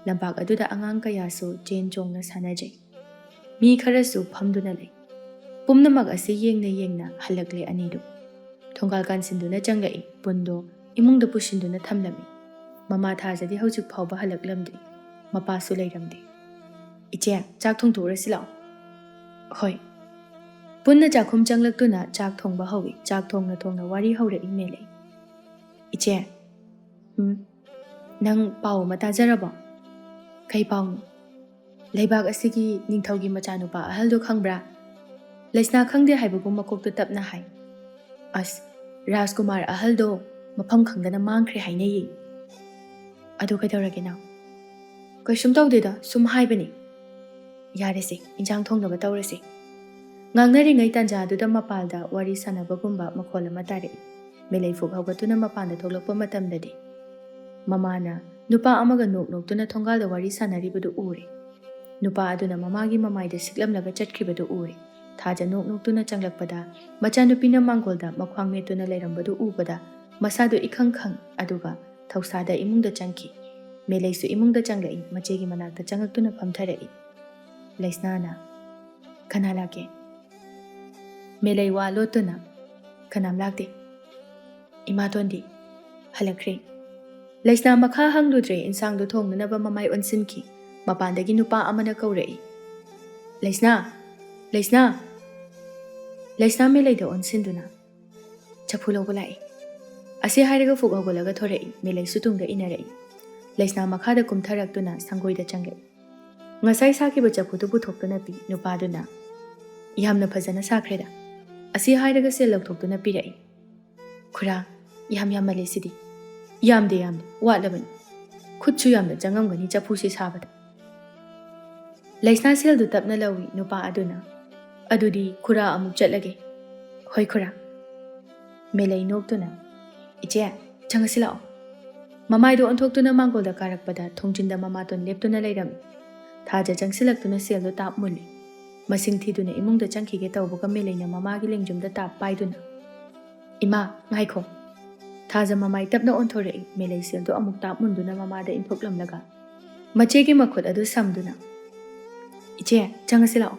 ꯂꯝꯄꯥꯛ ꯑꯗꯨꯗ ꯑꯉꯥꯡ ꯀꯌꯥꯁꯨ ꯆꯦꯟ ꯆꯣꯡꯅ ꯁꯥꯟꯅꯖꯩ꯫ ꯃꯤ ꯈꯔꯁꯨ ꯐꯝꯗꯨꯅ ꯂꯩ꯫ ꯄꯨꯝꯅꯃꯛ ꯑꯁꯤ ꯌꯦꯡꯅ ꯌꯦꯡꯅ ꯍꯜꯂꯛꯂꯦ ꯑꯅꯤꯗꯨ꯫ ꯊꯣꯡꯒꯥꯜ ꯀꯥꯟꯁꯤꯟꯗꯨꯅ ꯆꯪꯂꯛꯏ꯫ ꯄꯨꯟꯗꯣ ꯏꯃꯨꯡꯗ ꯄꯨꯁꯤꯟꯗꯨꯅ ꯊꯝꯂꯝꯃꯤ꯫ ꯃꯃꯥ ꯊꯥꯖꯗꯤ ꯍꯧꯖꯤꯛ ꯐꯥꯎꯕ ꯍꯜꯂꯛꯂꯝꯗꯦ꯫ ꯃꯄꯥꯁꯨ ꯂꯩꯔꯝꯗꯦ꯫ "ꯏꯆꯦ, ꯆꯥꯛ ꯊꯣꯡꯗꯣꯛꯎꯔꯁꯤ ꯂꯥꯛꯑꯣ꯫" "ꯍꯣꯏ꯫" ꯄꯨꯟꯅ ꯆꯥꯛꯈꯨꯝ ꯆꯪꯂꯛꯇꯨꯅ ꯆꯥꯛ ꯊꯣꯡꯕ ꯍꯧꯏ꯫ ꯆꯥꯛ ꯊꯣꯡꯅ ꯊꯣꯡꯅ ꯋꯥꯔꯤ ꯍꯧꯔꯛꯏ ꯃꯦꯂꯩ꯫ "ꯏꯆꯦ꯫" "ꯎꯝ꯫ ꯅꯪ ꯄꯥꯎ ꯑꯃ ꯇꯥꯖꯔꯕꯣ?" "ꯀꯩ ꯄꯥꯎꯅꯣ?" "ꯂꯩꯕꯥꯛ ꯑꯁꯤꯒꯤ ꯅꯤꯡꯊꯧꯒꯤ ꯃꯆꯥꯅꯨꯄꯥ ꯑꯍꯜꯗꯣ ꯈꯪꯕ꯭ꯔꯥ?" ꯂꯩꯁꯅꯥ ꯈꯪꯗꯦ ꯍꯥꯏꯕꯒꯨꯝ ꯃꯀꯣꯛꯇ ꯇꯞꯅ ꯍꯥꯏ꯫ "ꯑꯁ, ꯔꯥꯖꯀꯨꯃꯥꯔ ꯑꯍꯜꯗꯣ ꯃꯐꯝ ꯈꯪꯗꯅ ꯃꯥꯡꯈ꯭ꯔꯦ ꯍꯥꯏꯅꯩꯌꯦ꯫" "ꯑꯗꯨ ꯀꯩꯗꯧꯔꯒꯦ ꯅꯪ?" "ꯀꯩꯁꯨꯝ ꯇꯧꯗꯦꯗ, ꯁꯨꯝ ꯍꯥꯏꯕꯅꯤ꯫" "ꯌꯥꯔꯦꯁꯦ, ꯏꯟꯖꯥꯡ ꯊꯣꯡꯅꯕ ꯇꯧꯔꯁꯦ꯫" ꯉꯥꯡꯅꯔꯤꯉꯩ ꯇꯥꯟꯖꯥꯗꯨꯗ ꯃꯄꯥꯜꯗ ꯋꯥꯔꯤ ꯁꯥꯟꯅꯕꯒꯨꯝꯕ ꯃꯈꯣꯜ ꯑꯃ ꯇꯥꯔꯛꯏ꯫ ꯃꯦꯂꯩ ꯐꯨꯛ ꯍꯧꯒꯠꯇꯨꯅ ꯃꯄꯥꯟꯗ ꯊꯣꯛꯂꯛꯄ ꯃꯇꯝꯗꯗꯤ ꯃꯃꯥꯅ ꯅꯨꯄꯥ ꯑꯃꯒ ꯅꯣꯛ ꯅꯣꯛꯇꯨꯅ ꯊꯣꯡꯒꯥꯜꯗ ꯋꯥꯔꯤ ꯁꯥꯟꯅꯔꯤꯕꯗꯨ ꯎꯔꯦ꯫ ꯅꯨꯄꯥ ꯑꯗꯨꯅ ꯃꯃꯥꯒꯤ ꯃꯃꯥꯏꯗ ꯁꯤꯛꯂꯝꯂꯒ ꯆꯠꯈꯤꯕꯗꯨ ꯎꯔꯦ꯫ ꯊꯥꯖ ꯅꯣꯛ ꯅꯣꯛꯇꯨꯅ ꯆꯪꯂꯛꯄꯗ ꯃꯆꯥꯅꯨꯄꯤꯅ ꯃꯥꯡꯒꯣꯜꯗ ꯃꯈ꯭ꯋꯥꯡ ꯃꯦꯠꯇꯨꯅ ꯂꯩꯔꯝꯕꯗꯨ ꯎꯕꯗ ꯃꯁꯥꯗꯨ ꯏꯈꯪ ꯈꯪ, ꯑꯗꯨꯒ ꯊꯧꯁꯥꯗ ꯏꯃꯨꯡꯗ ꯆꯪꯈꯤ꯫ ꯃꯦꯂꯩꯁꯨ ꯏꯃꯨꯡꯗ ꯆꯪꯂꯛꯏ꯫ ꯃꯆꯦꯒꯤ ꯃꯅꯥꯛꯇ ꯆꯪꯉꯛꯇꯨꯅ ꯐꯝꯊꯔꯛꯏ꯫ ꯂꯩꯁꯅꯥꯅ, "ꯀꯅꯥ ꯂꯥꯛꯀꯦ?" ꯃꯦꯂꯩ ꯋꯥ ꯂꯣꯠꯇꯨꯅ, "ꯀꯅꯥꯝ ꯂꯥꯛꯇꯦ꯫ ꯏꯃꯥꯇꯣꯟꯗꯤ?" "ꯍꯜꯂꯛꯈ꯭ꯔꯦ꯫" ꯂꯩꯁꯅꯥ ꯃꯈꯥ ꯍꯪꯂꯨꯗ꯭ꯔꯦ꯫ ꯏꯟꯁꯥꯡꯗꯨ ꯊꯣꯡꯅꯅꯕ ꯃꯃꯥꯏ ꯑꯣꯟꯁꯤꯟꯈꯤ꯫ ꯃꯄꯥꯟꯗꯒꯤ ꯅꯨꯄꯥ ꯑꯃꯅ ꯀꯧꯔꯛꯏ, "ꯂꯩꯁꯅꯥ! ꯂꯩꯁꯅꯥ!" ꯂꯩꯁꯅꯥ ꯃꯦꯂꯩꯗ ꯑꯣꯟꯁꯤꯟꯗꯨꯅ, "ꯆꯐꯨ ꯂꯧꯕ ꯂꯥꯛꯏ꯫" ꯑꯁꯤ ꯍꯥꯏꯔꯒ ꯐꯨꯛ ꯍꯧꯒꯠꯂꯒ ꯊꯣꯔꯛꯏ꯫ ꯃꯦꯂꯩꯁꯨ ꯇꯨꯡꯗ ꯏꯟꯅꯔꯛꯏ꯫ ꯂꯩꯁꯅꯥ ꯃꯈꯥꯗ ꯀꯨꯝꯊꯔꯛꯇꯨꯅ ꯁꯪꯒꯣꯏꯗ ꯆꯪꯂꯛꯏ꯫ ꯉꯁꯥꯏ ꯁꯥꯈꯤꯕ ꯆꯐꯨꯗꯨ ꯄꯨꯊꯣꯛꯇꯨꯅ ꯄꯤ꯫ ꯅꯨꯄꯥꯗꯨꯅ, "ꯌꯥꯝꯅ ꯐꯖꯅ ꯁꯥꯈ꯭ꯔꯦꯗ꯫" ꯑꯁꯤ ꯍꯥꯏꯔꯒ ꯁꯦꯜ ꯂꯧꯊꯣꯛꯇꯨꯅ ꯄꯤꯔꯛꯏ꯫ "ꯈꯨꯔꯥ, ꯌꯥꯝ ꯌꯥꯝꯃꯜꯂꯦ ꯁꯤꯗꯤ꯫" "ꯌꯥꯝꯗꯦ, ꯌꯥꯝꯗꯦ, ꯋꯥꯠꯂꯕꯅꯤ꯫ ꯈꯨꯠꯁꯨ ꯌꯥꯝꯅ ꯆꯪꯉꯝꯒꯅꯤ ꯆꯐꯨꯁꯤ ꯁꯥꯕꯗ꯫" ꯂꯩꯁꯅꯥ ꯁꯦꯜꯗꯨ ꯇꯞꯅ ꯂꯧꯏ꯫ ꯅꯨꯄꯥ ꯑꯗꯨꯅ, "ꯑꯗꯨꯗꯤ ꯈꯨꯔꯥ ꯑꯃꯨꯛ ꯆꯠꯂꯒꯦ꯫" "ꯍꯣꯏ ꯈꯨꯔꯥ꯫" ꯃꯦꯂꯩ ꯅꯣꯛꯇꯨꯅ, "ꯏꯆꯦ, ꯆꯪꯉꯁꯤ ꯂꯥꯛꯑꯣ꯫" ꯃꯃꯥꯏꯗꯨ ꯑꯣꯟꯊꯣꯛꯇꯨꯅ ꯃꯥꯡꯒꯣꯜꯗ ꯀꯥꯔꯛꯄꯗ ꯊꯣꯡꯖꯤꯟꯗ ꯃꯃꯥꯇꯣꯟ ꯂꯦꯞꯇꯨꯅ ꯂꯩꯔꯝꯃꯤ꯫ ꯊꯥꯖ ꯆꯪꯁꯤꯜꯂꯛꯇꯨꯅ ꯁꯦꯜꯗꯨ ꯇꯥꯞ ꯃꯨꯜꯂꯤ꯫ ꯃꯁꯤꯡ ꯊꯤꯗꯨꯅ ꯏꯃꯨꯡꯗ ꯆꯪꯈꯤꯒꯦ ꯇꯧꯕꯒ ꯃꯦꯂꯩꯅ ꯃꯃꯥꯒꯤ ꯂꯦꯡꯖꯨꯝꯗ ꯇꯥꯞ ꯄꯥꯏꯗꯨꯅ, "ꯏꯃꯥ, ꯉꯥꯏꯈꯣ꯫" ꯊꯥꯖ ꯃꯃꯥꯏ ꯇꯞꯅ ꯑꯣꯟꯊꯣꯔꯛꯏ꯫ ꯃꯦꯂꯩ ꯁꯦꯜꯗꯨ ꯑꯃꯨꯛ ꯇꯥꯞ ꯃꯨꯟꯗꯨꯅ ꯃꯃꯥꯗ ꯏꯟꯊꯣꯛꯂꯝꯂꯒ ꯃꯆꯦꯒꯤ ꯃꯈꯨꯠ ꯑꯗꯨ ꯁꯝꯗꯨꯅ, "ꯏꯆꯦ, ꯆꯪꯉꯁꯤ ꯂꯥꯛꯑꯣ"꯫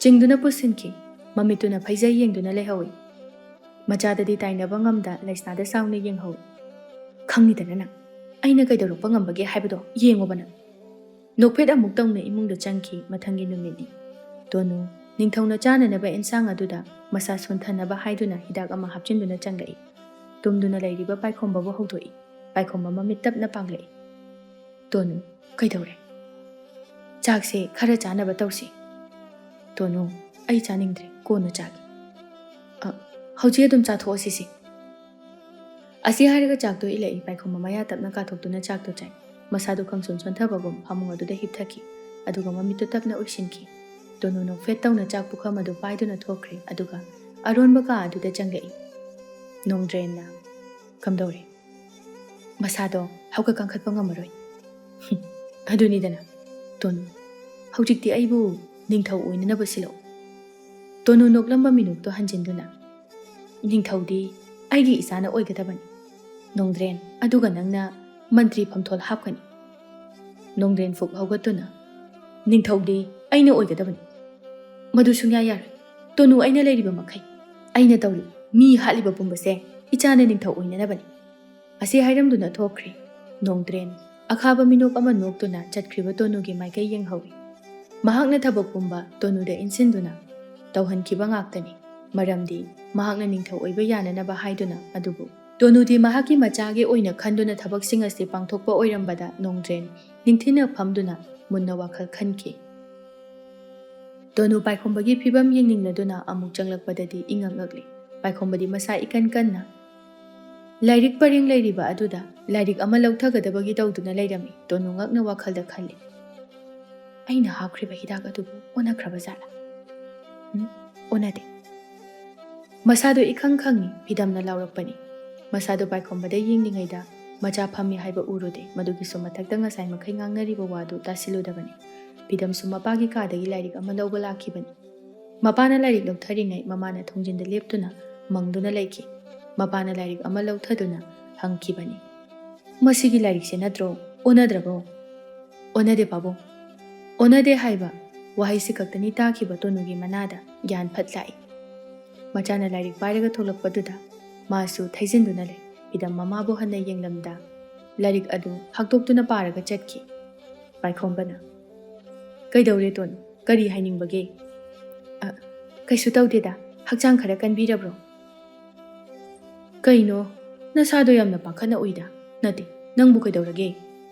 ꯆꯤꯡꯗꯨꯅ ꯄꯨꯁꯤꯟꯈꯤ꯫ ꯃꯃꯤꯠꯇꯨꯅ ꯐꯩꯖꯩ ꯌꯦꯡꯗꯨꯅ ꯂꯩꯍꯧꯏ꯫ ꯃꯆꯥꯗꯗꯤ ꯇꯥꯏꯅꯕ ꯉꯝꯗ ꯂꯩꯁꯅꯥꯗ ꯁꯥꯎꯅ ꯌꯦꯡꯍꯧꯏ꯫ "ꯈꯪꯉꯤꯗꯅ ꯅꯪ, ꯑꯩꯅ ꯀꯩꯗꯧꯔꯛꯄ ꯉꯝꯕꯒꯦ ꯍꯥꯏꯕꯗꯣ ꯌꯦꯡꯉꯣꯕ ꯅꯪ"꯫ ꯅꯣꯛꯐꯦꯠ ꯑꯃꯨꯛ ꯇꯧꯅ ꯏꯃꯨꯡꯗ ꯆꯪꯈꯤ꯫ ꯃꯊꯪꯒꯤ ꯅꯨꯃꯤꯠꯅꯤ꯫ ꯇꯣꯅꯨ ꯅꯤꯡꯊꯧꯅ ꯆꯥꯅꯅꯕ ꯑꯦꯟꯁꯥꯡ ꯑꯗꯨꯗ ꯃꯁꯥ ꯁꯣꯟꯊꯅꯕ ꯍꯥꯏꯗꯨꯅ ꯍꯤꯗꯥꯛ ꯑꯃ ꯍꯥꯞꯆꯤꯟꯗꯨꯅ ꯆꯪꯂꯛꯏ꯫ ꯇꯨꯝꯗꯨꯅ ꯂꯩꯔꯤꯕ ꯄꯥꯏꯈꯣꯝꯕꯕꯨ ꯍꯧꯗꯣꯛꯏ꯫ ꯄꯥꯏꯈꯣꯝꯕ ꯃꯃꯤꯠ ꯇꯞꯅ ꯄꯥꯡꯂꯛꯏ꯫ "ꯇꯣꯅꯨ, ꯀꯩꯗꯧꯔꯦ?" "ꯆꯥꯛꯁꯦ ꯈꯔ ꯆꯥꯅꯕ ꯇꯧꯁꯤ"꯫ "ꯇꯣꯅꯨ, ꯑꯩ ꯆꯥꯅꯤꯡꯗ꯭ꯔꯦ, ꯀꯣꯟꯅ ꯆꯥꯒꯦ"꯫ "ꯑ, ꯍꯧꯖꯤꯛ ꯑꯗꯨꯝ ꯆꯥꯊꯣꯛꯑꯁꯤꯁꯦ"꯫ ꯑꯁꯤ ꯍꯥꯏꯔꯒ ꯆꯥꯛꯇꯣ ꯏꯜꯂꯛꯏ꯫ ꯄꯥꯏꯈꯣꯝꯕ ꯃꯌꯥ ꯇꯞꯅ ꯀꯥꯊꯣꯛꯇꯨꯅ ꯆꯥꯛꯇꯣ ꯆꯥꯏ꯫ ꯃꯁꯥꯗꯨ ꯈꯪꯁꯣꯟ ꯁꯣꯟꯊꯕꯒꯨꯝ ꯐꯃꯨꯡ ꯑꯗꯨꯗ ꯍꯤꯞꯊꯈꯤ꯫ ꯑꯗꯨꯒ ꯃꯃꯤꯠꯇꯨ ꯇꯞꯅ ꯎꯏꯁꯤꯟꯈꯤ꯫ ꯇꯣꯅꯨ ꯅꯣꯛꯐꯦꯠ ꯇꯧꯅ ꯆꯥꯛ ꯄꯨꯈꯝ ꯑꯗꯨ ꯄꯥꯏꯗꯨꯅ ꯊꯣꯛꯈ꯭ꯔꯦ꯫ ꯑꯗꯨꯒ ꯑꯔꯣꯟꯕ ꯀꯥ ꯑꯗꯨꯗ ꯆꯪꯂꯛꯏ꯫ ꯅꯣꯡꯗ꯭ꯔꯦꯟꯅ, "ꯀꯝꯗꯧꯔꯦ?" "ꯃꯁꯥꯗꯣ ꯍꯧꯒꯠ ꯀꯥꯡꯈꯠꯄ ꯉꯝꯃꯔꯣꯏ"꯫ "ꯑꯗꯨꯅꯤꯗꯅ꯫ ꯇꯣꯅꯨ, ꯍꯧꯖꯤꯛꯇꯤ ꯑꯩꯕꯨ ꯅꯤꯡꯊꯧ ꯑꯣꯏꯅꯅꯕ ꯁꯤꯜꯂꯛꯎ"꯫ ꯇꯣꯅꯨ ꯅꯣꯛꯂꯝꯕ ꯃꯤꯅꯣꯛꯇꯣ ꯍꯟꯖꯤꯟꯗꯨꯅ, "ꯅꯤꯡꯊꯧꯗꯤ ꯑꯩꯒꯤ ꯏꯆꯥꯅ ꯑꯣꯏꯒꯗꯕꯅꯤ, ꯅꯣꯡꯗ꯭ꯔꯦꯟ, ꯑꯗꯨꯒ ꯅꯪꯅ ꯃꯟꯇ꯭ꯔꯤ ꯐꯝꯊꯣꯜ ꯍꯥꯞꯀꯅꯤ"꯫ ꯅꯣꯡꯗ꯭ꯔꯦꯟ ꯐꯨꯛ ꯍꯧꯒꯠꯇꯨꯅ, "ꯅꯤꯡꯊꯧꯗꯤ ꯑꯩꯅ ꯑꯣꯏꯒꯗꯕꯅꯤ꯫ ꯃꯗꯨ ꯁꯨꯡꯌꯥ ꯌꯥꯔꯣꯏ꯫ ꯇꯣꯅꯨ ꯑꯩꯅ ꯂꯩꯔꯤꯕ ꯃꯈꯩ, ꯑꯩꯅ ꯇꯧꯔꯤ ꯃꯤ ꯍꯥꯠꯂꯤꯕ ꯄꯨꯝꯕꯁꯦ ꯏꯆꯥꯅ ꯅꯤꯡꯊꯧ ꯑꯣꯏꯅꯅꯕꯅꯤ"꯫ ꯑꯁꯤ ꯍꯥꯏꯔꯝꯗꯨꯅ ꯊꯣꯛꯈ꯭ꯔꯦ꯫ ꯅꯣꯡꯗ꯭ꯔꯦꯟ ꯑꯈꯥꯕ ꯃꯤꯅꯣꯛ ꯑꯃ ꯅꯣꯛꯇꯨꯅ ꯆꯠꯈ꯭ꯔꯤꯕ ꯇꯣꯅꯨꯒꯤ ꯃꯥꯏꯀꯩ ꯌꯦꯡꯍꯧꯏ꯫ ꯃꯍꯥꯛꯅ ꯊꯕꯛ ꯄꯨꯝꯕ ꯇꯣꯅꯨꯗ ꯏꯟꯁꯤꯟꯗꯨꯅ ꯇꯧꯍꯟꯈꯤꯕ ꯉꯥꯛꯇꯅꯤ꯫ ꯃꯔꯝꯗꯤ ꯃꯍꯥꯛꯅ ꯅꯤꯡꯊꯧ ꯑꯣꯏꯕ ꯌꯥꯅꯅꯕ ꯍꯥꯏꯗꯨꯅ꯫ ꯑꯗꯨꯕꯨ ꯇꯣꯅꯨꯗꯤ ꯃꯍꯥꯛꯀꯤ ꯃꯆꯥꯒꯤ ꯑꯣꯏꯅ ꯈꯟꯗꯨꯅ ꯊꯕꯛꯁꯤꯡ ꯑꯁꯤ ꯄꯥꯡꯊꯣꯛꯄ ꯑꯣꯏꯔꯝꯕꯗ ꯅꯣꯡꯗ꯭ꯔꯦꯟ ꯅꯤꯡꯊꯤꯅ ꯐꯝꯗꯨꯅ ꯃꯨꯟꯅ ꯋꯥꯈꯜ ꯈꯟꯈꯤ꯫ ꯇꯣꯅꯨ ꯄꯥꯏꯈꯣꯝꯕꯒꯤ ꯐꯤꯕꯝ ꯌꯦꯡꯅꯤꯡꯂꯗꯨꯅ ꯑꯃꯨꯛ ꯆꯪꯂꯛꯄꯗꯗꯤ ꯏꯉꯛ ꯉꯛꯂꯤ꯫ ꯄꯥꯏꯈꯣꯝꯕꯗꯤ ꯃꯁꯥ ꯏꯀꯟ ꯀꯟꯅ ꯂꯥꯏꯔꯤꯛ ꯄꯔꯦꯡ ꯂꯩꯔꯤꯕ ꯑꯗꯨꯗ ꯂꯥꯏꯔꯤꯛ ꯑꯃ ꯂꯧꯊꯒꯗꯕꯒꯤ ꯇꯧꯗꯨꯅ ꯂꯩꯔꯝꯃꯤ꯫ ꯇꯣꯅꯨ ꯉꯛꯅ ꯋꯥꯈꯜꯗ ꯈꯜꯂꯤ, "ꯑꯩꯅ ꯍꯥꯞꯈ꯭ꯔꯤꯕ ꯍꯤꯗꯥꯛ ꯑꯗꯨꯕꯨ ꯑꯣꯟꯅꯈ꯭ꯔꯕ ꯖꯥꯠꯂꯥ? ꯎꯝ, ꯑꯣꯟꯅꯗꯦ"꯫ ꯃꯁꯥꯗꯣ ꯏꯈꯪ ꯈꯪꯉꯤ, ꯐꯤꯗꯝꯅ ꯂꯥꯎꯔꯛꯄꯅꯤ꯫ ꯃꯁꯥꯗꯣ ꯄꯥꯏꯈꯣꯝꯕꯗ ꯌꯦꯡꯂꯤꯉꯩꯗ ꯃꯆꯥ ꯐꯝꯃꯤ ꯍꯥꯏꯕ ꯎꯔꯨꯗꯦ꯫ ꯃꯗꯨꯒꯤꯁꯨ ꯃꯊꯛꯇ ꯉꯁꯥꯏ ꯃꯈꯩ ꯉꯥꯡꯅꯔꯤꯕ ꯋꯥꯗꯨ ꯇꯥꯁꯤꯜꯂꯨꯗꯕꯅꯤ꯫ ꯐꯤꯗꯝꯁꯨ ꯃꯄꯥꯒꯤ ꯀꯥꯗꯒꯤ ꯂꯥꯏꯔꯤꯛ ꯑꯃ ꯂꯧꯕ ꯂꯥꯛꯈꯤꯕꯅꯤ꯫ ꯃꯄꯥꯅ ꯂꯥꯏꯔꯤꯛ ꯂꯧꯊꯔꯤꯉꯩ ꯃꯃꯥꯅ ꯊꯣꯡꯖꯤꯟꯗ ꯂꯦꯞꯇꯨꯅ ꯃꯪꯗꯨꯅ ꯂꯩꯈꯤ꯫ ꯃꯄꯥꯅ ꯂꯥꯏꯔꯤꯛ ꯑꯃ ꯂꯧꯊꯗꯨꯅ ꯍꯪꯈꯤꯕꯅꯤ, "ꯃꯁꯤꯒꯤ ꯂꯥꯏꯔꯤꯛꯁꯦ ꯅꯠꯇ꯭ꯔꯣ? ꯑꯣꯟꯅꯗ꯭ꯔꯕꯣ?" "ꯑꯣꯟꯅꯗꯦ ꯄꯥꯕꯨꯡ, ꯑꯣꯟꯅꯗꯦ ꯍꯥꯏꯕ"꯫ ꯋꯥꯍꯩꯁꯤ ꯈꯛꯇꯅꯤ ꯇꯥꯈꯤꯕ ꯇꯣꯅꯨꯒꯤ ꯃꯅꯥꯗ ꯒ꯭ꯌꯥꯟ ꯐꯠ ꯂꯥꯛꯏ꯫ ꯃꯆꯥꯅ ꯂꯥꯏꯔꯤꯛ ꯄꯥꯏꯔꯒ ꯊꯣꯛꯂꯛꯄꯗꯨꯗ ꯃꯥꯁꯨ ꯊꯩꯖꯤꯟꯗꯨꯅ ꯂꯩ꯫ ꯐꯤꯗꯝ ꯃꯃꯥꯕꯨ ꯍꯟꯅ ꯌꯦꯡꯂꯝꯗ ꯂꯥꯏꯔꯤꯛ ꯑꯗꯨ ꯍꯥꯛꯇꯣꯛꯇꯨꯅ ꯄꯥꯔꯒ ꯆꯠꯈꯤ꯫ ꯄꯥꯏꯈꯣꯝꯕꯅ, "ꯀꯩꯗꯧꯔꯦ ꯇꯣꯅꯨ? ꯀꯔꯤ ꯍꯥꯏꯅꯤꯡꯕꯒꯦ?" "ꯑ, ꯀꯩꯁꯨ ꯇꯧꯗꯦꯗ꯫ ꯍꯛꯆꯥꯡ ꯈꯔ ꯀꯟꯕꯤꯔꯕ꯭ꯔꯣ?" "ꯀꯩꯅꯣ? ꯅꯁꯥꯗꯣ ꯌꯥꯝꯅ ꯄꯥꯈꯠꯅ ꯎꯏꯗ꯫ ꯅꯠꯇꯦ, ꯅꯪꯕꯨ ꯀꯩꯗꯧꯔꯒꯦ?"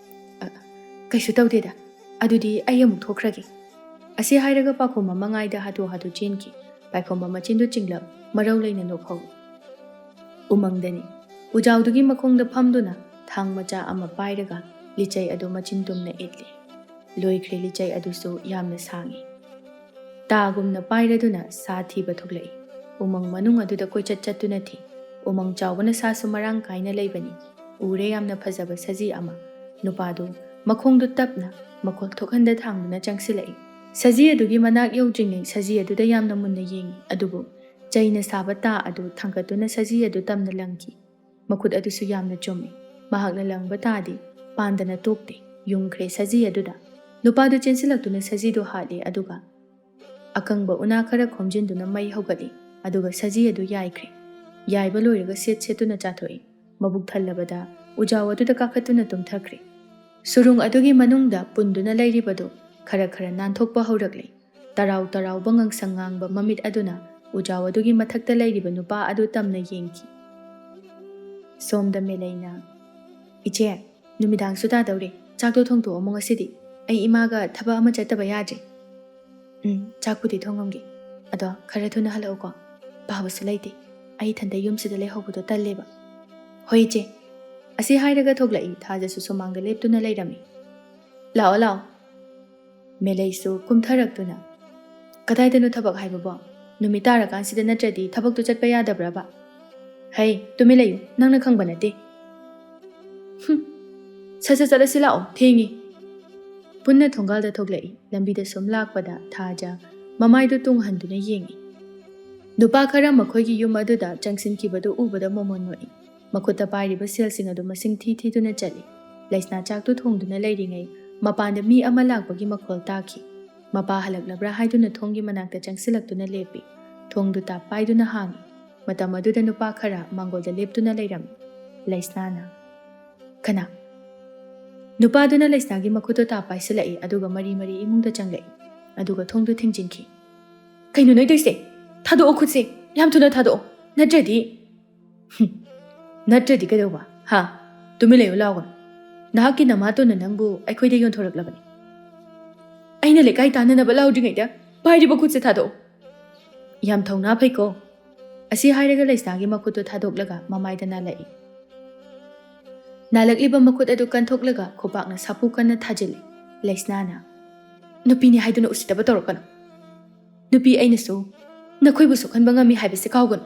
"ꯑ, ꯀꯩꯁꯨ ꯇꯧꯗꯦꯗ꯫ ꯑꯗꯨꯗꯤ ꯑꯩ ꯑꯃꯨꯛ ꯊꯣꯛꯈ꯭ꯔꯒꯦ꯫" ꯑꯁꯤ ꯍꯥꯏꯔꯒ ꯄꯥꯈꯣꯝꯕ ꯃꯉꯥꯏꯗ ꯍꯥꯊꯨ ꯍꯥꯊꯨ ꯆꯦꯟꯈꯤ꯫ ꯄꯥꯏꯈꯣꯝꯕ ꯃꯆꯤꯟꯗꯨ ꯆꯤꯡꯂꯞ ꯃꯔꯧ ꯂꯩꯅ ꯅꯣꯛꯍꯧꯏ꯫ ꯎꯃꯪꯗꯅꯤ꯫ ꯎꯖꯥꯎꯗꯨꯒꯤ ꯃꯈꯣꯡꯗ ꯐꯝꯗꯨꯅ ꯊꯥꯡ ꯃꯆꯥ ꯑꯃ ꯄꯥꯏꯔꯒ ꯂꯤꯆꯩ ꯑꯗꯨ ꯃꯆꯤꯟ ꯇꯨꯝꯅ ꯏꯠꯂꯤ꯫ ꯂꯣꯏꯈ꯭ꯔꯦ, ꯂꯤꯆꯩ ꯑꯗꯨꯁꯨ ꯌꯥꯝꯅ ꯁꯥꯡꯏ꯫ ꯇꯥꯒꯨꯝꯅ ꯄꯥꯏꯔꯗꯨꯅ ꯁꯥ ꯊꯤꯕ ꯊꯣꯛꯂꯛꯏ꯫ ꯎꯃꯪ ꯃꯅꯨꯡ ꯑꯗꯨꯗ ꯀꯣꯏꯆꯠ ꯆꯠꯇꯨꯅ ꯊꯤ꯫ ꯎꯃꯪ ꯆꯥꯎꯕꯅ ꯁꯥꯁꯨ ꯃꯔꯥꯡ ꯀꯥꯏꯅ ꯂꯩꯕꯅꯤ꯫ ꯎꯔꯦ ꯌꯥꯝꯅ ꯐꯖꯕ ꯁꯖꯤ ꯑꯃ꯫ ꯅꯨꯄꯥꯗꯨ ꯃꯈꯣꯡꯗꯨ ꯇꯞꯅ ꯃꯈꯣꯜ ꯊꯣꯛꯍꯟꯗ ꯊꯥꯡꯗꯨꯅ ꯆꯪꯁꯤꯜꯂꯛꯏ꯫ ꯁꯖꯤ ꯑꯗꯨꯒꯤ ꯃꯅꯥꯛ ꯌꯧꯗ꯭ꯔꯤꯉꯩ ꯁꯖꯤ ꯑꯗꯨꯗ ꯌꯥꯝꯅ ꯃꯨꯟꯅ ꯌꯦꯡꯏ꯫ ꯑꯗꯨꯕꯨ ꯆꯩꯅ ꯁꯥꯕ ꯇꯥ ꯑꯗꯨ ꯊꯥꯡꯒꯠꯇꯨꯅ ꯁꯖꯤ ꯑꯗꯨ ꯇꯝꯅ ꯂꯪꯈꯤ꯫ ꯃꯈꯨꯠ ꯑꯗꯨꯁꯨ ꯌꯥꯝꯅ ꯆꯨꯝꯃꯤ꯫ ꯃꯍꯥꯛꯅ ꯂꯪꯕ ꯇꯥꯗꯤ ꯄꯥꯟꯗꯅ ꯇꯣꯛꯇꯦ꯫ ꯌꯨꯡꯈ꯭ꯔꯦ ꯁꯖꯤ ꯑꯗꯨꯗ꯫ ꯅꯨꯄꯥꯗꯨ ꯆꯦꯟꯁꯤꯜꯂꯛꯇꯨꯅ ꯁꯖꯤꯗꯨ ꯍꯥꯠꯂꯦ, ꯑꯗꯨꯒ ꯑꯀꯪꯕ ꯎꯅꯥ ꯈꯔ ꯈꯣꯝꯖꯤꯟꯗꯨꯅ ꯃꯩ ꯍꯧꯒꯠꯂꯤ꯫ ꯑꯗꯨꯒ ꯁꯖꯤ ꯑꯗꯨ ꯌꯥꯏꯈ꯭ꯔꯦ꯫ ꯌꯥꯏꯕ ꯂꯣꯏꯔꯒ ꯁꯦꯠ ꯁꯦꯠꯇꯨꯅ ꯆꯥꯊꯣꯛꯏ꯫ ꯃꯕꯨꯛ ꯊꯜꯂꯕꯗ ꯎꯖꯥꯎ ꯑꯗꯨꯗ ꯀꯥꯈꯠꯇꯨꯅ ꯇꯨꯝꯊꯈ꯭ꯔꯦ꯫ ꯁꯨꯔꯨꯡ ꯑꯗꯨꯒꯤ ꯃꯅꯨꯡꯗ ꯄꯨꯟꯗꯨꯅ ꯂꯩꯔꯤꯕꯗꯨ ꯈꯔ ꯈꯔ ꯅꯥꯟꯊꯣꯛꯄ ꯍꯧꯔꯛꯂꯤ꯫ ꯇꯔꯥꯎ ꯇꯔꯥꯎꯕ ꯉꯥꯡꯁꯪ ꯉꯥꯡꯕ ꯃꯃꯤꯠ ꯑꯗꯨꯅ ꯎꯖꯥꯎ ꯑꯗꯨꯒꯤ ꯃꯊꯛꯇ ꯂꯩꯔꯤꯕ ꯅꯨꯄꯥ ꯑꯗꯨ ꯇꯝꯅ ꯌꯦꯡꯈꯤ꯫ ꯁꯣꯝꯗ ꯃꯦꯂꯩꯅ, "ꯏꯆꯦ, ꯅꯨꯃꯤꯗꯥꯡꯁꯨ ꯇꯥꯗꯧꯔꯦ꯫ ꯆꯥꯛꯇꯣ ꯊꯣꯡꯗꯣꯛꯑꯝꯃꯣ ꯉꯁꯤꯗꯤ꯫ ꯑꯩ ꯏꯃꯥꯒ ꯊꯕꯛ ꯑꯃ ꯆꯠꯇꯕ ꯌꯥꯗ꯭ꯔꯦ꯫" "ꯎꯝ, ꯆꯥꯛꯄꯨꯗꯤ ꯊꯣꯡꯉꯝꯒꯦ꯫ ꯑꯗꯣ ꯈꯔ ꯊꯨꯅ ꯍꯜꯂꯛꯎꯀꯣ꯫ ꯄꯥꯕꯁꯨ ꯂꯩꯇꯦ꯫ ꯑꯩ ꯏꯊꯟꯇ ꯌꯨꯝꯁꯤꯗ ꯂꯩꯍꯧꯕꯗꯣ ꯇꯜꯂꯦꯕ꯫" "ꯍꯣꯏ, ꯏꯆꯦ꯫" ꯑꯁꯤ ꯍꯥꯏꯔꯒ ꯊꯣꯛꯂꯛꯏ꯫ ꯊꯥꯖꯁꯨ ꯁꯨꯃꯥꯡꯗ ꯂꯦꯞꯇꯨꯅ ꯂꯩꯔꯝꯃꯤ꯫ "ꯂꯥꯛꯑꯣ, ꯂꯥꯛꯑꯣ꯫" ꯃꯦꯂꯩꯁꯨ ꯀꯨꯝꯊꯔꯛꯇꯨꯅ, "ꯀꯗꯥꯏꯗꯅꯣ ꯊꯕꯛ ꯍꯥꯏꯕꯕꯣ? ꯅꯨꯃꯤꯠ ꯇꯥꯔꯀꯥꯟꯁꯤꯗ ꯅꯠꯇ꯭ꯔꯗꯤ ꯊꯕꯛꯇꯨ ꯆꯠꯄ ꯌꯥꯗꯕ꯭ꯔꯕ?" "ꯍꯩ, ꯇꯨꯃꯤꯟ ꯂꯩꯌꯨ, ꯅꯪꯅ ꯈꯪꯕ ꯅꯠꯇꯦ꯫" "ꯍꯨꯝ, ꯁꯠ ꯁꯠ ꯆꯠꯂꯁꯤ ꯂꯥꯛꯑꯣ, ꯊꯦꯡꯉꯤ꯫" ꯄꯨꯟꯅ ꯊꯣꯡꯒꯥꯜꯗ ꯊꯣꯛꯂꯛꯏ꯫ ꯂꯝꯕꯤꯗ ꯁꯨꯝ ꯂꯥꯛꯄꯗ ꯊꯥꯖ ꯃꯃꯥꯏꯗꯨ ꯇꯨꯡꯍꯟꯗꯨꯅ ꯌꯦꯡꯏ꯫ ꯅꯨꯄꯥ ꯈꯔ ꯃꯈꯣꯏꯒꯤ ꯌꯨꯝ ꯑꯗꯨꯗ ꯆꯪꯁꯤꯟꯈꯤꯕꯗꯨ ꯎꯕꯗ ꯃꯣꯃꯣꯟ ꯅꯣꯛꯏ꯫ ꯃꯈꯨꯠꯇ ꯄꯥꯏꯔꯤꯕ ꯁꯦꯜꯁꯤꯡ ꯑꯗꯨ ꯃꯁꯤꯡ ꯊꯤ ꯊꯤꯗꯨꯅ ꯆꯠꯂꯤ꯫ ꯂꯩꯁꯅꯥ ꯆꯥꯛꯇꯨ ꯊꯣꯡꯗꯨꯅ ꯂꯩꯔꯤꯉꯩ ꯃꯄꯥꯟꯗ ꯃꯤ ꯑꯃ ꯂꯥꯛꯄꯒꯤ ꯃꯈꯣꯜ ꯇꯥꯈꯤ꯫ ꯃꯄꯥ ꯍꯜꯂꯛꯂꯕ꯭ꯔꯥ ꯍꯥꯏꯗꯨꯅ ꯊꯣꯡꯒꯤ ꯃꯅꯥꯛꯇ ꯆꯪꯁꯤꯜꯂꯛꯇꯨꯅ ꯂꯦꯞꯄꯤ꯫ ꯊꯣꯡꯗꯨ ꯇꯥꯞ ꯄꯥꯏꯗꯨꯅ ꯍꯥꯡꯏ꯫ ꯃꯇꯝ ꯑꯗꯨꯗ ꯅꯨꯄꯥ ꯈꯔ ꯃꯥꯡꯒꯣꯜꯗ ꯂꯦꯞꯇꯨꯅ ꯂꯩꯔꯝꯃꯤ꯫ ꯂꯩꯁꯅꯥꯅ, "ꯀꯅꯥ?" ꯅꯨꯄꯥꯗꯨꯅ ꯂꯩꯁꯅꯥꯒꯤ ꯃꯈꯨꯠꯇꯨ ꯇꯥꯞ ꯄꯥꯏꯁꯤꯜꯂꯛꯏ, ꯑꯗꯨꯒ ꯃꯔꯤ ꯃꯔꯤ ꯏꯃꯨꯡꯗ ꯆꯪꯂꯛꯏ, ꯑꯗꯨꯒ ꯊꯣꯡꯗꯨ ꯊꯤꯡꯖꯤꯟꯈꯤ꯫ "ꯀꯩꯅꯣ ꯅꯣꯏ ꯇꯧꯏꯁꯦ? ꯊꯥꯗꯣꯛꯑꯣ ꯈꯨꯠꯁꯦ! ꯌꯥꯝ ꯊꯨꯅ ꯊꯥꯗꯣꯛꯑꯣ, ꯅꯠꯇ꯭ꯔꯗꯤ!" "ꯍꯨꯝ, ꯅꯠꯇ꯭ꯔꯗꯤ ꯀꯩꯗꯧꯕ? ꯍꯥ? ꯇꯨꯃꯤꯟ ꯂꯩꯌꯨ ꯂꯥꯎꯒꯅꯨ꯫ ꯅꯍꯥꯛꯀꯤ ꯅꯃꯥꯇꯣꯟꯅ ꯅꯪꯕꯨ ꯑꯩꯈꯣꯏꯗ ꯌꯣꯟꯊꯣꯔꯛꯂꯕꯅꯤ꯫" "ꯑꯩꯅ ꯂꯩꯀꯥꯏ ꯇꯥꯟꯅꯅꯕ ꯂꯥꯎꯗ꯭ꯔꯤꯉꯩꯗ ꯄꯥꯏꯔꯤꯕ ꯈꯨꯠꯁꯦ ꯊꯥꯗꯣꯛꯑꯣ꯫" "ꯌꯥꯝ ꯊꯧꯅꯥ ꯐꯩꯀꯣ꯫" ꯑꯁꯤ ꯍꯥꯏꯔꯒ ꯂꯩꯁꯅꯥꯒꯤ ꯃꯈꯨꯠꯇꯨ ꯊꯥꯗꯣꯛꯂꯒ ꯃꯃꯥꯏꯗ ꯅꯥꯜꯂꯛꯏ꯫ ꯅꯥꯜꯂꯛꯂꯤꯕ ꯃꯈꯨꯠ ꯑꯗꯨ ꯀꯟꯊꯣꯛꯂꯒ ꯈꯨꯄꯥꯛꯅ ꯁꯥꯐꯨ ꯀꯟꯅ ꯊꯥꯖꯤꯜꯂꯤ꯫ ꯂꯩꯁꯅꯥꯅ, "ꯅꯨꯄꯤꯅꯤ ꯍꯥꯏꯗꯨꯅ ꯎꯁꯤꯠꯇꯕ ꯇꯧꯔꯛꯀꯅꯨ꯫ ꯅꯨꯄꯤ ꯑꯩꯅꯁꯨ ꯅꯈꯣꯏꯕꯨ ꯁꯣꯛꯍꯟꯕ ꯉꯝꯃꯤ ꯍꯥꯏꯕꯁꯤ ꯀꯥꯎꯒꯅꯨ꯫"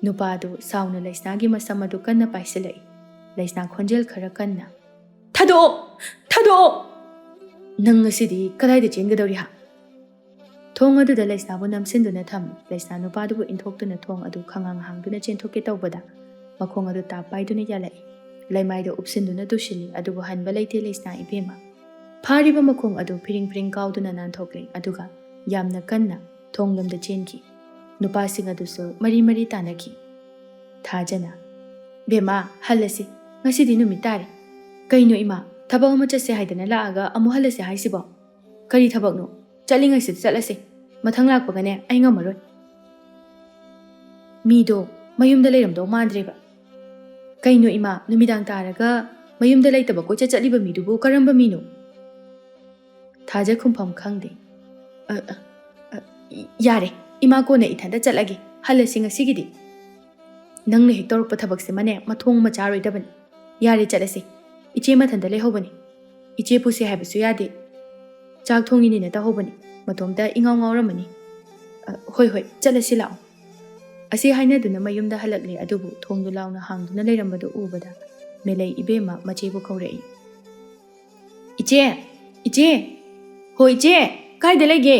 ꯅꯨꯄꯥ ꯑꯗꯨ ꯁꯥꯎꯅ ꯂꯩꯁꯅꯥꯒꯤ ꯃꯁꯝ ꯑꯗꯨ ꯀꯟꯅ ꯄꯥꯏꯁꯤꯜꯂꯛꯏ꯫ ꯂꯩꯁꯅꯥ ꯈꯣꯟꯖꯦꯜ ꯈꯔ ꯀꯟꯅ, "ꯊꯥꯗꯣꯛꯑꯣ! ꯊꯥꯗꯣꯛꯑꯣ! ꯅꯪ ꯉꯁꯤꯗꯤ ꯀꯗꯥꯏꯗ ꯆꯦꯟꯒꯗꯧꯔꯤ ꯍꯥ?" ꯊꯣꯡ ꯑꯗꯨꯗ ꯂꯩꯁꯅꯥꯕꯨ ꯅꯝꯁꯤꯟꯗꯨꯅ ꯊꯝꯃꯤ꯫ ꯂꯩꯁꯅꯥ ꯅꯨꯄꯥꯗꯨꯕꯨ ꯏꯟꯊꯣꯛꯇꯨꯅ ꯊꯣꯡ ꯑꯗꯨ ꯈꯪꯍꯥꯡ ꯍꯥꯡꯗꯨꯅ ꯆꯦꯟꯊꯣꯛꯀꯦ ꯇꯧꯕꯗ, ꯃꯈꯣꯡ ꯑꯗꯨ ꯇꯥꯞ ꯄꯥꯏꯗꯨꯅ ꯌꯥꯜꯂꯛꯏ꯫ ꯂꯩꯃꯥꯏꯗ ꯎꯞꯁꯤꯟꯗꯨꯅ ꯇꯨꯁꯤꯜꯂꯤ, ꯑꯗꯨꯕꯨ ꯍꯟꯕ ꯂꯩꯇꯦ ꯂꯩꯁꯅꯥ ꯏꯕꯦꯝꯃ꯫ ꯐꯥꯔꯤꯕ ꯃꯈꯣꯡ ꯑꯗꯨ ꯐꯤꯔꯤꯡ ꯐꯤꯔꯤꯡ ꯀꯥꯎꯗꯨꯅ ꯅꯥꯟꯊꯣꯛꯂꯦ, ꯑꯗꯨꯒ ꯌꯥꯝꯅ ꯀꯟꯅ ꯊꯣꯡꯂꯣꯝꯗ ꯆꯦꯟꯈꯤ꯫ ꯅꯨꯄꯥꯁꯤꯡ ꯑꯗꯨꯁꯨ ꯃꯔꯤ ꯃꯔꯤ ꯇꯥꯅꯈꯤ꯫ ꯊꯥꯖꯅ, "ꯕꯦꯝꯃ, ꯍꯜꯂꯁꯤ꯫ ꯉꯁꯤꯗꯤ ꯅꯨꯃꯤꯠ ꯇꯥꯔꯦ꯫ ꯀꯩꯅꯣ ꯏꯃꯥ, ꯊꯕꯛ ꯑꯃ ꯆꯠꯁꯦ ꯍꯥꯏꯗꯅ ꯂꯥꯛꯑꯒ ꯑꯃꯨꯛ ꯍꯜꯂꯁꯦ ꯍꯥꯏꯁꯤꯕꯣ? ꯀꯔꯤ ꯊꯕꯛꯅꯣ? ꯆꯠꯂꯤꯉꯩꯁꯤꯗ ꯆꯠꯂꯁꯦ꯫ ꯃꯊꯪ ꯂꯥꯛꯄꯒꯅꯦ ꯑꯩ ꯉꯝꯃꯔꯣꯏ꯫" ꯃꯤꯗꯣ ꯃꯌꯨꯝꯗ ꯂꯩꯔꯝꯗꯧ ꯃꯥꯟꯗ꯭ꯔꯦꯕ꯫ "ꯀꯩꯅꯣ ꯏꯃꯥ, ꯅꯨꯃꯤꯗꯥꯡ ꯇꯥꯔꯒ ꯃꯌꯨꯝꯗ ꯂꯩꯇꯕ ꯀꯣꯏꯆꯠ ꯆꯠꯂꯤꯕ ꯃꯤꯗꯨꯕꯨ ꯀꯔꯝꯕ ꯃꯤꯅꯣ?" ꯊꯥꯖ ꯈꯨꯝꯐꯝ ꯈꯪꯗꯦ꯫ "ꯑ, ꯑ, ꯑ, ꯌꯥꯔꯦ, ꯏꯃꯥ ꯀꯣꯟꯅ ꯏꯊꯟꯇ ꯆꯠꯂꯒꯦ꯫ ꯍꯜꯂꯁꯤ ꯉꯁꯤꯒꯤꯗꯤ꯫ ꯅꯪꯅ ꯍꯦꯛ ꯇꯧꯔꯛꯄ ꯊꯕꯛꯁꯤꯃꯅꯦ ꯃꯊꯣꯡ ꯑꯃ ꯆꯥꯔꯣꯏꯗꯕꯅꯤ꯫ ꯌꯥꯔꯦ, ꯆꯠꯂꯁꯤ꯫ ꯏꯆꯦ ꯃꯊꯟꯇ ꯂꯩꯍꯧꯕꯅꯤ꯫ ꯏꯆꯦ ꯄꯨꯁꯦ ꯍꯥꯏꯕꯁꯨ ꯌꯥꯗꯦ꯫ ꯆꯥꯛ ꯊꯣꯡꯉꯤꯅꯤꯅ ꯇꯧꯍꯧꯕꯅꯤ꯫ ꯃꯇꯣꯝꯇ ꯏꯉꯥꯎ ꯉꯥꯎꯔꯝꯃꯅꯤ꯫ ꯑ, ꯍꯣꯏ, ꯍꯣꯏ, ꯆꯠꯂꯁꯤ ꯂꯥꯛꯑꯣ꯫" ꯑꯁꯤ ꯍꯥꯏꯅꯗꯨꯅ ꯃꯌꯨꯝꯗ ꯍꯜꯂꯛꯂꯦ, ꯑꯗꯨꯕꯨ ꯊꯣꯡꯗꯨ ꯂꯥꯎꯅ ꯍꯥꯡꯗꯨꯅ ꯂꯩꯔꯝꯕꯗꯨ ꯎꯕꯗ ꯃꯦꯂꯩ ꯏꯕꯦꯝꯃ ꯃꯆꯦꯕꯨ ꯀꯧꯔꯛꯏ꯫ "ꯏꯆꯦ! ꯏꯆꯦ! ꯍꯣ ꯏꯆꯦ! ꯀꯥꯏꯗ ꯂꯩꯒꯦ?"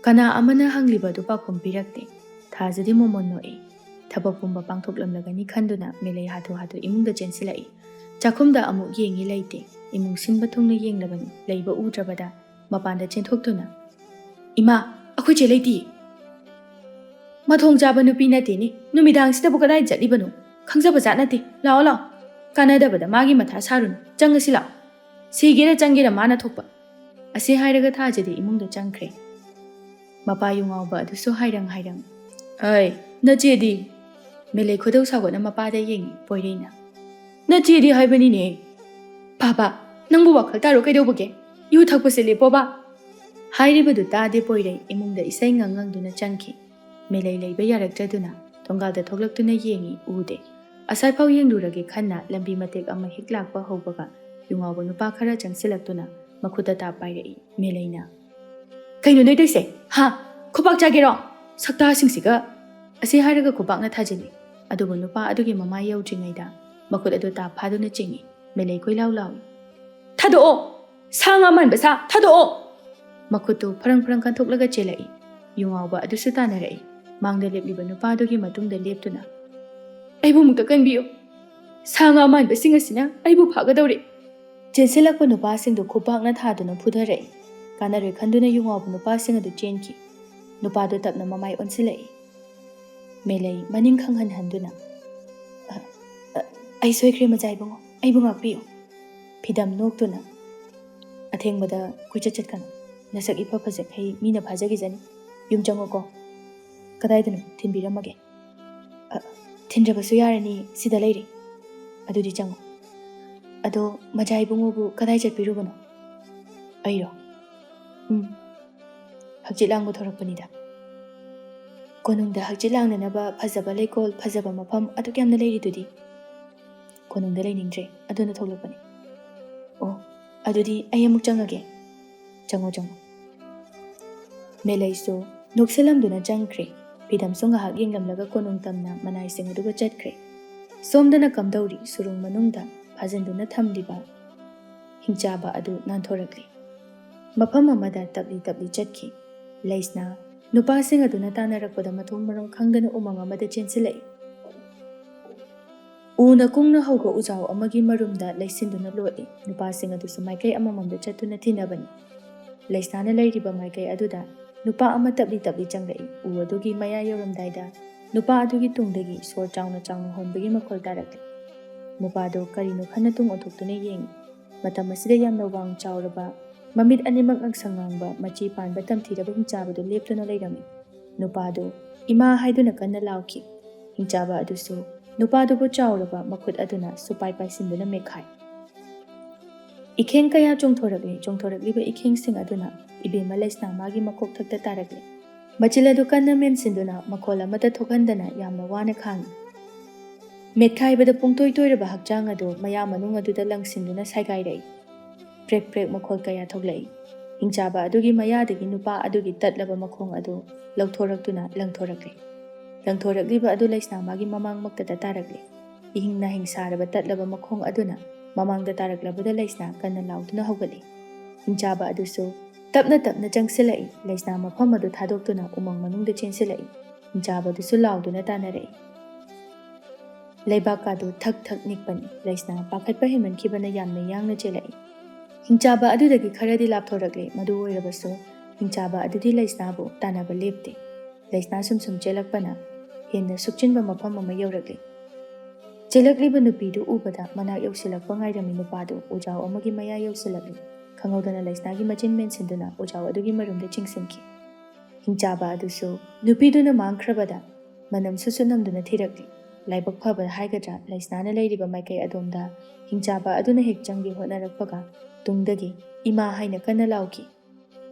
ꯀꯅꯥ ꯑꯃꯅ ꯍꯪꯂꯤꯕ ꯑꯗꯨ ꯄꯥꯎꯈꯨꯝ ꯄꯤꯔꯛꯇꯦ꯫ ꯊꯥꯖꯗꯤ ꯃꯣꯃꯣꯟ ꯅꯣꯛꯏ꯫ ꯊꯕꯛ ꯄꯨꯝꯕ ꯄꯥꯡꯊꯣꯛꯂꯝꯂꯒꯅꯤ ꯈꯟꯗꯨꯅ ꯃꯦꯂꯩ ꯍꯥꯊꯨ ꯍꯥꯊꯨ ꯏꯃꯨꯡꯗ ꯆꯦꯟꯁꯤꯜꯂꯛꯏ꯫ ꯆꯥꯛꯈꯨꯝꯗ ꯑꯃꯨꯛ ꯌꯦꯡꯉꯤ, ꯂꯩꯇꯦ꯫ ꯏꯃꯨꯡ ꯁꯤꯟꯕ ꯊꯨꯡꯅ ꯌꯦꯡꯂꯕꯅꯤ, ꯂꯩꯕ ꯎꯗ꯭ꯔꯕꯗ ꯃꯄꯥꯟꯗ ꯆꯦꯟꯊꯣꯛꯇꯨꯅ, "ꯏꯃꯥ, ꯑꯩꯈꯣꯏ ꯆꯦ ꯂꯩꯇꯤꯌꯦ꯫ ꯃꯊꯣꯡ ꯆꯥꯕ ꯅꯨꯄꯤ ꯅꯠꯇꯦꯅꯦ, ꯅꯨꯃꯤꯗꯥꯡꯁꯤꯗꯕꯨ ꯀꯗꯥꯏ ꯆꯠꯂꯤꯕꯅꯣ? ꯈꯪꯖꯕ ꯖꯥꯠ ꯅꯠꯇꯦ꯫ ꯂꯥꯛꯑꯣ, ꯂꯥꯛꯑꯣ, ꯀꯥꯟꯅꯗꯕꯗ ꯃꯥꯒꯤ ꯃꯊꯥ ꯁꯥꯔꯨꯅꯨ, ꯆꯪꯉꯁꯤ ꯂꯥꯛꯑꯣ꯫ ꯁꯤꯒꯦꯔꯥ ꯆꯪꯒꯦꯔꯥ ꯃꯥꯅ ꯊꯣꯛꯄ"꯫ ꯑꯁꯤ ꯍꯥꯏꯔꯒ ꯊꯥꯖꯗꯤ ꯏꯃꯨꯡꯗ ꯆꯪꯈ꯭ꯔꯦ꯫ ꯃꯄꯥ ꯌꯨꯉꯥꯎꯕ ꯑꯗꯨꯁꯨ ꯍꯥꯏꯔꯪ ꯍꯥꯏꯔꯪ, "ꯑꯩ, ꯅꯆꯦꯗꯤ?" ꯃꯦꯂꯩ ꯈꯣꯏꯗꯧ ꯁꯥꯎꯒꯠꯅ ꯃꯄꯥꯗ ꯌꯦꯡꯉꯤ ꯄꯣꯏꯔꯩꯅ꯫ "ꯅꯆꯦꯗꯤ ꯍꯥꯏꯕꯅꯤꯅꯦ꯫ ꯄꯥꯕ, ꯅꯪꯕꯨ ꯋꯥꯈꯜ ꯇꯥꯔꯣ ꯀꯩꯗꯧꯕꯒꯦ? ꯌꯨ ꯊꯛꯄꯁꯦ ꯂꯦꯞꯄꯣꯕ"꯫ ꯍꯥꯏꯔꯤꯕꯗꯨ ꯇꯥꯗꯦ ꯄꯣꯏꯔꯩ ꯏꯃꯨꯡꯗ ꯏꯁꯩ ꯉꯪ ꯉꯪꯗꯨꯅ ꯆꯪꯈꯤ꯫ ꯃꯦꯂꯩ ꯂꯩꯕ ꯌꯥꯔꯛꯇ꯭ꯔꯗꯨꯅ ꯊꯣꯡꯒꯥꯜꯗ ꯊꯣꯛꯂꯛꯇꯨꯅ ꯌꯦꯡꯉꯤ, ꯎꯗꯦ꯫ ꯑꯁꯥꯏꯐꯥꯎ ꯌꯦꯡꯂꯨꯔꯒꯦ ꯈꯟꯅ ꯂꯝꯕꯤ ꯃꯇꯦꯛ ꯑꯃ ꯍꯦꯛ ꯂꯥꯛꯄ ꯍꯧꯕꯒ ꯌꯨꯉꯥꯎꯕ ꯅꯨꯄꯥ ꯈꯔ ꯆꯪꯁꯤꯜꯂꯛꯇꯨꯅ ꯃꯈꯨꯠꯇ ꯇꯥꯞ ꯄꯥꯏꯔꯛꯏ꯫ ꯃꯦꯂꯩꯅ, "ꯀꯩꯅꯣ ꯅꯣꯏ ꯇꯧꯏꯁꯦ? ꯍꯥ? ꯈꯨꯄꯥꯛ ꯆꯥꯒꯦꯔꯣ? ꯁꯛꯇꯥꯁꯤꯡꯁꯤꯒ!" ꯑꯁꯤ ꯍꯥꯏꯔꯒ ꯈꯨꯄꯥꯛꯅ ꯊꯥꯖꯤꯜꯂꯤ꯫ ꯑꯗꯨꯕꯨ ꯅꯨꯄꯥ ꯑꯗꯨꯒꯤ ꯃꯃꯥꯏ ꯌꯧꯗ꯭ꯔꯤꯉꯩꯗ ꯃꯈꯨꯠ ꯑꯗꯨ ꯇꯥꯞ ꯐꯥꯗꯨꯅ ꯆꯤꯡꯏ꯫ ꯃꯦꯂꯩ ꯀꯣꯏꯂꯥꯎ ꯂꯥꯎꯏ, "ꯊꯥꯗꯣꯛꯑꯣ! ꯁꯥ ꯉꯥ ꯃꯥꯟꯕ ꯁꯥ, ꯊꯥꯗꯣꯛꯑꯣ!" ꯃꯈꯨꯠꯇꯨ ꯐꯔꯪ ꯐꯔꯪ ꯀꯟꯊꯣꯛꯂꯒ ꯆꯦꯜꯂꯛꯏ꯫ ꯌꯨꯉꯥꯎꯕ ꯑꯗꯨꯁꯨ ꯇꯥꯟꯅꯔꯛꯏ꯫ ꯃꯥꯡꯗ ꯂꯦꯞꯂꯤꯕ ꯅꯨꯄꯥ ꯑꯗꯨꯒꯤ ꯃꯇꯨꯡꯗ ꯂꯦꯞꯇꯨꯅ, "ꯑꯩꯕꯨ ꯑꯃꯨꯛꯇ ꯀꯟꯕꯤꯌꯨ! ꯁꯥ ꯉꯥ ꯃꯥꯟꯕꯁꯤꯡ ꯑꯁꯤꯅ ꯑꯩꯕꯨ ꯐꯥꯒꯗꯧꯔꯦ!" ꯆꯦꯟꯁꯤꯜꯂꯛꯄ ꯅꯨꯄꯥꯁꯤꯡꯗꯨ ꯈꯨꯄꯥꯛꯅ ꯊꯥꯗꯨꯅ ꯐꯨꯊꯔꯛꯏ꯫ ꯀꯥꯟꯅꯔꯣꯏ ꯈꯟꯗꯨꯅ ꯌꯨꯉꯥꯎꯕ ꯅꯨꯄꯥꯁꯤꯡ ꯑꯗꯨ ꯆꯦꯟꯈꯤ꯫ ꯅꯨꯄꯥꯗꯨ ꯇꯞꯅ ꯃꯃꯥꯏ ꯑꯣꯟꯁꯤꯜꯂꯛꯏ꯫ ꯃꯦꯂꯩ ꯃꯅꯤꯡ ꯈꯪꯍꯟ ꯍꯟꯗꯨꯅ, "ꯑ, ꯑ, ꯑꯩ ꯁꯣꯏꯈ꯭ꯔꯦ ꯃꯖꯥ ꯏꯕꯨꯡꯉꯣ, ꯑꯩꯕꯨ ꯉꯥꯛꯄꯤꯌꯨ"꯫ ꯐꯤꯗꯝ ꯅꯣꯛꯇꯨꯅ, "ꯑꯊꯦꯡꯕꯗ ꯀꯣꯏꯆꯠ ꯆꯠꯀꯅꯨ꯫ ꯅꯁꯛ ꯏꯐ ꯐꯖꯈꯩ ꯃꯤꯅ ꯐꯥꯖꯈꯤꯖꯅꯤ꯫ ꯌꯨꯝ ꯆꯪꯉꯣꯀꯣ"꯫ "ꯀꯗꯥꯏꯗꯅꯣ? ꯊꯤꯟꯕꯤꯔꯝꯃꯒꯦ"꯫ "ꯑ, ꯊꯤꯟꯗ꯭ꯔꯕꯁꯨ ꯌꯥꯔꯅꯤ, ꯁꯤꯗ ꯂꯩꯔꯦ"꯫ "ꯑꯗꯨꯗꯤ ꯆꯪꯉꯣ꯫ ꯑꯗꯣ ꯃꯖꯥ ꯏꯕꯨꯡꯉꯣꯕꯨ ꯀꯗꯥꯏ ꯆꯠꯄꯤꯔꯨꯕꯅꯣ?" "ꯑꯩꯔꯣ? ꯎꯝ, ꯍꯛꯆꯤꯠ ꯂꯥꯡꯕ ꯊꯣꯔꯛꯄꯅꯤꯗ"꯫ "ꯀꯣꯅꯨꯡꯗ ꯍꯛꯆꯤꯠ ꯂꯥꯡꯅꯅꯕ ꯐꯖꯕ ꯂꯩꯀꯣꯜ, ꯐꯖꯕ ꯃꯐꯝ ꯑꯗꯨꯛ ꯌꯥꯝꯅ ꯂꯩꯔꯤꯗꯨꯗꯤ"꯫ "ꯀꯣꯅꯨꯡꯗ ꯂꯩꯅꯤꯡꯗ꯭ꯔꯦ, ꯑꯗꯨꯅ ꯊꯣꯛꯂꯛꯄꯅꯤ"꯫ "ꯑꯣ, ꯑꯗꯨꯗꯤ ꯑꯩ ꯑꯃꯨꯛ ꯆꯪꯉꯒꯦ"꯫ "ꯆꯪꯉꯣ, ꯆꯪꯉꯣ"꯫ ꯃꯦꯂꯩꯁꯨ ꯅꯣꯛꯁꯤꯜꯂꯝꯗꯨꯅ ꯆꯪꯈ꯭ꯔꯦ꯫ ꯐꯤꯗꯝꯁꯨ ꯉꯥꯏꯍꯥꯛ ꯌꯦꯡꯂꯝꯂꯒ ꯀꯣꯅꯨꯡ ꯇꯝꯅ ꯃꯅꯥꯏꯁꯤꯡ ꯑꯗꯨꯒ ꯆꯠꯈ꯭ꯔꯦ꯫ ꯁꯣꯝꯗꯅ ꯀꯝꯗꯧꯔꯤ ꯁꯨꯔꯨꯡ ꯃꯅꯨꯡꯗ ꯐꯥꯖꯤꯟꯗꯨꯅ ꯊꯝꯂꯤꯕ ꯍꯤꯡꯆꯥꯕ ꯑꯗꯨ ꯅꯥꯟꯊꯣꯔꯛꯂꯤ꯫ ꯃꯐꯝ ꯑꯃꯗ ꯇꯞꯂꯤ ꯇꯞꯂꯤ ꯆꯠꯈꯤ꯫ ꯂꯩꯁꯅ ꯅꯨꯄꯥꯁꯤꯡ ꯑꯗꯨꯅ ꯇꯥꯟꯅꯔꯛꯄꯗ ꯃꯊꯣꯡ ꯃꯔꯝ ꯈꯪꯗꯅ ꯎꯃꯪ ꯑꯃꯗ ꯆꯦꯟꯁꯤꯜꯂꯛꯏ꯫ ꯎꯅ ꯀꯨꯡꯅ ꯍꯧꯕ ꯎꯖꯥꯎ ꯑꯃꯒꯤ ꯃꯔꯨꯝꯗ ꯂꯩꯁꯤꯟꯗꯨꯅ ꯂꯣꯠꯂꯤ꯫ ꯅꯨꯄꯥꯁꯤꯡ ꯑꯗꯨꯁꯨ ꯃꯥꯏꯀꯩ ꯑꯃꯃꯝꯗ ꯆꯠꯇꯨꯅ ꯊꯤꯅꯕꯅꯤ꯫ ꯂꯩꯁꯅꯥꯅ ꯂꯩꯔꯤꯕ ꯃꯥꯏꯀꯩ ꯑꯗꯨꯗ ꯅꯨꯄꯥ ꯑꯃ ꯇꯞꯂꯤ ꯇꯞꯂꯤ ꯆꯪꯂꯛꯏ꯫ ꯎ ꯑꯗꯨꯒꯤ ꯃꯌꯥ ꯌꯧꯔꯝꯗꯥꯏꯗ ꯅꯨꯄꯥ ꯑꯗꯨꯒꯤ ꯇꯨꯡꯗꯒꯤ ꯁꯣꯔ ꯆꯥꯎꯅ ꯆꯥꯎꯅ ꯍꯣꯟꯕꯒꯤ ꯃꯈꯣꯜ ꯇꯥꯔꯛꯂꯤ꯫ ꯅꯨꯄꯥꯗꯨ ꯀꯔꯤꯅꯣ ꯈꯟꯅ ꯇꯨꯡ ꯑꯣꯟꯊꯣꯛꯇꯨꯅ ꯌꯦꯡꯏ꯫ ꯃꯇꯝ ꯑꯁꯤꯗ ꯌꯥꯝꯅ ꯋꯥꯡ ꯆꯥꯎꯔꯕ, ꯃꯃꯤꯠ ꯑꯅꯤꯃꯛ ꯉꯥꯡꯁꯪ ꯉꯥꯡꯕ, ꯃꯆꯤ ꯄꯥꯟꯕ ꯇꯝꯊꯤꯔꯕ ꯍꯤꯡꯆꯥꯕꯗꯨ ꯂꯦꯞꯇꯨꯅ ꯂꯩꯔꯝꯃꯤ꯫ ꯅꯨꯄꯥꯗꯨ "ꯏꯃꯥ" ꯍꯥꯏꯗꯨꯅ ꯀꯟꯅ ꯂꯥꯎꯈꯤ꯫ ꯍꯤꯡꯆꯥꯕ ꯑꯗꯨꯁꯨ ꯅꯨꯄꯥꯗꯨꯕꯨ ꯆꯥꯎꯔꯕ ꯃꯈꯨꯠ ꯑꯗꯨꯅ ꯁꯨꯄꯥꯏ ꯄꯥꯏꯁꯤꯟꯗꯨꯅ ꯃꯦꯠꯈꯥꯏ꯫ ꯏꯈꯦꯡ ꯀꯌꯥ ꯆꯣꯡꯊꯣꯔꯛꯂꯤ꯫ ꯆꯣꯡꯊꯣꯔꯛꯂꯤꯕ ꯏꯈꯦꯡꯁꯤꯡ ꯑꯗꯨꯅ ꯏꯕꯦꯝꯃ ꯂꯩꯁꯅꯥ ꯃꯥꯒꯤ ꯃꯀꯣꯛꯊꯛꯇ ꯇꯥꯔꯛꯂꯤ꯫ ꯃꯆꯤꯜ ꯑꯗꯨ ꯀꯟꯅ ꯃꯦꯟꯁꯤꯟꯗꯨꯅ ꯃꯈꯣꯜ ꯑꯃꯠꯇ ꯊꯣꯛꯍꯟꯗꯅ ꯌꯥꯝꯅ ꯋꯥꯅ ꯈꯥꯡꯏ꯫ ꯃꯦꯠꯈꯥꯏꯕꯗ ꯄꯨꯡꯇꯣꯏ ꯇꯣꯏꯔꯕ ꯍꯛꯆꯥꯡ ꯑꯗꯨ ꯃꯌꯥ ꯃꯅꯨꯡ ꯑꯗꯨꯗ ꯂꯪꯁꯤꯟꯗꯨꯅ ꯁꯥꯏꯒꯥꯏꯔꯛꯏ꯫ ꯄ꯭ꯔꯦꯛ ꯄ꯭ꯔꯦꯛ ꯃꯈꯣꯜ ꯀꯌꯥ ꯊꯣꯛꯂꯛꯏ꯫ ꯍꯤꯡꯆꯥꯕ ꯑꯗꯨꯒꯤ ꯃꯌꯥꯗꯒꯤ ꯅꯨꯄꯥ ꯑꯗꯨꯒꯤ ꯇꯠꯂꯕ ꯃꯈꯣꯡ ꯑꯗꯨ ꯂꯧꯊꯣꯔꯛꯇꯨꯅ ꯂꯪꯊꯣꯔꯛꯂꯤ꯫ ꯂꯪꯊꯣꯔꯛꯂꯤꯕ ꯑꯗꯨ ꯂꯩꯁꯅꯥ ꯃꯥꯒꯤ ꯃꯃꯥꯡꯃꯛꯇꯗ ꯇꯥꯔꯛꯂꯤ꯫ ꯏꯍꯤꯡ ꯅꯥꯍꯤꯡ ꯁꯥꯔꯕ ꯇꯠꯂꯕ ꯃꯈꯣꯡ ꯑꯗꯨꯅ ꯃꯃꯥꯡꯗ ꯇꯥꯔꯛꯂꯕꯗ ꯂꯩꯁꯅꯥ ꯀꯟꯅ ꯂꯥꯎꯗꯨꯅ ꯍꯧꯒꯠꯂꯤ꯫ ꯍꯤꯡꯆꯥꯕ ꯑꯗꯨꯁꯨ ꯇꯞꯅ ꯇꯞꯅ ꯆꯪꯁꯤꯜꯂꯛꯏ꯫ ꯂꯩꯁꯅꯥ ꯃꯐꯝ ꯑꯗꯨ ꯊꯥꯗꯣꯛꯇꯨꯅ ꯎꯃꯪ ꯃꯅꯨꯡꯗ ꯆꯦꯟꯁꯤꯜꯂꯛꯏ꯫ ꯍꯤꯡꯆꯥꯕ ꯑꯗꯨꯁꯨ ꯂꯥꯎꯗꯨꯅ ꯇꯥꯟꯅꯔꯛꯏ꯫ ꯂꯩꯕꯥꯛ ꯑꯗꯨ ꯊꯛ ꯊꯛ ꯅꯤꯛꯄꯅꯤ꯫ ꯂꯩꯁꯅꯥ ꯄꯥꯈꯠꯄ ꯍꯦꯟꯃꯟꯈꯤꯕꯅ ꯌꯥꯝꯅ ꯌꯥꯡꯅ ꯆꯦꯜꯂꯛꯏ꯫ ꯍꯤꯡꯆꯥꯕ ꯑꯗꯨꯗꯒꯤ ꯈꯔꯗꯤ ꯂꯥꯞꯊꯣꯔꯛꯂꯦ꯫ ꯃꯗꯨ ꯑꯣꯏꯔꯕꯁꯨ ꯍꯤꯡꯆꯥꯕ ꯑꯗꯨꯗꯤ ꯂꯩꯁꯅꯥꯕꯨ ꯇꯥꯟꯅꯕ ꯂꯦꯞꯇꯦ꯫ ꯂꯩꯁꯅꯥ ꯁꯨꯝ ꯁꯨꯝ ꯆꯦꯜꯂꯛꯄꯅ ꯍꯦꯟꯅ ꯁꯨꯛꯆꯤꯟꯕ ꯃꯐꯝ ꯑꯃ ꯌꯧꯔꯛꯂꯤ꯫ ꯆꯦꯜꯂꯛꯂꯤꯕ ꯅꯨꯄꯤꯗꯨ ꯎꯕꯗ ꯃꯅꯥꯛ ꯌꯧꯁꯤꯜꯂꯛꯄ ꯉꯥꯏꯔꯝꯃꯤ ꯅꯨꯄꯥꯗꯨ ꯎꯖꯥꯎ ꯑꯃꯒꯤ ꯃꯌꯥ ꯌꯧꯁꯤꯜꯂꯛꯂꯤ꯫ ꯈꯪꯍꯧꯗꯅ ꯂꯩꯁꯅꯥꯒꯤ ꯃꯆꯤꯟ ꯃꯦꯟꯁꯤꯟꯗꯨꯅ ꯎꯖꯥꯎ ꯑꯗꯨꯒꯤ ꯃꯔꯨꯝꯗ ꯆꯤꯡꯁꯤꯟꯈꯤ꯫ ꯍꯤꯡꯆꯥꯕ ꯑꯗꯨꯁꯨ ꯅꯨꯄꯤꯗꯨꯅ ꯃꯥꯡꯈ꯭ꯔꯕꯗ ꯃꯅꯝ ꯁꯨꯠ ꯁꯨꯠ ꯅꯝꯗꯨꯅ ꯊꯤꯔꯛꯂꯤ꯫ ꯂꯥꯏꯕꯛ ꯐꯕ ꯍꯥꯏꯒꯗ꯭ꯔꯥ, ꯂꯩꯁꯅꯥꯅ ꯂꯩꯔꯤꯕ ꯃꯥꯏꯀꯩ ꯑꯗꯣꯝꯗ ꯍꯤꯡꯆꯥꯕ ꯑꯗꯨꯅ ꯍꯦꯛ ꯆꯪꯒꯦ ꯍꯣꯠꯅꯔꯛꯄꯒ ꯇꯨꯡꯗꯒꯤ "ꯏꯃꯥ" ꯍꯥꯏꯅ ꯀꯟꯅ ꯂꯥꯎꯈꯤ꯫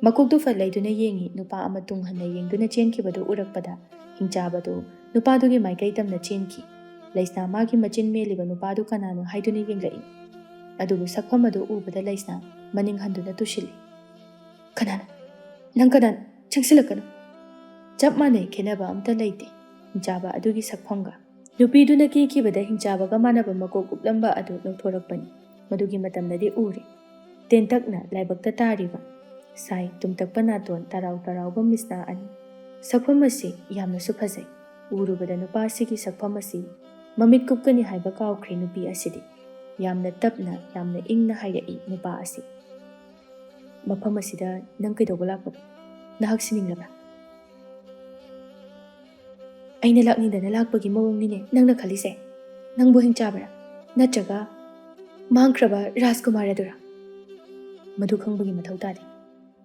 ꯃꯀꯣꯛꯇꯨ ꯐꯠ ꯂꯩꯗꯨꯅ ꯌꯦꯡꯉꯤ꯫ ꯅꯨꯄꯥ ꯑꯃ ꯇꯨꯡ ꯍꯟꯅ ꯌꯦꯡꯗꯨꯅ ꯆꯦꯟꯈꯤꯕꯗꯨ ꯎꯔꯛꯄꯗ ꯍꯤꯡꯆꯥꯕꯗꯨ ꯅꯨꯄꯥꯗꯨꯒꯤ ꯃꯥꯏꯀꯩ ꯇꯝꯅ ꯆꯦꯟꯈꯤ꯫ ꯂꯩꯁꯅꯥ ꯃꯥꯒꯤ ꯃꯆꯤꯟ ꯃꯦꯜꯂꯤꯕ ꯅꯨꯄꯥꯗꯨ ꯀꯅꯥꯅꯣ ꯍꯥꯏꯗꯨꯅ ꯌꯦꯡꯂꯛꯏ꯫ ꯑꯗꯨꯕꯨ ꯁꯛꯐꯝ ꯑꯗꯨ ꯎꯕꯗ ꯂꯩꯁꯅꯥ ꯃꯅꯤꯡ ꯍꯟꯗꯨꯅ ꯇꯨꯁꯤꯜꯂꯤ꯫ "ꯀꯅꯥꯅꯣ? ꯅꯪ ꯀꯅꯥꯅꯣ? ꯆꯪꯁꯤꯜꯂꯛꯀꯅꯨ!" ꯆꯞ ꯃꯥꯟꯅꯩ, ꯈꯦꯠꯅꯕ ꯑꯝꯇ ꯂꯩꯇꯦ ꯍꯤꯡꯆꯥꯕ ꯑꯗꯨꯒꯤ ꯁꯛꯐꯝꯒ꯫ ꯅꯨꯄꯤꯗꯨꯅ ꯀꯦꯈꯤꯕꯗ ꯍꯤꯡꯆꯥꯕꯒ ꯃꯥꯟꯅꯕ ꯃꯀꯣꯛ ꯎꯞꯂꯝꯕ ꯑꯗꯨ ꯂꯧꯊꯣꯔꯛꯄꯅꯤ꯫ ꯃꯗꯨꯒꯤ ꯃꯇꯝꯗꯗꯤ ꯎꯔꯦ꯫ ꯇꯦꯟꯇꯛꯅ ꯂꯥꯏꯕꯛꯇ ꯇꯥꯔꯤꯕ, ꯁꯥꯏ ꯇꯨꯝꯇꯛꯄ ꯅꯥꯇꯣꯟ, ꯇꯔꯥꯎ ꯇꯔꯥꯎꯕ ꯃꯤꯠꯁꯅꯥ ꯑꯅꯤ꯫ ꯁꯛꯐꯝ ꯑꯁꯤ ꯌꯥꯝꯅꯁꯨ ꯐꯖꯩ꯫ ꯎꯔꯨꯕꯗ ꯅꯨꯄꯥ ꯑꯁꯤꯒꯤ ꯁꯛꯐꯝ ꯑꯁꯤ ꯃꯃꯤꯠ ꯀꯨꯞꯀꯅꯤ ꯍꯥꯏꯕ ꯀꯥꯎꯈ꯭ꯔꯦ ꯅꯨꯄꯤ ꯑꯁꯤꯗꯤ꯫ ꯌꯥꯝꯅ ꯇꯞꯅ, ꯌꯥꯝꯅ ꯏꯪꯅ ꯍꯥꯏꯔꯛꯏ ꯅꯨꯄꯥ ꯑꯁꯤ꯫ ꯃꯐꯝ ꯑꯁꯤꯗ ꯅꯪ ꯀꯩꯗꯧꯕ ꯂꯥꯛꯄꯅꯣ? ꯅꯍꯥꯛ ꯁꯤꯅꯤꯡꯂꯕ꯭ꯔꯥ? ꯑꯩꯅ ꯂꯥꯛꯅꯤꯡꯗꯅ ꯂꯥꯛꯄꯒꯤ ꯃꯑꯣꯡꯅꯤꯅꯦ ꯅꯪꯅ ꯈꯜꯂꯤꯁꯦ꯫ ꯅꯪꯕꯨ ꯍꯤꯡꯆꯥꯕꯔꯥ? ꯅꯠꯇ꯭ꯔꯒ ꯃꯥꯡꯈ꯭ꯔꯕ ꯔꯥꯖꯀꯨꯃꯥꯔ ꯑꯗꯨꯔꯥ? ꯃꯗꯨ ꯈꯪꯕꯒꯤ ꯃꯊꯧ ꯇꯥꯗꯦ꯫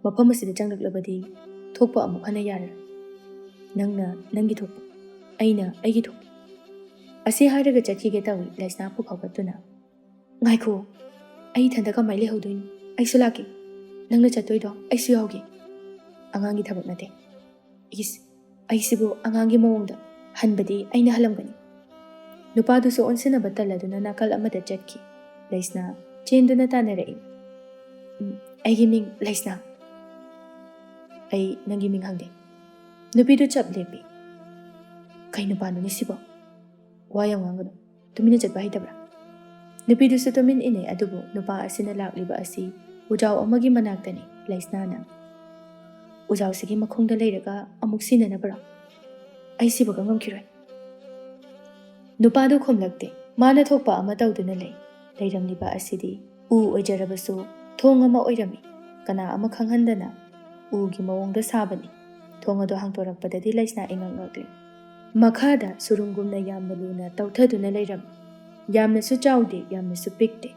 ꯃꯐꯝ ꯑꯁꯤꯗ ꯆꯪꯂꯛꯂꯕꯗꯤ ꯊꯣꯛꯄ ꯑꯃꯨꯛ ꯍꯟꯅ ꯌꯥꯔꯔꯣꯏ꯫ ꯅꯪꯅ ꯅꯪꯒꯤ ꯊꯣꯛꯄ, ꯑꯩꯅ ꯑꯩꯒꯤ ꯊꯣꯛꯄ꯫ ꯑꯁꯤ ꯍꯥꯏꯔꯒ ꯆꯠꯈꯤꯒꯦ ꯇꯧꯏ ꯂꯩꯁꯅꯥ ꯄꯨꯐꯥꯎꯒꯠꯇꯨꯅ꯫ "ꯉꯥꯏꯈꯣ, ꯑꯩ ꯏꯊꯟꯗ ꯀꯃꯥꯏꯅ ꯂꯩꯍꯧꯗꯣꯏꯅꯣ? ꯑꯩꯁꯨ ꯂꯥꯛꯀꯦ꯫ ꯅꯪꯅ ꯆꯠꯇꯣꯏꯗꯣ ꯑꯩꯁꯨ ꯌꯥꯎꯒꯦ꯫ ꯑꯉꯥꯡꯒꯤ ꯊꯕꯛ ꯅꯠꯇꯦ꯫" ꯏꯁ, ꯑꯩꯁꯤꯕꯨ ꯑꯉꯥꯡꯒꯤ ꯃꯑꯣꯡꯗ ꯍꯟꯕꯗꯤ ꯑꯩꯅ ꯍꯜꯂꯝꯒꯅꯤ꯫ ꯅꯨꯄꯥꯗꯨꯁꯨ ꯑꯣꯟꯁꯤꯟꯅꯕ ꯇꯜꯂꯗꯨꯅ ꯅꯥꯀꯜ ꯑꯃꯗ ꯆꯠꯈꯤ꯫ ꯂꯩꯁꯅꯥ ꯆꯦꯟꯗꯨꯅ ꯇꯥꯟꯅꯔꯛꯏ꯫ "ꯎꯝ, ꯑꯩꯒꯤ ꯃꯤꯡ ꯂꯩꯁꯅꯥ꯫" "ꯑꯩ ꯅꯪꯒꯤ ꯃꯤꯡ ꯍꯪꯗꯦ꯫" ꯅꯨꯄꯤꯗꯨ ꯆꯞ ꯂꯦꯞꯄꯤ꯫ "ꯀꯩ ꯅꯨꯄꯥꯅꯣꯅꯦ ꯁꯤꯕꯣ? ꯋꯥ ꯌꯥꯝ ꯉꯥꯡꯒꯅꯨ꯫ ꯇꯨꯃꯤꯟꯅ ꯆꯠꯄ ꯍꯩꯇꯕ꯭ꯔꯥ?" ꯅꯨꯄꯤꯗꯨꯁꯨ ꯇꯨꯃꯤꯟ ꯏꯟꯅꯩ, ꯑꯗꯨꯕꯨ ꯅꯨꯄꯥ ꯑꯁꯤꯅ ꯂꯥꯛꯂꯤꯕ ꯑꯁꯤ ꯎꯖꯥꯎ ꯑꯃꯒꯤ ꯃꯅꯥꯛꯇꯅꯤ꯫ ꯂꯩꯁꯅꯥꯅ, "ꯎꯖꯥꯎꯁꯤꯒꯤ ꯃꯈꯣꯡꯗ ꯂꯩꯔꯒ ꯑꯃꯨꯛ ꯁꯤꯅꯅꯕꯔꯣ? ꯑꯩ ꯁꯤꯕꯒ ꯉꯝꯈꯤꯔꯣꯏ꯫" ꯅꯨꯄꯥꯗꯨ ꯈꯨꯝꯂꯛꯇꯦ꯫ ꯃꯥꯅ ꯊꯣꯛꯄ ꯑꯃ ꯇꯧꯗꯨꯅ ꯂꯩ꯫ ꯂꯩꯔꯝꯂꯤꯕ ꯑꯁꯤꯗꯤ ꯎ ꯑꯣꯏꯖꯔꯕꯁꯨ ꯊꯣꯡ ꯑꯃ ꯑꯣꯏꯔꯝꯃꯤ꯫ ꯀꯅꯥ ꯑꯃ ꯈꯪꯍꯟꯗꯅ ꯎꯒꯤ ꯃꯑꯣꯡꯗ ꯁꯥꯕꯅꯤ꯫ ꯊꯣꯡ ꯑꯗꯨ ꯍꯥꯡꯗꯣꯔꯛꯄꯗꯗꯤ ꯂꯩꯁꯅꯥ ꯏꯉꯛ ꯉꯛꯂꯤ꯫ ꯃꯈꯥꯗ ꯁꯨꯔꯨꯡꯒꯨꯝꯅ ꯌꯥꯝꯅ ꯂꯨꯅ ꯇꯧꯊꯗꯨꯅ ꯂꯩꯔꯝꯃꯤ꯫ ꯌꯥꯝꯅꯁꯨ ꯆꯥꯎꯗꯦ, ꯌꯥꯝꯅꯁꯨ ꯄꯤꯛꯇꯦ꯫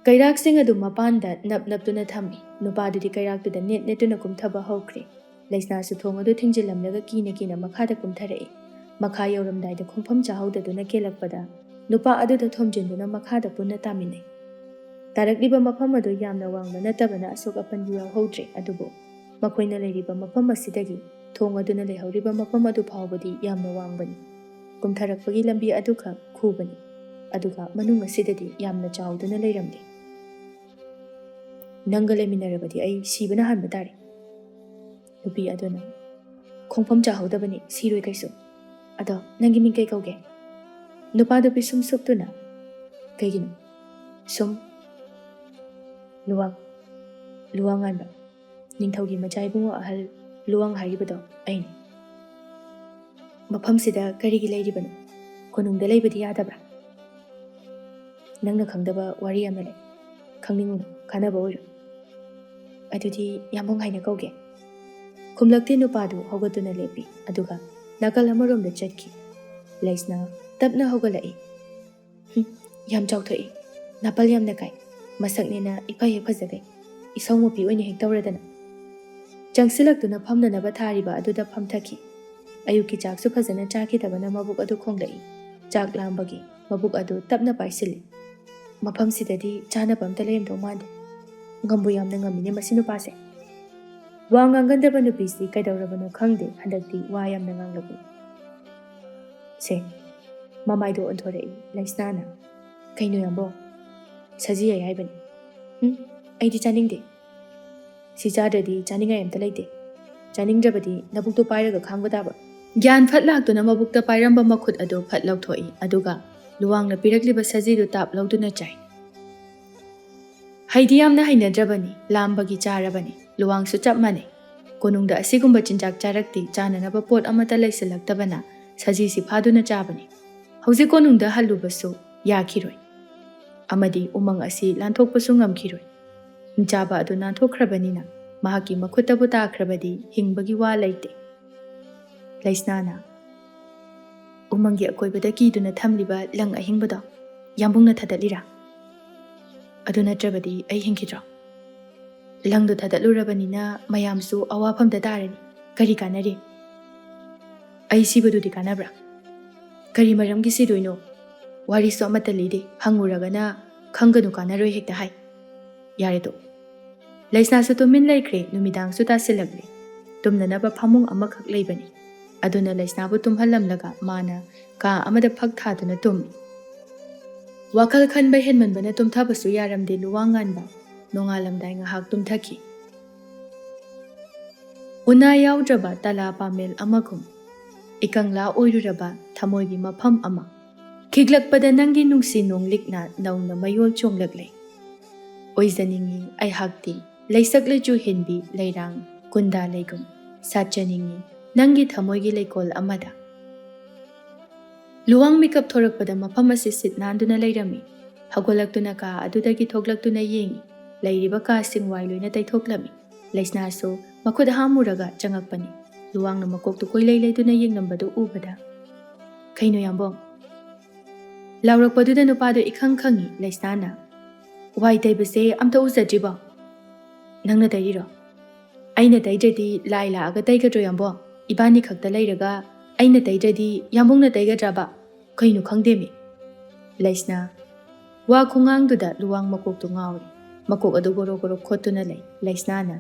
ꯀꯩꯔꯥꯛꯁꯤꯡ ꯑꯗꯨ ꯃꯄꯥꯟꯗ ꯅꯞ ꯅꯞꯇꯨꯅ ꯊꯝꯃꯤ꯫ ꯅꯨꯄꯥꯗꯨꯗꯤ ꯀꯩꯔꯥꯛꯇꯨꯗ ꯅꯦꯠ ꯅꯦꯠꯇꯨꯅ ꯀꯨꯝꯊꯕ ꯍꯧꯈ꯭ꯔꯦ꯫ ꯂꯩꯁꯅꯥꯁꯨ ꯊꯣꯡ ꯑꯗꯨ ꯊꯤꯡꯖꯤꯜꯂꯝꯂꯒ ꯀꯤꯅ ꯀꯤꯅ ꯃꯈꯥꯗ ꯀꯨꯝꯊꯔꯛꯏ꯫ ꯃꯈꯥ ꯌꯧꯔꯝꯗꯥꯏꯗ ꯈꯣꯡꯐꯝ ꯆꯥꯍꯧꯗꯗꯨꯅ ꯀꯦꯜꯂꯛꯄꯗ ꯅꯨꯄꯥ ꯑꯗꯨꯗ ꯊꯣꯝꯖꯤꯟꯗꯨꯅ ꯃꯈꯥꯗ ꯄꯨꯟꯅ ꯇꯥꯃꯤꯟꯅꯩ꯫ ꯇꯥꯔꯛꯂꯤꯕ ꯃꯐꯝ ꯑꯗꯨ ꯌꯥꯝꯅ ꯋꯥꯡꯕ ꯅꯠꯇꯕꯅ ꯑꯁꯣꯛ ꯑꯄꯟ ꯌꯥꯎꯍꯧꯗ꯭ꯔꯦ, ꯑꯗꯨꯕꯨ ꯃꯈꯣꯏꯅ ꯂꯩꯔꯤꯕ ꯃꯐꯝ ꯑꯁꯤꯗꯒꯤ ꯊꯣꯡ ꯑꯗꯨꯅ ꯂꯩꯍꯧꯔꯤꯕ ꯃꯐꯝ ꯑꯗꯨ ꯐꯥꯎꯕꯗꯤ ꯌꯥꯝꯅ ꯋꯥꯡꯕꯅꯤ꯫ ꯀꯨꯝꯊꯔꯛꯄꯒꯤ ꯂꯝꯕꯤ ꯑꯗꯨꯈꯛ ꯈꯨꯕꯅꯤ, ꯑꯗꯨꯒ ꯃꯅꯨꯡ ꯑꯁꯤꯗꯗꯤ ꯌꯥꯝꯅ ꯆꯥꯎꯗꯨꯅ ꯂꯩꯔꯝꯗꯦ꯫ "ꯅꯪꯒ ꯂꯩꯃꯤꯟꯅꯔꯕꯗꯤ ꯑꯩ ꯁꯤꯕꯅ ꯍꯥꯟꯕ ꯇꯥꯔꯦ꯫" ꯅꯨꯄꯤ ꯑꯗꯨꯅ, "ꯈꯣꯡꯐꯝ ꯆꯥꯍꯧꯗꯕꯅꯤ, ꯁꯤꯔꯣꯏ ꯀꯩꯁꯨ꯫ ꯑꯗꯣ ꯅꯪꯒꯤ ꯃꯤꯡ ꯀꯩ ꯀꯧꯒꯦ?" ꯅꯨꯄꯥꯗꯨ ꯄꯤꯁꯨꯝ ꯁꯨꯛꯇꯨꯅ, "ꯀꯩꯒꯤꯅꯣ?" "ꯁꯨꯝ꯫" "ꯂꯨꯋꯥꯡ, ꯂꯨꯋꯥꯡ ꯉꯥꯟꯕ, ꯅꯤꯡꯊꯧꯒꯤ ꯃꯆꯥ ꯏꯕꯨꯡꯉꯣ ꯑꯍꯜ ꯂꯨꯋꯥꯡ ꯍꯥꯏꯔꯤꯕꯗꯣ ꯑꯩꯅꯤ꯫" "ꯃꯐꯝꯁꯤꯗ ꯀꯔꯤꯒꯤ ꯂꯩꯔꯤꯕꯅꯣ? ꯀꯣꯅꯨꯡꯗ ꯂꯩꯕꯗꯤ ꯌꯥꯗꯕ꯭ꯔꯥ?" "ꯅꯪꯅ ꯈꯪꯗꯕ ꯋꯥꯔꯤ ꯑꯃ ꯂꯩ꯫ ꯈꯪꯅꯤꯡꯉꯨꯅꯨ, ꯀꯥꯟꯅꯕ ꯑꯣꯏꯔꯣꯏ꯫" "ꯑꯗꯨꯗꯤ ꯌꯥꯝꯕꯨꯡ ꯍꯥꯏꯅ ꯀꯧꯒꯦ?" ꯈꯨꯝꯂꯛꯇꯦ꯫ ꯅꯨꯄꯥꯗꯨ ꯍꯧꯒꯠꯇꯨꯅ ꯂꯦꯞꯄꯤ, ꯑꯗꯨꯒ ꯅꯥꯀꯜ ꯑꯃꯔꯣꯝꯗ ꯆꯠꯈꯤ꯫ ꯂꯩꯁꯅꯥ ꯇꯞꯅ ꯍꯧꯒꯠꯂꯛꯏ꯫ "ꯍꯨꯝ, ꯌꯥꯝ ꯆꯥꯎꯊꯣꯛꯏ, ꯅꯥꯄꯜ ꯌꯥꯝꯅ ꯀꯥꯏ, ꯃꯁꯛꯅꯦꯅ ꯏꯐ ꯍꯦꯛ ꯐꯖꯒꯩ, ꯏꯁꯧ ꯃꯄꯤ ꯑꯣꯏꯅ ꯍꯦꯛ ꯇꯧꯔꯗꯅ꯫" ꯆꯪꯁꯤꯜꯂꯛꯇꯨꯅ ꯐꯝꯅꯅꯕ ꯊꯥꯔꯤꯕ ꯑꯗꯨꯗ ꯐꯝꯊꯈꯤ꯫ ꯑꯌꯨꯛꯀꯤ ꯆꯥꯛꯁꯨ ꯐꯖꯅ ꯆꯥꯈꯤꯗꯕꯅ ꯃꯕꯨꯛ ꯑꯗꯨ ꯈꯣꯡꯂꯛꯏ꯫ ꯆꯥꯛ ꯂꯥꯝꯕꯒꯤ ꯃꯕꯨꯛ ꯑꯗꯨ ꯇꯞꯅ ꯄꯥꯏꯁꯤꯜꯂꯤ꯫ "ꯃꯐꯝꯁꯤꯗꯗꯤ ꯆꯥꯅꯕ ꯑꯝꯇ ꯂꯩꯔꯝꯗꯧ ꯃꯥꯟꯗꯦ꯫ ꯉꯝꯕꯨ ꯌꯥꯝꯅ ꯉꯝꯃꯤꯅꯦ ꯃꯁꯤ ꯅꯨꯄꯥꯁꯦ꯫" ꯋꯥ ꯉꯥꯡꯒꯟꯗꯕ ꯅꯨꯄꯤꯁꯤ ꯀꯩꯗꯧꯔꯕꯅꯣ ꯈꯪꯗꯦ, ꯍꯟꯗꯛꯇꯤ ꯋꯥ ꯌꯥꯝꯅ ꯉꯥꯡꯂꯛꯏ꯫ ꯁꯦ, ꯃꯃꯥꯏꯗꯣ ꯑꯣꯟꯊꯣꯔꯛꯏ ꯂꯩꯁꯅꯥꯅ꯫ "ꯀꯩꯅꯣ ꯌꯥꯝꯕꯣ? ꯁꯖꯤ ꯑꯌꯥꯏꯕꯅꯤ꯫ ꯎꯝ, ꯑꯩꯗꯤ ꯆꯥꯅꯤꯡꯗꯦ꯫ ꯁꯤ ꯆꯥꯗ꯭ꯔꯗꯤ ꯆꯥꯅꯤꯡꯉꯥꯏ ꯑꯝꯇ ꯂꯩꯇꯦ꯫ ꯆꯥꯅꯤꯡꯗ꯭ꯔꯕꯗꯤ ꯅꯕꯨꯛꯇꯣ ꯄꯥꯏꯔꯒ ꯈꯥꯡꯕ ꯇꯥꯕ꯫" ꯒ꯭ꯌꯥꯟ ꯐꯠ ꯂꯥꯛꯇꯨꯅ ꯃꯕꯨꯛꯇ ꯄꯥꯏꯔꯝꯕ ꯃꯈꯨꯠ ꯑꯗꯨ ꯐꯠ ꯂꯧꯊꯣꯛꯏ, ꯑꯗꯨꯒ ꯂꯨꯋꯥꯡꯅ ꯄꯤꯔꯛꯂꯤꯕ ꯁꯖꯤꯗꯨ ꯇꯥꯞ ꯂꯧꯗꯨꯅ ꯆꯥꯏ꯫ ꯍꯩꯗꯤ ꯌꯥꯝꯅ ꯍꯩꯅꯗ꯭ꯔꯕꯅꯤ, ꯂꯥꯝꯕꯒꯤ ꯆꯥꯔꯕꯅꯤ꯫ ꯂꯨꯋꯥꯡꯁꯨ ꯆꯞ ꯃꯥꯟꯅꯩ꯫ ꯀꯣꯅꯨꯡꯗ ꯑꯁꯤꯒꯨꯝꯕ ꯆꯤꯟꯖꯥꯛ ꯆꯥꯔꯛꯇꯦ, ꯆꯥꯅꯅꯕ ꯄꯣꯠ ꯑꯃꯠꯇ ꯂꯩꯁꯤꯜꯂꯛꯇꯕꯅ ꯁꯖꯤꯁꯤ ꯐꯥꯗꯨꯅ ꯆꯥꯕꯅꯤ꯫ ꯍꯧꯖꯤꯛ ꯀꯣꯅꯨꯡꯗ ꯍꯜꯂꯨꯕꯁꯨ ꯌꯥꯈꯤꯔꯣꯏ, ꯑꯃꯗꯤ ꯎꯃꯪ ꯑꯁꯤ ꯂꯥꯟꯊꯣꯛꯄꯁꯨ ꯉꯝꯈꯤꯔꯣꯏ꯫ ꯍꯤꯡꯆꯥꯕ ꯑꯗꯨ ꯅꯥꯟꯊꯣꯛꯈ꯭ꯔꯕꯅꯤꯅ ꯃꯍꯥꯛꯀꯤ ꯃꯈꯨꯠꯇꯕꯨ ꯇꯥꯈ꯭ꯔꯕꯗꯤ ꯍꯤꯡꯕꯒꯤ ꯋꯥ ꯂꯩꯇꯦ꯫ ꯂꯩꯁꯅꯥꯅ, "ꯎꯃꯪꯒꯤ ꯑꯀꯣꯏꯕꯗ ꯀꯤꯗꯨꯅ ꯊꯝꯂꯤꯕ ꯂꯪ ꯑꯍꯤꯡꯕꯗꯣ ꯌꯥꯝꯕꯨꯡꯅ ꯊꯥꯗꯠꯂꯤꯔꯥ? ꯑꯗꯨ ꯅꯠꯇ꯭ꯔꯕꯗꯤ ꯑꯩ ꯍꯤꯡꯈꯤꯗ꯭ꯔꯣ? ꯂꯪꯗꯨ ꯊꯥꯗꯠꯂꯨꯔꯕꯅꯤꯅ ꯃꯌꯥꯝꯁꯨ ꯑꯋꯥꯐꯝꯗ ꯇꯥꯔꯅꯤ꯫ ꯀꯔꯤ ꯀꯥꯟꯅꯔꯤ? ꯑꯩ ꯁꯤꯕꯗꯨꯗꯤ ꯀꯥꯟꯅꯕ꯭ꯔꯥ? ꯀꯔꯤ ꯃꯔꯝꯒꯤ ꯁꯤꯗꯣꯏꯅꯣ? ꯋꯥꯔꯤꯁꯨ ꯑꯃꯠꯇ ꯂꯤꯗꯦ, ꯍꯪꯉꯨꯔꯒꯅ ꯈꯪꯒꯅꯨ, ꯀꯥꯟꯅꯔꯣꯏ ꯍꯦꯛꯇ ꯍꯥꯏ꯫ ꯌꯥꯔꯦ ꯇꯣꯛ꯫" ꯂꯩꯁꯅꯥꯁꯨ ꯇꯨꯃꯤꯟ ꯂꯩꯈ꯭ꯔꯦ꯫ ꯅꯨꯃꯤꯗꯥꯡꯁꯨ ꯇꯥꯁꯤꯜꯂꯛꯂꯦ꯫ ꯇꯨꯝꯅꯅꯕ ꯐꯃꯨꯡ ꯑꯃꯈꯛ ꯂꯩꯕꯅꯤ, ꯑꯗꯨꯅ ꯂꯩꯁꯅꯥꯕꯨ ꯇꯨꯝꯍꯜꯂꯝꯂꯒ ꯃꯥꯅ ꯀꯥ ꯑꯃꯗ ꯐꯛ ꯊꯥꯗꯨꯅ ꯇꯨꯝꯃꯤ꯫ ꯋꯥꯈꯜ ꯈꯟꯕ ꯍꯦꯟꯃꯟꯕꯅ ꯇꯨꯝꯊꯕꯁꯨ ꯌꯥꯔꯝꯗꯦ ꯂꯨꯋꯥꯡꯉꯥꯟꯕ꯫ ꯅꯣꯡꯉꯥꯜꯂꯝꯗꯥꯏ ꯉꯥꯏꯍꯥꯛ ꯇꯨꯝꯊꯈꯤ꯫ ꯎꯅꯥ ꯌꯥꯎꯗ꯭ꯔꯕ ꯇꯂꯥ ꯄꯥꯃꯦꯜ ꯑꯃꯒꯨꯝ, ꯏꯀꯪꯂꯥ ꯑꯣꯏꯔꯨꯔꯕ ꯊꯃꯣꯏꯒꯤ ꯃꯐꯝ ꯑꯃ, ꯈꯤꯛꯂꯛꯄꯗ ꯅꯪꯒꯤ ꯅꯨꯡꯁꯤ ꯅꯣꯡꯂꯤꯛꯅ ꯅꯧꯅ ꯃꯌꯣꯜ ꯆꯣꯡꯂꯛꯂꯦ꯫ ꯑꯣꯏꯖꯅꯤꯡꯏ ꯑꯩꯍꯥꯛꯇꯤ ꯂꯩꯁꯛ ꯂꯩꯆꯨ ꯍꯦꯟꯕꯤ ꯂꯩꯔꯥꯡ ꯀꯨꯟꯗꯥ ꯂꯩꯒꯨꯝ, ꯁꯥꯠꯆꯅꯤꯡꯏ ꯅꯪꯒꯤ ꯊꯃꯣꯏꯒꯤ ꯂꯩꯀꯣꯜ ꯑꯃꯗ꯫ ꯂꯨꯋꯥꯡ ꯃꯤꯀꯞ ꯊꯣꯔꯛꯄꯗ ꯃꯐꯝ ꯑꯁꯤ ꯁꯤꯠ ꯅꯥꯟꯗꯨꯅ ꯂꯩꯔꯝꯃꯤ꯫ ꯍꯧꯒꯠꯂꯛꯇꯨꯅ ꯀꯥ ꯑꯗꯨꯗꯒꯤ ꯊꯣꯛꯂꯛꯇꯨꯅ ꯌꯦꯡꯏ꯫ ꯂꯩꯔꯤꯕ ꯀꯥꯁꯤꯡ ꯋꯥꯏ ꯂꯣꯏꯅ ꯇꯩꯊꯣꯛꯂꯝꯃꯤ꯫ ꯂꯩꯁꯅꯥꯁꯨ ꯃꯈꯨꯠ ꯍꯥꯝꯃꯨꯔꯒ ꯆꯪꯉꯛꯄꯅꯤ꯫ ꯂꯨꯋꯥꯡꯅ ꯃꯀꯣꯛꯇꯨ ꯀꯣꯏꯂꯩ ꯂꯩꯗꯨꯅ ꯌꯦꯡꯂꯝꯕꯗꯨ ꯎꯕꯗ, "ꯀꯩꯅꯣ ꯌꯥꯝꯕꯣꯡ? ꯂꯥꯎꯔꯛꯄꯗꯨꯗ ꯅꯨꯄꯥꯗꯣ ꯏꯈꯪ ꯈꯪꯉꯤ ꯂꯩꯁꯅꯥꯅ꯫ "ꯋꯥꯏ ꯇꯩꯕꯁꯦ ꯑꯝꯇ ꯎꯖꯗ꯭ꯔꯤꯕꯣ? ꯅꯪꯅ ꯇꯩꯔꯤꯔꯣ?" "ꯑꯩꯅ ꯇꯩꯗ꯭ꯔꯗꯤ ꯂꯥꯏ ꯂꯥꯛꯑꯒ ꯇꯩꯒꯗ꯭ꯔꯣ ꯌꯥꯝꯕꯣꯡ? ꯏꯕꯥꯅꯤ ꯈꯛꯇ ꯂꯩꯔꯒ ꯑꯩꯅ ꯇꯩꯗ꯭ꯔꯗꯤ ꯌꯥꯝꯕꯣꯡꯅ ꯇꯩꯒꯗ꯭ꯔꯕ? ꯀꯩꯅꯣ ꯈꯪꯗꯦꯃꯤ"꯫ ꯂꯩꯁꯅꯥ꯫ ꯋꯥ ꯈꯣꯡꯉꯥꯡꯗꯨꯗ ꯂꯨꯋꯥꯡ ꯃꯀꯣꯛꯇꯨ ꯉꯥꯎꯔꯦ꯫ ꯃꯀꯣꯛ ꯑꯗꯨ ꯒꯣꯔꯣ ꯒꯣꯔꯣ ꯈꯣꯠꯇꯨꯅ ꯂꯩ꯫ ꯂꯩꯁꯅꯥꯅ,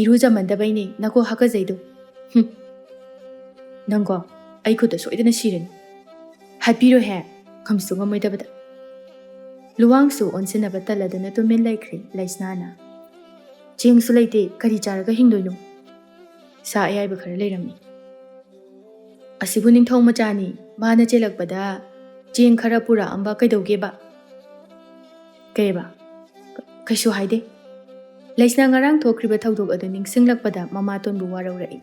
"ꯏꯔꯨꯖꯃꯟꯗꯕꯩꯅꯦ ꯅꯀꯣꯛ ꯍꯥꯀꯖꯩꯗꯣ꯫ ꯍꯨꯝ꯫ ꯅꯪꯀꯣ, ꯑꯩ ꯈꯨꯠꯇ ꯁꯣꯏꯗꯅ ꯁꯤꯔꯅꯤ꯫ ꯍꯥꯠꯄꯤꯔꯣꯍꯦ, ꯉꯝꯁꯨ ꯉꯝꯃꯣꯏꯗꯕꯗ"꯫ ꯂꯨꯋꯥꯡꯁꯨ ꯑꯣꯟꯁꯤꯟꯅꯕ ꯇꯜꯂꯗꯨꯅ ꯇꯨꯃꯤꯟ ꯂꯩꯈ꯭ꯔꯦ꯫ ꯂꯩꯁꯅꯥꯅ, "ꯆꯦꯡꯁꯨ ꯂꯩꯇꯦ, ꯀꯔꯤ ꯆꯥꯔꯒ ꯍꯤꯡꯗꯣꯏꯅꯣ? ꯁꯥ ꯑꯌꯥꯏꯕ ꯈꯔ ꯂꯩꯔꯝꯃꯤ"꯫ "ꯑꯁꯤꯕꯨ ꯅꯤꯡꯊꯧ ꯃꯆꯥꯅꯤ, ꯃꯥꯅ ꯆꯦꯜꯂꯛꯄꯗ ꯆꯦꯡ ꯈꯔ ꯄꯨꯔꯛꯑꯝꯕ ꯀꯩꯗꯧꯒꯦꯕ?" "ꯀꯩꯕ? ꯀꯩꯁꯨ ꯍꯥꯏꯗꯦ"꯫ ꯂꯩꯁꯅꯥ ꯉꯔꯥꯡ ꯊꯣꯛꯈ꯭ꯔꯤꯕ ꯊꯧꯗꯣꯛ ꯑꯗꯨ ꯅꯤꯡꯁꯤꯡꯂꯛꯄꯗ ꯃꯃꯥꯇꯣꯟꯕꯨ ꯋꯥꯔꯧꯔꯛꯏ꯫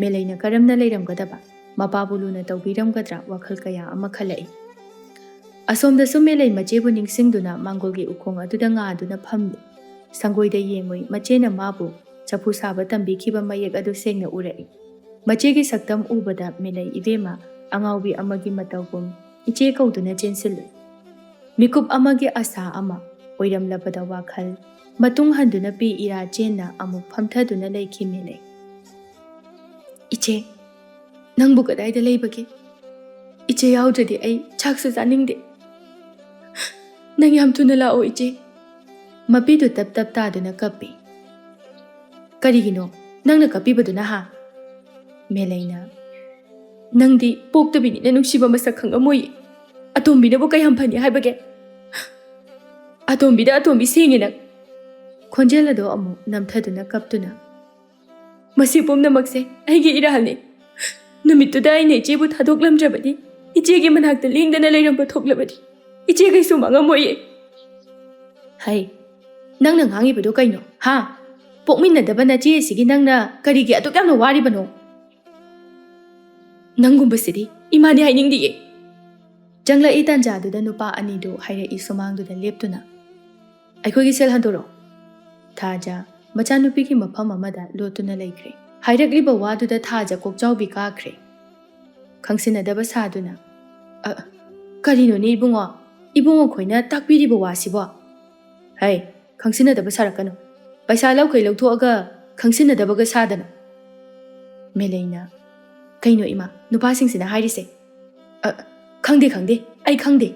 ꯃꯦꯂꯩꯅ ꯀꯔꯝꯅ ꯂꯩꯔꯝꯒꯗꯕ, ꯃꯄꯥꯕꯨ ꯂꯨꯅ ꯇꯧꯕꯤꯔꯝꯒꯗ꯭ꯔꯥ ꯋꯥꯈꯜ ꯀꯌꯥ ꯑꯃ ꯈꯜꯂꯛꯏ꯫ ꯑꯁꯣꯝꯗꯁꯨ ꯃꯦꯂꯩ ꯃꯆꯦꯕꯨ ꯅꯤꯡꯁꯤꯡꯗꯨꯅ ꯃꯥꯡꯒꯣꯜꯒꯤ ꯎꯈꯣꯡ ꯑꯗꯨꯗ ꯉꯥꯗꯨꯅ ꯐꯝꯂꯤ꯫ ꯁꯪꯒꯣꯏꯗ ꯌꯦꯡꯉꯨꯏ, ꯃꯆꯦꯅ ꯃꯥꯕꯨ ꯆꯐꯨ ꯁꯥꯕ ꯇꯝꯕꯤꯈꯤꯕ ꯃꯌꯦꯛ ꯑꯗꯨ ꯁꯦꯡꯅ ꯎꯔꯛꯏ꯫ ꯃꯆꯦꯒꯤ ꯁꯛꯇꯝ ꯎꯕꯗ ꯃꯦꯂꯩ ꯏꯕꯦꯝꯃ ꯑꯉꯥꯎꯕꯤ ꯑꯃꯒꯤ ꯃꯇꯧꯒꯨꯝ ꯏꯆꯦ ꯀꯧꯗꯨꯅ ꯆꯦꯟꯁꯤꯜꯂꯨꯏ꯫ ꯃꯤꯀꯨꯞ ꯑꯃꯒꯤ ꯑꯁꯥ ꯑꯃ, ꯑꯣꯏꯔꯝꯂꯕꯗ ꯋꯥꯈꯜ, ꯃꯇꯨꯡ ꯍꯟꯗꯨꯅ ꯄꯤ ꯏꯔꯥ ꯆꯦꯟꯅ ꯑꯃꯨꯛ ꯐꯝꯊꯗꯨꯅ ꯂꯩꯈꯤ ꯃꯦꯂꯩ꯫ "ꯏꯆꯦ, ꯅꯪꯕꯨ ꯀꯗꯥꯏꯗ ꯂꯩꯕꯒꯦ? ꯏꯆꯦ ꯌꯥꯎꯗ꯭ꯔꯗꯤ ꯑꯩ ꯆꯥꯛꯁꯨ ꯆꯥꯅꯤꯡꯗꯦ꯫ ꯅꯪ ꯌꯥꯝ ꯊꯨꯅ ꯂꯥꯛꯑꯣ ꯏꯆꯦ"꯫ ꯃꯄꯤꯗꯨ ꯇꯞ ꯇꯞ ꯇꯥꯗꯨꯅ ꯀꯞꯄꯤ꯫ "ꯀꯔꯤꯒꯤꯅꯣ ꯅꯪꯅ ꯀꯞꯄꯤꯕꯗꯨꯅ ꯍꯥ?" ꯃꯦꯂꯩꯅ, "ꯅꯪꯗꯤ ꯄꯣꯛꯇꯕꯤꯅꯤꯅ ꯅꯨꯡꯁꯤꯕ ꯃꯁꯛ ꯈꯪꯉꯝꯃꯣꯏ꯫ ꯑꯇꯣꯝꯕꯤꯅꯕꯨ ꯀꯌꯥꯝ ꯐꯅꯤ ꯍꯥꯏꯕꯒꯦ? ꯑꯇꯣꯝꯕꯤꯗ ꯑꯇꯣꯝꯕꯤ ꯁꯦꯡꯉꯦ ꯅꯪ"꯫ ꯈꯣꯟꯖꯦꯜ ꯑꯗꯣ ꯑꯃꯨꯛ ꯅꯝꯊꯗꯨꯅ ꯀꯞꯇꯨꯅ, "ꯃꯁꯤ ꯄꯨꯝꯅꯃꯛꯁꯦ ꯑꯩꯒꯤ ꯏꯔꯥꯜꯅꯤ꯫ ꯅꯨꯃꯤꯠꯇꯨꯗ ꯑꯩꯅ ꯏꯆꯦꯕꯨ ꯊꯥꯗꯣꯛꯂꯝꯗ꯭ꯔꯕꯗꯤ ꯏꯆꯦꯒꯤ ꯃꯅꯥꯛꯇ ꯂꯦꯡꯗꯅ ꯂꯩꯔꯝꯕ ꯊꯣꯛꯂꯕꯗꯤ ꯏꯆꯦ ꯀꯩꯁꯨ ꯃꯥꯡꯉꯝꯃꯣꯏꯌꯦ"꯫ "ꯍꯩ, ꯅꯪꯅ ꯉꯥꯡꯉꯤꯕꯗꯣ ꯀꯩꯅꯣ? ꯍꯥ? ꯄꯣꯛꯃꯤꯟꯅꯗꯕ ꯅꯆꯦ ꯑꯁꯤꯒꯤ ꯅꯪꯅ ꯀꯔꯤꯒꯤ ꯑꯗꯨꯛ ꯌꯥꯝꯅ ꯋꯥꯔꯤꯕꯅꯣ? ꯅꯪꯒꯨꯝꯕꯁꯤꯗꯤ ꯏꯃꯥꯅꯤ ꯍꯥꯏꯅꯤꯡꯗꯤꯌꯦ"꯫ ꯆꯪꯂꯛꯏ ꯇꯥꯟꯖꯥꯗꯨꯗ ꯅꯨꯄꯥ ꯑꯅꯤꯗꯨ ꯍꯥꯏꯔꯛꯏ ꯁꯨꯃꯥꯡꯗꯨꯗ ꯂꯦꯞꯇꯨꯅ꯫ "ꯑꯩꯈꯣꯏꯒꯤ ꯁꯦꯜ ꯍꯟꯗꯣꯔꯛꯑꯣ"꯫ ꯊꯥꯖ ꯃꯆꯥꯅꯨꯄꯤꯒꯤ ꯃꯐꯝ ꯑꯃꯗ ꯂꯣꯠꯇꯨꯅ ꯂꯩꯈ꯭ꯔꯦ꯫ ꯍꯥꯏꯔꯛꯂꯤꯕ ꯋꯥꯗꯨꯗ ꯊꯥꯖ ꯀꯣꯛꯆꯥꯎꯕꯤ ꯀꯥꯈ꯭ꯔꯦ꯫ ꯈꯪꯁꯤꯟꯅꯗꯕ ꯁꯥꯗꯨꯅ, "ꯑ, ꯀꯔꯤꯅꯣꯅꯦ ꯏꯕꯨꯡꯉꯣ? ꯏꯕꯨꯡꯉꯣ ꯈꯣꯏꯅ ꯇꯥꯛꯄꯤꯔꯤꯕ ꯋꯥꯁꯤꯕꯣ? ꯍꯩ, ꯈꯪꯁꯤꯟꯅꯗꯕ ꯁꯥꯔꯛꯀꯅꯨ꯫ ꯄꯩꯁꯥ ꯂꯧꯈꯩ ꯂꯧꯊꯣꯛꯑꯒ ꯈꯪꯁꯤꯟꯅꯗꯕꯒ ꯁꯥꯗꯅ"꯫ ꯃꯦꯂꯩꯅ, "ꯀꯩꯅꯣ ꯏꯃꯥ, ꯅꯨꯄꯥꯁꯤꯡꯁꯤꯅ ꯍꯥꯏꯔꯤꯁꯦ?" "ꯑ, ꯈꯪꯗꯦ, ꯈꯪꯗꯦ, ꯑꯩ ꯈꯪꯗꯦ"꯫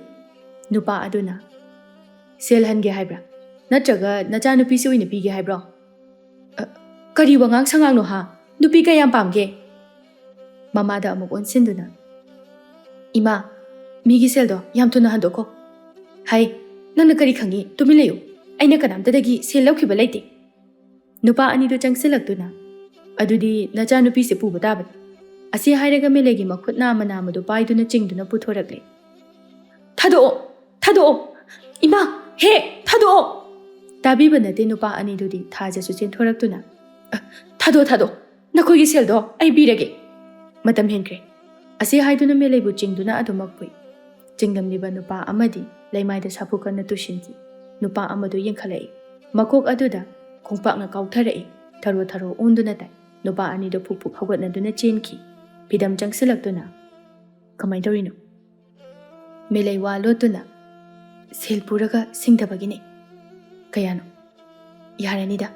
ꯅꯨꯄꯥ ꯑꯗꯨꯅ, "ꯁꯦꯜ ꯍꯟꯒꯦ ꯍꯥꯏꯕ꯭ꯔꯥ? ꯅꯠꯇ꯭ꯔꯒ ꯅꯆꯥꯅꯨꯄꯤꯁꯤ ꯑꯣꯏꯅ ꯄꯤꯒꯦ ꯍꯥꯏꯕ꯭ꯔꯣ?" "ꯑ, ꯀꯔꯤ ꯋꯥꯉꯥꯡ ꯁꯉꯥꯡꯅꯣ ꯍꯥ? ꯅꯨꯄꯤ ꯀꯌꯥꯝ ꯄꯥꯝꯒꯦ?" ꯃꯃꯥꯗ ꯑꯃꯨꯛ ꯑꯣꯟꯁꯤꯟꯗꯨꯅ, "ꯏꯃꯥ, ꯃꯤꯒꯤ ꯁꯦꯜꯗꯣ ꯌꯥꯝ ꯊꯨꯅ ꯍꯟꯗꯣꯛꯈꯣ"꯫ "ꯍꯩ, ꯅꯪꯅ ꯀꯔꯤ ꯈꯪꯉꯤ? ꯇꯨꯃꯤꯟ ꯂꯩꯌꯨ꯫ ꯑꯩꯅ ꯀꯅꯥꯝꯇꯗꯒꯤ ꯁꯦꯜ ꯂꯧꯈꯤꯕ ꯂꯩꯇꯦ"꯫ ꯅꯨꯄꯥ ꯑꯅꯤꯗꯨ ꯆꯪꯁꯤꯜꯂꯛꯇꯨꯅ, "ꯑꯗꯨꯗꯤ ꯅꯆꯥꯅꯨꯄꯤꯁꯦ ꯄꯨꯕ ꯇꯥꯕꯅꯤ"꯫ ꯑꯁꯤ ꯍꯥꯏꯔꯒ ꯃꯦꯂꯩꯒꯤ ꯃꯈꯨꯠ ꯅꯥꯝꯃ ꯅꯥꯝꯃꯗꯨ ꯄꯥꯏꯗꯨꯅ ꯆꯤꯡꯗꯨꯅ ꯄꯨꯊꯣꯔꯛꯂꯦ꯫ "ꯊꯥꯗꯣꯛꯑꯣ! ꯊꯥꯗꯣꯛꯑꯣ! ꯏꯃꯥ! ꯍꯦ! ꯊꯥꯗꯣꯛꯑꯣ!" ꯇꯥꯕꯤꯕ ꯅꯠꯇꯦ ꯅꯨꯄꯥ ꯑꯅꯤꯗꯨꯗꯤ꯫ ꯊꯥꯖꯁꯨ ꯆꯦꯟꯊꯣꯔꯛꯇꯨꯅ, "ꯑ, ꯊꯥꯗꯣꯛꯑꯣ, ꯊꯥꯗꯣꯛꯑꯣ! ꯅꯈꯣꯏꯒꯤ ꯁꯦꯜꯗꯣ ꯑꯩ ꯄꯤꯔꯒꯦ꯫ ꯃꯇꯝ ꯍꯦꯟꯈ꯭ꯔꯦ"꯫ ꯑꯁꯤ ꯍꯥꯏꯗꯨꯅ ꯃꯦꯂꯩꯕꯨ ꯆꯤꯡꯗꯨꯅ ꯑꯗꯨꯃꯛ ꯄꯨꯏ꯫ ꯆꯤꯡꯂꯝꯂꯤꯕ ꯅꯨꯄꯥ ꯑꯃꯗꯤ ꯂꯩꯃꯥꯏꯗ ꯁꯥꯐꯨ ꯀꯟꯅ ꯇꯨꯁꯤꯟꯈꯤ꯫ ꯅꯨꯄꯥ ꯑꯃꯗꯨ ꯌꯦꯡꯈꯠꯂꯛꯏ꯫ ꯃꯀꯣꯛ ꯑꯗꯨꯗ ꯈꯣꯡꯄꯥꯛꯅ ꯀꯥꯎꯊꯔꯛꯏ꯫ ꯊꯔꯣ ꯊꯔꯣ ꯑꯣꯟꯗꯨꯅ ꯇꯥꯏ꯫ ꯅꯨꯄꯥ ꯑꯅꯤꯗꯨ ꯐꯨꯛ ꯐꯨꯛ ꯍꯧꯒꯠꯅꯗꯨꯅ ꯆꯦꯟꯈꯤ꯫ ꯐꯤꯗꯝ ꯆꯪꯁꯤꯜꯂꯛꯇꯨꯅ, "ꯀꯃꯥꯏ ꯇꯧꯔꯤꯅꯣ?" ꯃꯦꯂꯩ ꯋꯥ ꯂꯣꯠꯇꯨꯅ, "ꯁꯦꯜ ꯄꯨꯔꯒ ꯁꯤꯡꯗꯕꯒꯤꯅꯦ"꯫ "ꯀꯌꯥꯅꯣ?" "ꯌꯥꯔꯅꯤꯗ,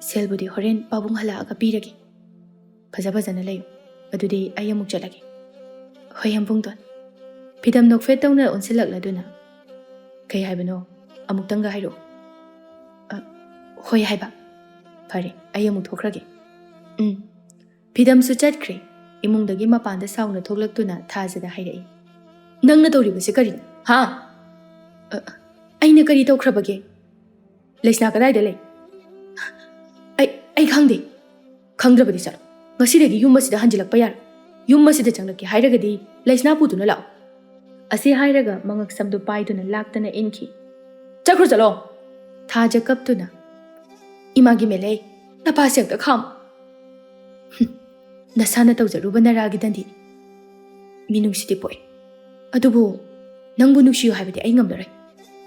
ꯁꯦꯜꯕꯨꯗꯤ ꯍꯣꯔꯦꯟ ꯄꯥꯕꯨꯡ ꯍꯜꯂꯛꯑꯒ ꯄꯤꯔꯒꯦ꯫ ꯐꯖ ꯐꯖꯅ ꯂꯩꯌꯨ꯫ ꯑꯗꯨꯗꯤ ꯑꯩ ꯑꯃꯨꯛ ꯆꯠꯂꯒꯦ"꯫ "ꯍꯣꯏ, ꯌꯥꯝꯕꯨꯡꯗꯣꯟ"꯫ ꯐꯤꯗꯝ ꯅꯣꯛꯐꯦꯠ ꯇꯧꯅ ꯑꯣꯟꯁꯤꯜꯂꯛꯂꯗꯨꯅ, "ꯀꯩ ꯍꯥꯏꯕꯅꯣ? ꯑꯃꯨꯛꯇꯪꯒ ꯍꯥꯏꯔꯛꯑꯣ"꯫ "ꯑ, ꯍꯣꯏ" ꯍꯥꯏꯕ꯫ "ꯐꯔꯦ, ꯑꯩ ꯑꯃꯨꯛ ꯊꯣꯛꯈ꯭ꯔꯒꯦ"꯫ "ꯎꯝ"꯫ ꯐꯤꯗꯝꯁꯨ ꯆꯠꯈ꯭ꯔꯦ꯫ ꯏꯃꯨꯡꯗꯒꯤ ꯃꯄꯥꯟꯗ ꯁꯥꯎꯅ ꯊꯣꯛꯂꯛꯇꯨꯅ ꯊꯥꯖꯗ ꯍꯥꯏꯔꯛꯏ, "ꯅꯪꯅ ꯇꯧꯔꯤꯕꯁꯤ ꯀꯔꯤꯅꯣ? ꯍꯥ?" "ꯑ, ꯑꯩꯅ ꯀꯔꯤ ꯇꯧꯈ꯭ꯔꯕꯒꯦ? ꯂꯩꯁꯅꯥ ꯀꯗꯥꯏꯗ ꯂꯩ?" "ꯑꯩ, ꯑꯩ ꯈꯪꯗꯦ"꯫ "ꯈꯪꯗ꯭ꯔꯕꯗꯤ ꯆꯠꯂꯣ꯫ ꯉꯁꯤꯗꯒꯤ ꯌꯨꯝ ꯑꯁꯤꯗ ꯍꯟꯖꯤꯜꯂꯛꯄ ꯌꯥꯔꯣꯏ꯫ ꯌꯨꯝ ꯑꯁꯤꯗ ꯆꯪꯂꯛꯀꯦ ꯍꯥꯏꯔꯒꯗꯤ ꯂꯩꯁꯅꯥ ꯄꯨꯗꯨꯅ ꯂꯥꯛꯑꯣ"꯫ ꯑꯁꯤ ꯍꯥꯏꯔꯒ ꯃꯉꯛ ꯁꯝꯗꯨ ꯄꯥꯏꯗꯨꯅ ꯂꯥꯛꯇꯅ ꯏꯟꯈꯤ꯫ "ꯆꯠꯈ꯭ꯔꯣ ꯆꯠꯂꯣ"꯫ ꯊꯥꯖ ꯀꯞꯇꯨꯅ, "ꯏꯃꯥꯒꯤ ꯃꯦꯂꯩ, ꯅꯄꯥꯁꯦ ꯑꯝꯇ ꯈꯥꯝꯃꯨ"꯫ "ꯍꯨꯝ, ꯅꯁꯥꯅ ꯇꯧꯖꯔꯨꯕ ꯅꯔꯥꯒꯤ ꯗꯟꯗꯤꯅꯤ꯫ ꯃꯤꯅꯨꯡꯁꯤꯗꯤ ꯄꯣꯛꯏ, ꯑꯗꯨꯕꯨ ꯅꯪꯕꯨ ꯅꯨꯡꯁꯤꯌꯨ ꯍꯥꯏꯕꯗꯤ ꯑꯩ ꯉꯝꯂꯔꯣꯏ꯫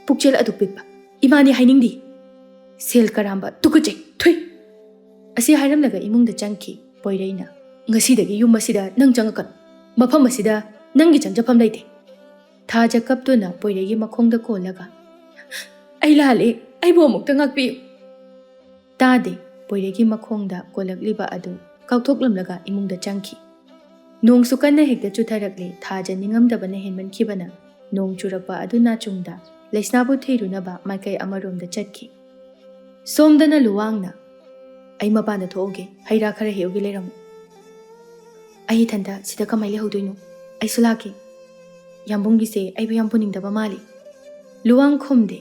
ꯄꯨꯛꯆꯦꯜ ꯑꯗꯨꯛ ꯄꯤꯛꯄ"꯫ "ꯏꯃꯥꯅꯤ ꯍꯥꯏꯅꯤꯡꯗꯦ꯫ ꯁꯦꯜ ꯀꯔꯥꯝꯕ, ꯇꯨꯀꯠꯆꯩ, ꯊꯨꯏ!" ꯑꯁꯤ ꯍꯥꯏꯔꯝꯂꯒ ꯏꯃꯨꯡꯗ ꯆꯪꯈꯤ ꯄꯣꯏꯔꯩꯅ꯫ "ꯉꯁꯤꯗꯒꯤ ꯌꯨꯝ ꯑꯁꯤꯗ ꯅꯪ ꯆꯪꯉꯛꯀꯅꯨ꯫ ꯃꯐꯝ ꯑꯁꯤꯗ ꯅꯪꯒꯤ ꯆꯪꯖꯐꯝ ꯂꯩꯇꯦ"꯫ ꯊꯥꯖ ꯀꯞꯇꯨꯅ ꯄꯣꯏꯔꯩꯒꯤ ꯃꯈꯣꯡꯗ ꯀꯣꯜꯂꯒ, "ꯑꯩ ꯂꯥꯜꯂꯦ, ꯑꯩꯕꯨ ꯑꯃꯨꯛꯇ ꯉꯥꯛꯄꯤꯌꯨ"꯫ ꯇꯥꯗꯦ꯫ ꯄꯣꯏꯔꯩꯒꯤ ꯃꯈꯣꯡꯗ ꯀꯣꯜꯂꯛꯂꯤꯕ ꯑꯗꯨ ꯀꯥꯎꯊꯣꯛꯂꯝꯂꯒ ꯏꯃꯨꯡꯗ ꯆꯪꯈꯤ꯫ ꯅꯣꯡꯁꯨ ꯀꯟꯅ ꯍꯦꯛꯇ ꯆꯨꯊꯔꯛꯂꯦ꯫ ꯊꯥꯖ ꯅꯤꯡꯉꯝꯗꯕꯅ ꯍꯦꯟꯃꯟꯈꯤꯕꯅ ꯅꯣꯡ ꯆꯨꯔꯛꯄ ꯑꯗꯨ ꯅꯥꯆꯨꯡꯗ ꯂꯩꯁꯅꯥꯕꯨ ꯊꯤꯔꯨꯅꯕ ꯃꯥꯏꯀꯩ ꯑꯃꯔꯣꯝꯗ ꯆꯠꯈꯤ꯫ ꯁꯣꯝꯗꯅ ꯂꯨꯋꯥꯡꯅ, "ꯑꯩ ꯃꯄꯥꯟꯗ ꯊꯣꯛꯎꯒꯦ, ꯍꯩ ꯔꯥ ꯈꯔ ꯍꯦꯛꯎꯒꯦ, ꯂꯩꯔꯝꯃꯨ"꯫ "ꯑꯩ ꯏꯊꯟꯇ ꯁꯤꯗ ꯀꯃꯥꯏ ꯂꯩꯍꯧꯗꯣꯏꯅꯣ? ꯑꯩꯁꯨ ꯂꯥꯛꯀꯦ꯫ ꯌꯥꯝꯕꯨꯡꯒꯤꯁꯦ ꯑꯩꯕꯨ ꯌꯥꯝ ꯄꯨꯅꯤꯡꯗꯕ ꯃꯥꯜꯂꯤ"꯫ ꯂꯨꯋꯥꯡ ꯈꯨꯝꯗꯦ꯫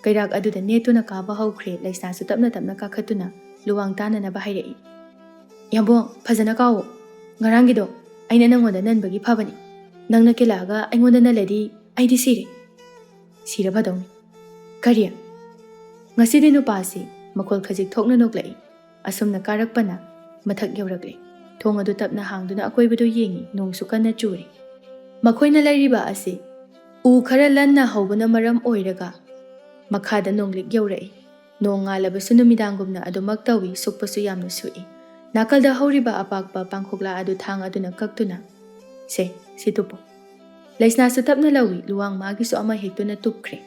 ꯀꯩꯔꯥꯛ ꯑꯗꯨꯗ ꯅꯦꯠꯇꯨꯅ ꯀꯥꯕ ꯍꯧꯈ꯭ꯔꯦ꯫ ꯂꯩꯁꯅꯥꯁꯨ ꯇꯞꯅ ꯇꯞꯅ ꯀꯥꯈꯠꯇꯨꯅ ꯂꯨꯋꯥꯡ ꯇꯥꯅꯅꯕ ꯍꯥꯏꯔꯛꯏ꯫ "ꯌꯥꯝꯕꯨꯡ, ꯐꯖꯅ ꯀꯥꯎꯑꯣ꯫ ꯉꯔꯥꯡꯒꯤꯗꯣ ꯑꯩꯅ ꯅꯪꯉꯣꯟꯗ ꯅꯟꯕꯒꯤ ꯐꯕꯅꯤ꯫ ꯅꯪꯅ ꯀꯦꯜꯂꯛꯑꯒ ꯑꯩꯉꯣꯟꯗ ꯅꯜꯂꯗꯤ ꯑꯩꯗꯤ ꯁꯤꯔꯦ꯫ ꯁꯤꯔ ꯐꯗꯧꯅꯤ"꯫ "ꯀꯔꯤ?" ꯉꯁꯤꯗꯤ ꯅꯨꯄꯥꯁꯤ ꯃꯈꯣꯜ ꯈꯖꯤꯛ ꯊꯣꯛꯅ ꯅꯣꯛꯂꯛꯏ꯫ ꯑꯁꯨꯝꯅ ꯀꯥꯔꯛꯄꯅ ꯃꯊꯛ ꯌꯧꯔꯛꯂꯦ꯫ ꯊꯣꯡ ꯑꯗꯨ ꯇꯞꯅ ꯍꯥꯡꯗꯨꯅ ꯑꯀꯣꯏꯕꯗꯨ ꯌꯦꯡꯉꯤ꯫ ꯅꯣꯡꯁꯨ ꯀꯟꯅ ꯆꯨꯔꯤ꯫ ꯃꯈꯣꯏꯅ ꯂꯩꯔꯤꯕ ꯑꯁꯤ ꯎ ꯈꯔ ꯂꯟꯅ ꯍꯧꯕꯅ ꯃꯔꯝ ꯑꯣꯏꯔꯒ ꯃꯈꯥꯗ ꯅꯣꯡꯂꯤꯛ ꯌꯧꯔꯛꯏ꯫ ꯅꯣꯡ ꯉꯥꯜꯂꯕꯁꯨ ꯅꯨꯃꯤꯗꯥꯡꯒꯨꯝꯅ ꯑꯗꯨꯃꯛ ꯇꯧꯏ, ꯁꯨꯛꯄꯁꯨ ꯌꯥꯝꯅ ꯁꯨꯛꯏ꯫ ꯅꯥꯀꯜꯗ ꯍꯧꯔꯤꯕ ꯑꯄꯥꯛꯄ ꯄꯥꯡꯈꯣꯛꯂꯥ ꯑꯗꯨ ꯊꯥꯡ ꯑꯗꯨꯅ ꯀꯛꯇꯨꯅ, "ꯁꯦ, ꯁꯤ ꯇꯨꯞꯄꯣ"꯫ ꯂꯩꯁꯅꯥꯁꯨ ꯇꯞꯅ ꯂꯧꯏ, ꯂꯨꯋꯥꯡ ꯃꯥꯒꯤꯁꯨ ꯑꯃ ꯍꯦꯛꯇꯨꯅ ꯇꯨꯞꯈ꯭ꯔꯦ꯫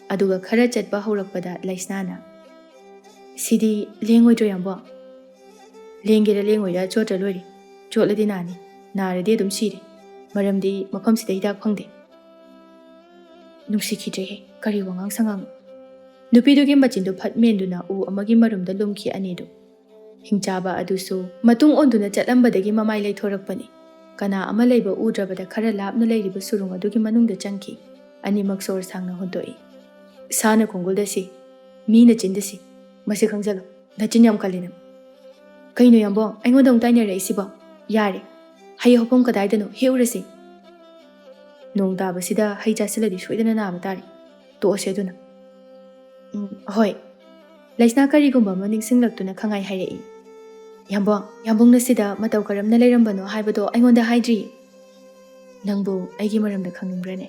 ꯑꯗꯨꯒ ꯈꯔ ꯆꯠꯄ ꯍꯧꯔꯛꯄꯗ ꯂꯩꯁꯅꯥꯅ, "ꯁꯤꯗꯤ ꯂꯦꯡꯉꯣꯏꯗ꯭ꯔꯣ, ꯌꯥꯝꯕꯣ?" "ꯂꯦꯡꯒꯦꯔꯥ ꯂꯦꯡꯉꯣꯏꯔꯥ, ꯆꯣꯠꯇ꯭ꯔ ꯂꯣꯏꯔꯦ꯫ ꯆꯣꯠꯂꯗꯤ ꯅꯥꯅꯤ, ꯅꯥꯔꯗꯤ ꯑꯗꯨꯝ ꯁꯤꯔꯦ꯫ ꯃꯔꯝꯗꯤ ꯃꯐꯝꯁꯤꯗ ꯍꯤꯗꯥꯛ ꯐꯪꯗꯦ"꯫ ꯅꯨꯡꯁꯤꯈꯤꯗ꯭ꯔꯦꯍꯦ, ꯀꯔꯤ ꯋꯥꯉꯥꯡ ꯁꯉꯥꯡꯅꯣ? ꯅꯨꯄꯤꯗꯨꯒꯤ ꯃꯆꯤꯟꯗꯨ ꯐꯠ ꯃꯦꯟꯗꯨꯅ ꯎ ꯑꯃꯒꯤ ꯃꯔꯨꯝꯗ ꯂꯨꯝꯈꯤ ꯑꯅꯤꯗꯨ꯫ ꯍꯤꯡꯆꯥꯕ ꯑꯗꯨꯁꯨ ꯃꯇꯨꯡ ꯑꯣꯟꯗꯨꯅ ꯆꯠꯂꯝꯕꯗꯒꯤ ꯃꯃꯥꯏ ꯂꯩꯊꯣꯔꯛꯄꯅꯤ꯫ ꯀꯅꯥ ꯑꯃ ꯂꯩꯕ ꯎꯗ꯭ꯔꯕꯗ ꯈꯔ ꯂꯥꯞꯅ ꯂꯩꯔꯤꯕ ꯁꯨꯔꯨꯡ ꯑꯗꯨꯒꯤ ꯃꯅꯨꯡꯗ ꯆꯪꯈꯤ꯫ ꯑꯅꯤꯃꯛ ꯁꯣꯔ ꯁꯥꯡꯅ ꯍꯣꯟꯗꯣꯛꯏ꯫ "ꯁꯥꯅ ꯈꯣꯡꯒꯨꯜꯗ ꯁꯤ, ꯃꯤꯅ ꯆꯤꯟꯗ ꯁꯤ꯫ ꯃꯁꯤ ꯈꯪꯖꯜꯂꯨ, ꯅꯆꯤꯟ ꯌꯥꯝ ꯀꯜꯂꯤ ꯅꯪ"꯫ "ꯀꯩꯅꯣ ꯌꯥꯝꯕꯣ, ꯑꯩꯉꯣꯟꯗ ꯑꯃꯨꯛ ꯇꯥꯏꯅꯔꯛꯏꯁꯤꯕꯣ? ꯌꯥꯔꯦ, ꯍꯩ ꯍꯧꯐꯝ ꯀꯗꯥꯏꯗꯅꯣ ꯍꯦꯛꯎꯔꯁꯤ"꯫ "ꯅꯣꯡ ꯇꯥꯕꯁꯤꯗ ꯍꯩ ꯆꯥꯁꯤꯜꯂꯗꯤ ꯁꯣꯏꯗꯅ ꯅꯥꯕ ꯇꯥꯔꯦ꯫ ꯇꯣꯛꯑꯁꯦ ꯑꯗꯨꯅ"꯫ "ꯎꯝ, ꯍꯣꯏ"꯫ ꯂꯩꯁꯅꯥ ꯀꯔꯤꯒꯨꯝꯕ ꯑꯃ ꯅꯤꯡꯁꯤꯡꯂꯛꯇꯨꯅ ꯈꯪꯉꯥꯏ ꯍꯥꯏꯔꯛꯏ꯫ "ꯌꯥꯝꯕꯣ, ꯌꯥꯝꯕꯨꯡꯅ ꯁꯤꯗ ꯃꯇꯧ ꯀꯔꯝꯅ ꯂꯩꯔꯝꯕꯅꯣ ꯍꯥꯏꯕꯗꯣ ꯑꯩꯉꯣꯟꯗ ꯍꯥꯏꯗ꯭ꯔꯤ꯫ ꯅꯪꯕꯨ ꯑꯩꯒꯤ ꯃꯔꯝꯗ ꯈꯪꯅꯤꯡꯕ꯭ꯔꯅꯦ?"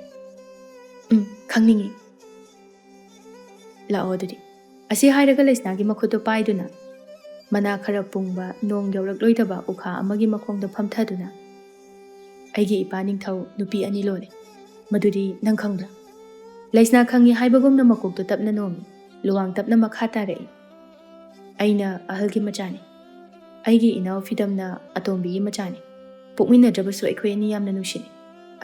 "ꯎꯝ, ꯈꯪꯅꯤꯡꯉꯤ"꯫ ꯂꯥꯛꯑꯣ ꯑꯗꯨꯗꯤ꯫ ꯑꯁꯤ ꯍꯥꯏꯔꯒ ꯂꯩꯁꯅꯥꯒꯤ ꯃꯈꯨꯠꯇꯨ ꯄꯥꯏꯗꯨꯅ, ꯃꯅꯥ ꯈꯔ ꯄꯨꯡꯕ ꯅꯣꯡ ꯌꯧꯔꯛꯂꯣꯏꯗꯕ ꯎꯈꯥ ꯑꯃꯒꯤ ꯃꯈꯣꯡꯗ ꯐꯝꯊꯗꯨꯅ, "ꯑꯩꯒꯤ ꯏꯄꯥ ꯅꯤꯡꯊꯧ ꯅꯨꯄꯤ ꯑꯅꯤ ꯂꯣꯜꯂꯦ꯫ ꯃꯗꯨꯗꯤ ꯅꯪ ꯈꯪꯕ꯭ꯔꯥ?" ꯂꯩꯁꯅꯥ ꯈꯪꯉꯤ ꯍꯥꯏꯕꯒꯨꯝꯅ ꯃꯀꯣꯛꯇꯨ ꯇꯞꯅ ꯅꯣꯝꯃꯤ꯫ ꯂꯨꯋꯥꯡ ꯇꯞꯅ ꯃꯈꯥ ꯇꯥꯔꯛꯏ, "ꯑꯩꯅ ꯑꯍꯜꯒꯤ ꯃꯆꯥꯅꯤ꯫ ꯑꯩꯒꯤ ꯏꯅꯥꯎ ꯐꯤꯗꯝꯅ ꯑꯇꯣꯝꯕꯤꯒꯤ ꯃꯆꯥꯅꯤ꯫ ꯄꯣꯛꯃꯤꯟꯅꯗ꯭ꯔꯕꯁꯨ ꯑꯩꯈꯣꯏ ꯑꯅꯤ ꯌꯥꯝꯅ ꯅꯨꯡꯁꯤꯅꯩ꯫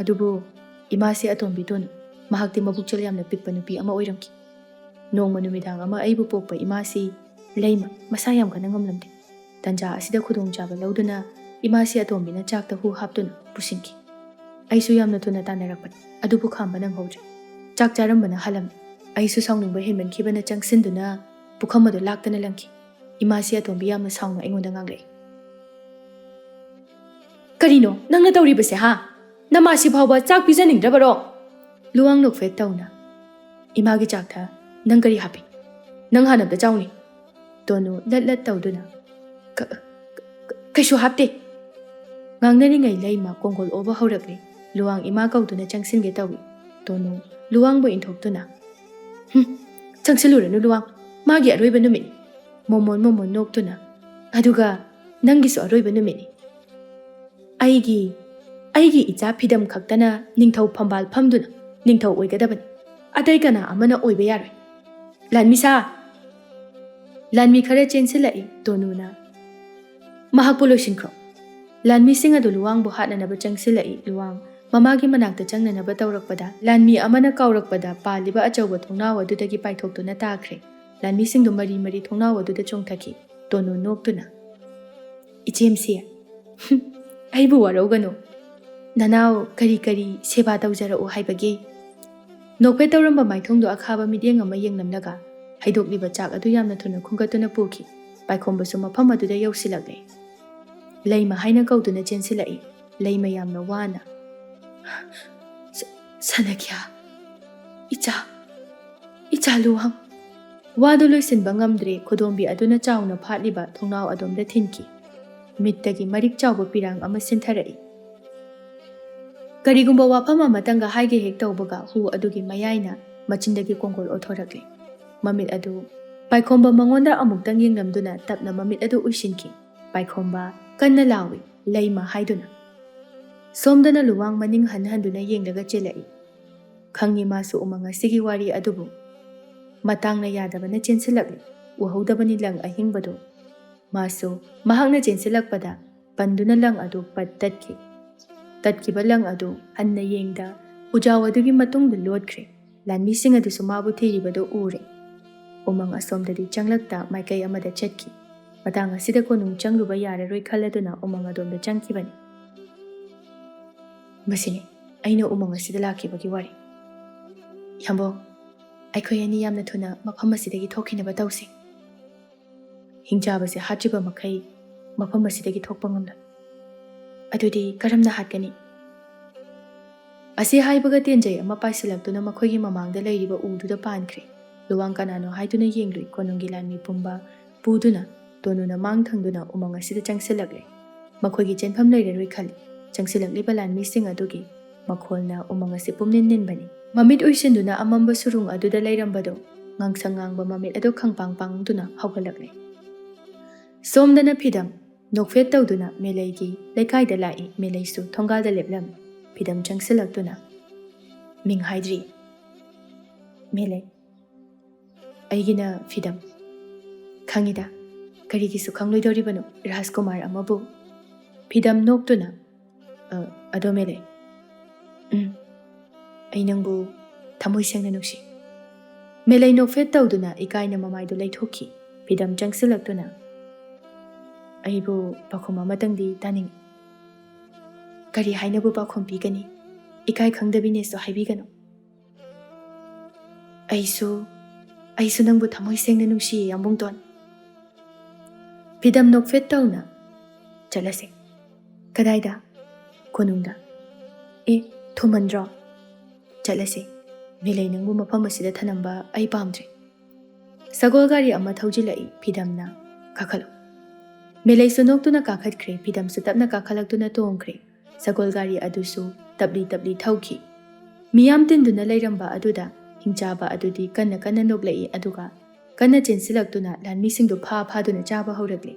ꯑꯗꯨꯕꯨ ꯏꯃꯥꯁꯤ ꯑꯇꯣꯝꯕꯤ ꯇꯣꯅꯨ, ꯃꯍꯥꯛꯇꯤ ꯃꯕꯨꯛꯆꯦꯜ ꯌꯥꯝꯅ ꯄꯤꯛꯄ ꯅꯨꯄꯤ ꯑꯃ ꯑꯣꯏꯔꯝꯈꯤ꯫ ꯅꯣꯡꯃ ꯅꯨꯃꯤꯗꯥꯡ ꯑꯃ ꯑꯩꯕꯨ ꯄꯣꯛꯄ ꯏꯃꯥꯁꯤ ꯂꯩꯃ ꯃꯁꯥ ꯌꯥꯝ ꯀꯟꯅ ꯉꯝꯂꯝꯗꯦ꯫ ꯇꯟꯖꯥ ꯑꯁꯤꯗ ꯈꯨꯗꯣꯡꯆꯥꯕ ꯂꯧꯗꯨꯅ ꯏꯃꯥꯁꯤ ꯑꯇꯣꯝꯕꯤꯅ ꯆꯥꯛꯇ ꯍꯨ ꯍꯥꯞꯇꯨꯅ ꯄꯨꯁꯤꯟꯈꯤ꯫ ꯑꯩꯁꯨ ꯌꯥꯝꯅ ꯊꯨꯅ ꯇꯥꯟꯅꯔꯛꯄꯅꯤ, ꯑꯗꯨꯕꯨ ꯈꯥꯝꯕ ꯅꯪꯍꯧꯗ꯭ꯔꯦ꯫ ꯆꯥꯛ ꯆꯥꯔꯝꯕꯅ ꯍꯥꯜꯂꯝꯃꯤ꯫ ꯑꯩꯁꯨ ꯁꯥꯎꯅꯤꯡꯕ ꯍꯦꯟꯃꯟꯈꯤꯕꯅ ꯆꯪꯁꯤꯟꯗꯨꯅ ꯄꯨꯈꯝ ꯑꯗꯨ ꯂꯥꯛꯇꯅ ꯂꯪꯈꯤ꯫ ꯏꯃꯥꯁꯤ ꯑꯇꯣꯝꯕꯤ ꯌꯥꯝꯅ ꯁꯥꯎꯅ ꯑꯩꯉꯣꯟꯗ ꯉꯥꯡꯂꯛꯏ꯫ "ꯀꯔꯤꯅꯣ ꯅꯪꯅ ꯇꯧꯔꯤꯕꯁꯦ, ꯍꯥ? ꯅꯃꯥꯁꯤ ꯐꯥꯎꯕ ꯆꯥꯛ ꯄꯤꯖꯅꯤꯡꯗ꯭ꯔꯕꯔꯣ?" ꯂꯨꯋꯥꯡ ꯅꯣꯛꯐꯦꯠ ꯇꯧꯅ, "ꯏꯃꯥꯒꯤ ꯆꯥꯛꯇ ꯅꯪ ꯀꯔꯤ ꯍꯥꯞꯄꯤ? ꯅꯪ ꯍꯥꯟꯅ ꯑꯝꯇ ꯆꯥꯎꯅꯦ꯫" ꯇꯣꯅꯨ ꯂꯠ ꯂꯠ ꯇꯧꯗꯨꯅ, "ꯀ-, ꯀ-, ꯀꯩꯁꯨ ꯍꯥꯞꯇꯦ꯫" ꯉꯥꯡꯅꯔꯤꯉꯩ ꯂꯩꯃ ꯀꯣꯡꯒꯣꯜ ꯑꯣꯕ ꯍꯧꯔꯛꯂꯦ꯫ ꯂꯨꯋꯥꯡ ꯏꯃꯥ ꯀꯧꯗꯨꯅ ꯆꯪꯁꯤꯟꯒꯦ ꯇꯧꯏ꯫ ꯇꯣꯅꯨ ꯂꯨꯋꯥꯡꯕꯨ ꯏꯟꯊꯣꯛꯇꯨꯅ, "ꯍꯨꯝ, ꯆꯪꯁꯤꯜꯂꯨꯔꯅꯨ ꯂꯨꯋꯥꯡ, ꯃꯥꯒꯤ ꯑꯔꯣꯏꯕ ꯅꯨꯃꯤꯠꯅꯤ꯫" ꯃꯣꯃꯣꯟ ꯃꯣꯃꯣꯟ ꯅꯣꯛꯇꯨꯅ, "ꯑꯗꯨꯒ ꯅꯪꯒꯤꯁꯨ ꯑꯔꯣꯏꯕ ꯅꯨꯃꯤꯠꯅꯤ꯫ ꯑꯩꯒꯤ, ꯑꯩꯒꯤ ꯏꯆꯥ ꯐꯤꯗꯝ ꯈꯛꯇꯅ ꯅꯤꯡꯊꯧ ꯐꯝꯕꯥꯜ ꯐꯝꯗꯨꯅ ꯅꯤꯡꯊꯧ ꯑꯣꯏꯒꯗꯕꯅꯤ꯫ ꯑꯇꯩ ꯀꯅꯥ ꯑꯃꯅ ꯑꯣꯏꯕ ꯌꯥꯔꯣꯏ꯫" "ꯂꯥꯟꯃꯤꯁꯥ!" ꯂꯥꯟꯃꯤ ꯈꯔ ꯆꯦꯟꯁꯤꯜꯂꯛꯏ꯫ ꯇꯣꯅꯨꯅ, "ꯃꯍꯥꯛꯄꯨ ꯂꯣꯏꯁꯤꯟꯈ꯭ꯔꯣ꯫" ꯂꯥꯟꯃꯤꯁꯤꯡ ꯑꯗꯨ ꯂꯨꯋꯥꯡꯕꯨ ꯍꯥꯠꯅꯅꯕ ꯆꯪꯁꯤꯜꯂꯛꯏ꯫ ꯂꯨꯋꯥꯡ ꯃꯃꯥꯒꯤ ꯃꯅꯥꯛꯇ ꯆꯪꯅꯅꯕ ꯇꯧꯔꯛꯄꯗ, ꯂꯥꯟꯃꯤ ꯑꯃꯅ ꯀꯥꯎꯔꯛꯄꯗ ꯄꯥꯜꯂꯤꯕ ꯑꯆꯧꯕ ꯊꯣꯡꯅꯥꯎ ꯑꯗꯨꯗꯒꯤ ꯄꯥꯏꯊꯣꯛꯇꯨꯅ ꯇꯥꯈ꯭ꯔꯦ꯫ ꯂꯥꯟꯃꯤꯁꯤꯡꯗꯨ ꯃꯔꯤ ꯃꯔꯤ ꯊꯣꯡꯅꯥꯎ ꯑꯗꯨꯗ ꯆꯣꯡꯊꯈꯤ꯫ ꯇꯣꯅꯨ ꯅꯣꯛꯇꯨꯅ, "ꯏꯆꯦꯝꯁꯤ, ꯑꯩꯕꯨ ꯋꯥꯔꯧꯒꯅꯨ꯫ ꯅꯅꯥꯎ ꯀꯔꯤ ꯀꯔꯤ ꯁꯦꯕꯥ ꯇꯧꯖꯔꯛꯎ ꯍꯥꯏꯕꯒꯦ?" ꯅꯣꯛꯐꯦꯠ ꯇꯧꯔꯝꯕ ꯃꯥꯏꯊꯣꯡꯗꯨ ꯑꯈꯥꯕ ꯃꯤꯠꯌꯦꯡ ꯑꯃ ꯌꯦꯡꯂꯝꯂꯒ, ꯍꯩꯗꯣꯛꯂꯤꯕ ꯆꯥꯛ ꯑꯗꯨ ꯌꯥꯝꯅ ꯊꯨꯅ ꯈꯨꯝꯒꯠꯇꯨꯅ ꯄꯨꯈꯤ꯫ ꯄꯥꯏꯈꯣꯝꯕꯁꯨ ꯃꯐꯝ ꯑꯗꯨꯗ ꯌꯧꯁꯤꯜꯂꯛꯂꯦ꯫ ꯂꯩꯃ ꯍꯥꯏꯅ ꯀꯧꯗꯨꯅ ꯆꯦꯟꯁꯤꯜꯂꯛꯏ꯫ ꯂꯩꯃ ꯌꯥꯝꯅ ꯋꯥꯅ, "ꯁ-, ꯁꯅꯈ꯭ꯌꯥ, ꯏꯆꯥ, ꯏꯆꯥ ꯂꯨꯋꯥꯡ꯫" ꯋꯥꯗꯨ ꯂꯣꯏꯁꯤꯟꯕ ꯉꯝꯗ꯭ꯔꯦ꯫ ꯈꯨꯗꯣꯝꯕꯤ ꯑꯗꯨꯅ ꯆꯥꯎꯅ ꯐꯥꯠꯂꯤꯕ ꯊꯣꯡꯅꯥꯎ ꯑꯗꯣꯝꯗ ꯊꯤꯟꯈꯤ꯫ ꯃꯤꯠꯇꯒꯤ ꯃꯔꯤꯛ ꯆꯥꯎꯕ ꯄꯤꯔꯥꯡ ꯑꯃ ꯁꯤꯟꯊꯔꯛꯏ꯫ ꯀꯔꯤꯒꯨꯝꯕ ꯋꯥꯐꯝ ꯑꯃꯇꯪꯒ ꯍꯥꯏꯒꯦ ꯍꯦꯛ ꯇꯧꯕꯒ, ꯍꯨ ꯑꯗꯨꯒꯤ ꯃꯌꯥꯏꯅ ꯃꯆꯤꯟꯗꯒꯤ ꯀꯣꯡꯒꯣꯜ ꯑꯣꯊꯣꯔꯛꯂꯦ꯫ ꯃꯃꯤꯠ ꯑꯗꯨ ꯄꯥꯏꯈꯣꯝꯕ ꯃꯉꯣꯟꯗ ꯑꯃꯨꯛꯇꯪ ꯌꯦꯡꯂꯝꯗꯨꯅ ꯇꯞꯅ ꯃꯃꯤꯠ ꯑꯗꯨ ꯎꯏꯁꯤꯟꯈꯤ꯫ ꯄꯥꯏꯈꯣꯝꯕ ꯀꯟꯅ ꯂꯥꯎꯏ, "ꯂꯩꯃ" ꯍꯥꯏꯗꯨꯅ꯫ ꯁꯣꯝꯗꯅ ꯂꯨꯋꯥꯡ ꯃꯅꯤꯡ ꯍꯟ ꯍꯟꯗꯨꯅ ꯌꯦꯡꯂꯒ ꯆꯦꯜꯂꯛꯏ꯫ ꯈꯪꯉꯤ ꯃꯥꯁꯨ ꯎꯃꯪ ꯑꯁꯤꯒꯤ ꯋꯥꯔꯤ ꯑꯗꯨꯕꯨ꯫ ꯃꯇꯥꯡꯅ ꯌꯥꯗꯕꯅ ꯆꯦꯟꯁꯤꯜꯂꯛꯂꯤ꯫ ꯎꯍꯧꯗꯕꯅꯤ ꯂꯪ ꯑꯍꯤꯡꯕꯗꯨ꯫ ꯃꯥꯁꯨ ꯃꯍꯥꯛꯅ ꯆꯦꯟꯁꯤꯜꯂꯛꯄꯗ ꯄꯟꯗꯨꯅ ꯂꯪ ꯑꯗꯨ ꯄꯠ ꯇꯠꯈꯤ꯫ ꯇꯠꯈꯤꯕ ꯂꯪ ꯑꯗꯨ ꯍꯟꯅ ꯌꯦꯡꯗ ꯎꯖꯥꯎ ꯑꯗꯨꯒꯤ ꯃꯇꯨꯡꯗ ꯂꯣꯠꯈ꯭ꯔꯦ꯫ ꯂꯥꯟꯃꯤꯁꯤꯡ ꯑꯗꯨꯁꯨ ꯃꯥꯕꯨ ꯊꯤꯔꯤꯕꯗꯨ ꯎꯔꯦ꯫ ꯎꯃꯪ ꯑꯁꯣꯝꯗꯗꯤ ꯆꯪꯂꯛꯇ ꯃꯥꯏꯀꯩ ꯑꯃꯗ ꯆꯠꯈꯤ꯫ ꯃꯇꯥꯡ ꯑꯁꯤꯗ ꯀꯣꯅꯨꯡ ꯆꯪꯂꯨꯕ ꯌꯥꯔꯔꯣꯏ ꯈꯜꯂꯗꯨꯅ ꯎꯃꯪ ꯑꯗꯣꯝꯗ ꯆꯪꯈꯤꯕꯅꯤ꯫ ꯃꯁꯤꯅꯤ ꯑꯩꯅ ꯎꯃꯪ ꯑꯁꯤꯗ ꯂꯥꯛꯈꯤꯕꯒꯤ ꯋꯥꯔꯤ꯫ ꯌꯥꯝꯕꯣ, ꯑꯩꯈꯣꯏ ꯑꯅꯤ ꯌꯥꯝꯅ ꯊꯨꯅ ꯃꯐꯝ ꯑꯁꯤꯗꯒꯤ ꯊꯣꯛꯈꯤꯅꯕ ꯇꯧꯁꯤ꯫ ꯍꯤꯡꯆꯥꯕꯁꯦ ꯍꯥꯠꯇ꯭ꯔꯤꯕ ꯃꯈꯩ ꯃꯐꯝ ꯑꯁꯤꯗꯒꯤ ꯊꯣꯛꯄ ꯉꯝꯂꯣꯏ꯫ ꯑꯗꯨꯗꯤ ꯀꯔꯝꯅ ꯍꯥꯠꯀꯅꯤ? ꯑꯁꯤ ꯍꯥꯏꯕꯒ ꯇꯦꯟꯖꯩ ꯑꯃ ꯄꯥꯏꯁꯤꯜꯂꯛꯇꯨꯅ ꯃꯈꯣꯏꯒꯤ ꯃꯃꯥꯡꯗ ꯂꯩꯔꯤꯕ ꯎꯗꯨꯗ ꯄꯥꯟꯈ꯭ꯔꯦ꯫ ꯂꯨꯋꯥꯡ ꯀꯅꯥꯅꯣ ꯍꯥꯏꯗꯨꯅ ꯌꯦꯡꯂꯨꯏ꯫ ꯀꯣꯅꯨꯡꯒꯤ ꯂꯥꯟꯃꯤ ꯄꯨꯝꯕ ꯄꯨꯗꯨꯅ ꯇꯣꯅꯨꯅ ꯃꯥꯡ ꯊꯪꯗꯨꯅ ꯎꯃꯪ ꯑꯁꯤꯗ ꯆꯪꯁꯤꯜꯂꯛꯂꯦ꯫ ꯃꯈꯣꯏꯒꯤ ꯆꯦꯟꯐꯝ ꯂꯩꯔꯔꯣꯏ ꯈꯜꯂꯤ꯫ ꯆꯪꯁꯤꯜꯂꯛꯂꯤꯕ ꯂꯥꯟꯃꯤꯁꯤꯡ ꯑꯗꯨꯒꯤ ꯃꯈꯣꯜꯅ ꯎꯃꯪ ꯑꯁꯤ ꯄꯨꯝꯅꯤꯟ ꯅꯤꯟꯕꯅꯤ꯫ ꯃꯃꯤꯠ ꯎꯏꯁꯤꯟꯗꯨꯅ ꯑꯃꯝꯕ ꯁꯨꯔꯨꯡ ꯑꯗꯨꯗ ꯂꯩꯔꯝꯕꯗꯨ ꯉꯥꯡꯁꯪ ꯉꯥꯡꯕ ꯃꯃꯤꯠ ꯑꯗꯨ ꯈꯪꯄꯥꯡ ꯄꯥꯡꯗꯨꯅ ꯍꯧꯒꯠꯂꯛꯂꯦ꯫ ꯁꯣꯝꯗꯅ ꯐꯤꯗꯝ ꯅꯣꯛꯐꯦꯠ ꯇꯧꯗꯨꯅ ꯃꯦꯂꯩꯒꯤ ꯂꯩꯀꯥꯏꯗ ꯂꯥꯛꯏ꯫ ꯃꯦꯂꯩꯁꯨ ꯊꯣꯡꯒꯥꯜꯗ ꯂꯦꯞꯂꯝꯃꯤ꯫ ꯐꯤꯗꯝ ꯆꯪꯁꯤꯜꯂꯛꯇꯨꯅ, "ꯃꯤꯡ ꯍꯥꯏꯗ꯭ꯔꯤ, ꯃꯦꯂꯩ꯫ ꯑꯩꯒꯤꯅ ꯐꯤꯗꯝ꯫ ꯈꯪꯉꯤꯗ, ꯀꯔꯤꯒꯤꯁꯨ ꯈꯪꯂꯣꯏꯗꯧꯔꯤꯕꯅꯣ ꯔꯥꯖꯀꯨꯃꯥꯔ ꯑꯃꯕꯨ?" ꯐꯤꯗꯝ ꯅꯣꯛꯇꯨꯅ, "ꯑ, ꯑꯗꯣ ꯃꯦꯂꯩ, ꯎꯝ, ꯑꯩ ꯅꯪꯕꯨ ꯊꯃꯣꯏ ꯁꯦꯡꯅ ꯅꯨꯡꯁꯤ꯫" ꯃꯦꯂꯩ ꯅꯣꯛꯐꯦꯠ ꯇꯧꯗꯨꯅ ꯏꯀꯥꯏꯅ ꯃꯃꯥꯏꯗꯨ ꯂꯩꯊꯣꯛꯈꯤ꯫ ꯐꯤꯗꯝ ꯆꯪꯁꯤꯜꯂꯛꯇꯨꯅ, "ꯑꯩꯕꯨ ꯄꯥꯎꯈꯨꯝ ꯑꯃꯇꯪꯗꯤ ꯇꯥꯅꯤꯡꯏ꯫" "ꯀꯔꯤ ꯍꯥꯏꯅꯕꯨ ꯄꯥꯎꯈꯨꯝ ꯄꯤꯒꯅꯤ? ꯏꯀꯥꯏ ꯈꯪꯗꯕꯤꯅꯦꯁꯨ ꯍꯥꯏꯕꯤꯒꯅꯨ꯫" "ꯑꯩꯁꯨ, ꯑꯩꯁꯨ ꯅꯪꯕꯨ ꯊꯃꯣꯏ ꯁꯦꯡꯅ ꯅꯨꯡꯁꯤꯌꯦ, ꯌꯥꯝꯕꯨꯡꯇꯣꯟ꯫" ꯐꯤꯗꯝ ꯅꯣꯛꯐꯦꯠ ꯇꯧꯅ, "ꯆꯠꯂꯁꯦ꯫" "ꯀꯗꯥꯏꯗ?" "ꯀꯣꯅꯨꯡꯗ꯫" "ꯑꯦ, ꯊꯨꯃꯟꯗ꯭ꯔꯣ?" "ꯆꯠꯂꯁꯦ꯫ ꯃꯦꯂꯩ ꯅꯪꯕꯨ ꯃꯐꯝ ꯑꯁꯤꯗ ꯊꯅꯝꯕ ꯑꯩ ꯄꯥꯝꯗ꯭ꯔꯦ꯫" ꯁꯒꯣꯜ ꯒꯥꯔꯤ ꯑꯃ ꯊꯧꯖꯤꯜꯂꯛꯏ꯫ ꯐꯤꯗꯝꯅ, "ꯀꯥꯈꯠꯂꯣ꯫" ꯃꯦꯂꯩꯁꯨ ꯅꯣꯛꯇꯨꯅ ꯀꯥꯈꯠꯈ꯭ꯔꯦ꯫ ꯐꯤꯗꯝꯁꯨ ꯇꯞꯅ ꯀꯥꯈꯠꯂꯛꯇꯨꯅ ꯇꯣꯡꯈ꯭ꯔꯦ꯫ ꯁꯒꯣꯜ ꯒꯥꯔꯤ ꯑꯗꯨꯁꯨ ꯇꯞꯂꯤ ꯇꯞꯂꯤ ꯊꯧꯈꯤ꯫ ꯃꯤꯌꯥꯝ ꯇꯤꯟꯗꯨꯅ ꯂꯩꯔꯝꯕ ꯑꯗꯨꯗ ꯍꯤꯡꯆꯥꯕ ꯑꯗꯨꯗꯤ ꯀꯟꯅ ꯀꯟꯅ ꯅꯣꯛꯂꯛꯏ, ꯑꯗꯨꯒ ꯀꯟꯅ ꯆꯦꯟꯁꯤꯜꯂꯛꯇꯨꯅ ꯂꯥꯟꯃꯤꯁꯤꯡꯗꯨ ꯐꯥ ꯐꯥꯗꯨꯅ ꯆꯥꯕ ꯍꯧꯔꯛꯂꯤ꯫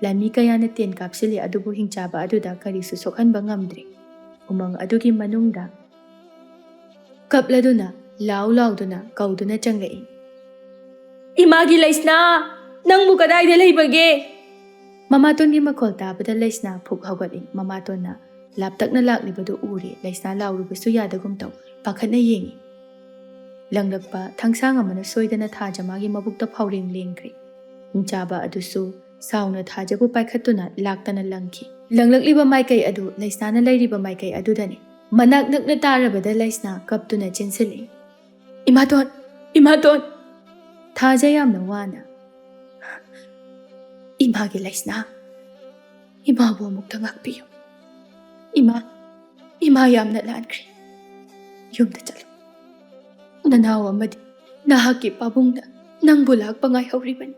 ꯂꯥꯟꯃꯤ ꯀꯌꯥꯅ ꯇꯦꯟ ꯀꯥꯞꯁꯤꯜꯂꯤ, ꯑꯗꯨꯕꯨ ꯍꯤꯡꯆꯥꯕ ꯑꯗꯨꯗ ꯀꯔꯤꯁꯨ ꯁꯣꯛꯍꯟꯕ ꯉꯝꯗ꯭ꯔꯦ꯫ ꯎꯃꯪ ꯑꯗꯨꯒꯤ ꯃꯅꯨꯡꯗ ꯀꯞꯂꯗꯨꯅ, ꯂꯥꯎ ꯂꯥꯎꯗꯨꯅ ꯀꯧꯗꯨꯅ ꯆꯪꯂꯛꯏ, "ꯏꯃꯥꯒꯤ ꯂꯩꯁꯅꯥ, ꯅꯪꯕꯨ ꯀꯗꯥꯏꯗ ꯂꯩꯕꯒꯦ?" ꯃꯃꯥꯇꯣꯟꯒꯤ ꯃꯈꯣꯜ ꯇꯥꯕꯗ ꯂꯩꯁꯅꯥ ꯐꯨꯛ ꯍꯧꯒꯠꯂꯤ꯫ ꯃꯃꯥꯇꯣꯟꯅ ꯂꯥꯞꯇꯛꯅ ꯂꯥꯛꯂꯤꯕꯗꯨ ꯎꯔꯦ꯫ ꯂꯩꯁꯅꯥ ꯂꯥꯎꯔꯨꯕꯁꯨ ꯌꯥꯗꯒꯨꯝ ꯇꯧ, ꯄꯥꯈꯠꯅ ꯌꯦꯡꯉꯤ꯫ ꯂꯪꯂꯛꯄ ꯊꯥꯡꯁꯥꯡ ꯑꯃꯅ ꯁꯣꯏꯗꯅ ꯊꯥꯖꯃꯥꯒꯤ ꯃꯕꯨꯛꯇ ꯐꯥꯎꯔꯦꯡ ꯂꯦꯡꯈ꯭ꯔꯦ꯫ ꯍꯤꯡꯆꯥꯕ ꯑꯗꯨꯁꯨ ꯁꯥꯎꯅ ꯊꯥꯖꯕꯨ ꯄꯥꯏꯈꯠꯇꯨꯅ ꯂꯥꯛꯇꯅ ꯂꯪꯈꯤ꯫ ꯂꯪꯂꯛꯂꯤꯕ ꯃꯥꯏꯀꯩ ꯑꯗꯨ ꯂꯩꯁꯅꯥꯅ ꯂꯩꯔꯤꯕ ꯃꯥꯏꯀꯩ ꯑꯗꯨꯗꯅꯤ꯫ ꯃꯅꯥꯛ ꯅꯛꯅ ꯇꯥꯔꯕꯗ ꯂꯩꯁꯅꯥ ꯀꯞꯇꯨꯅ ꯆꯦꯟꯁꯤꯜꯂꯛꯏ, "ꯏꯃꯥꯇꯣꯟ! ꯏꯃꯥꯇꯣꯟ!" ꯊꯥꯖ ꯌꯥꯝꯅ ꯋꯥꯅ, "ꯏꯃꯥꯒꯤ ꯂꯩꯁꯅꯥ, ꯏꯃꯥꯕꯨ ꯑꯃꯨꯛꯇ ꯉꯥꯛꯄꯤꯌꯨ꯫ ꯏꯃꯥ, ꯏꯃꯥ ꯌꯥꯝꯅ ꯂꯥꯟꯈ꯭ꯔꯦ꯫ ꯌꯨꯝꯗ ꯆꯠꯂꯨ꯫ ꯅꯅꯥꯎ ꯑꯃꯗꯤ ꯅꯍꯥꯛꯀꯤ ꯄꯥꯕꯨꯡꯅ ꯅꯪꯕꯨ ꯂꯥꯛꯄ ꯉꯥꯏꯍꯧꯔꯤꯕꯅꯤ꯫"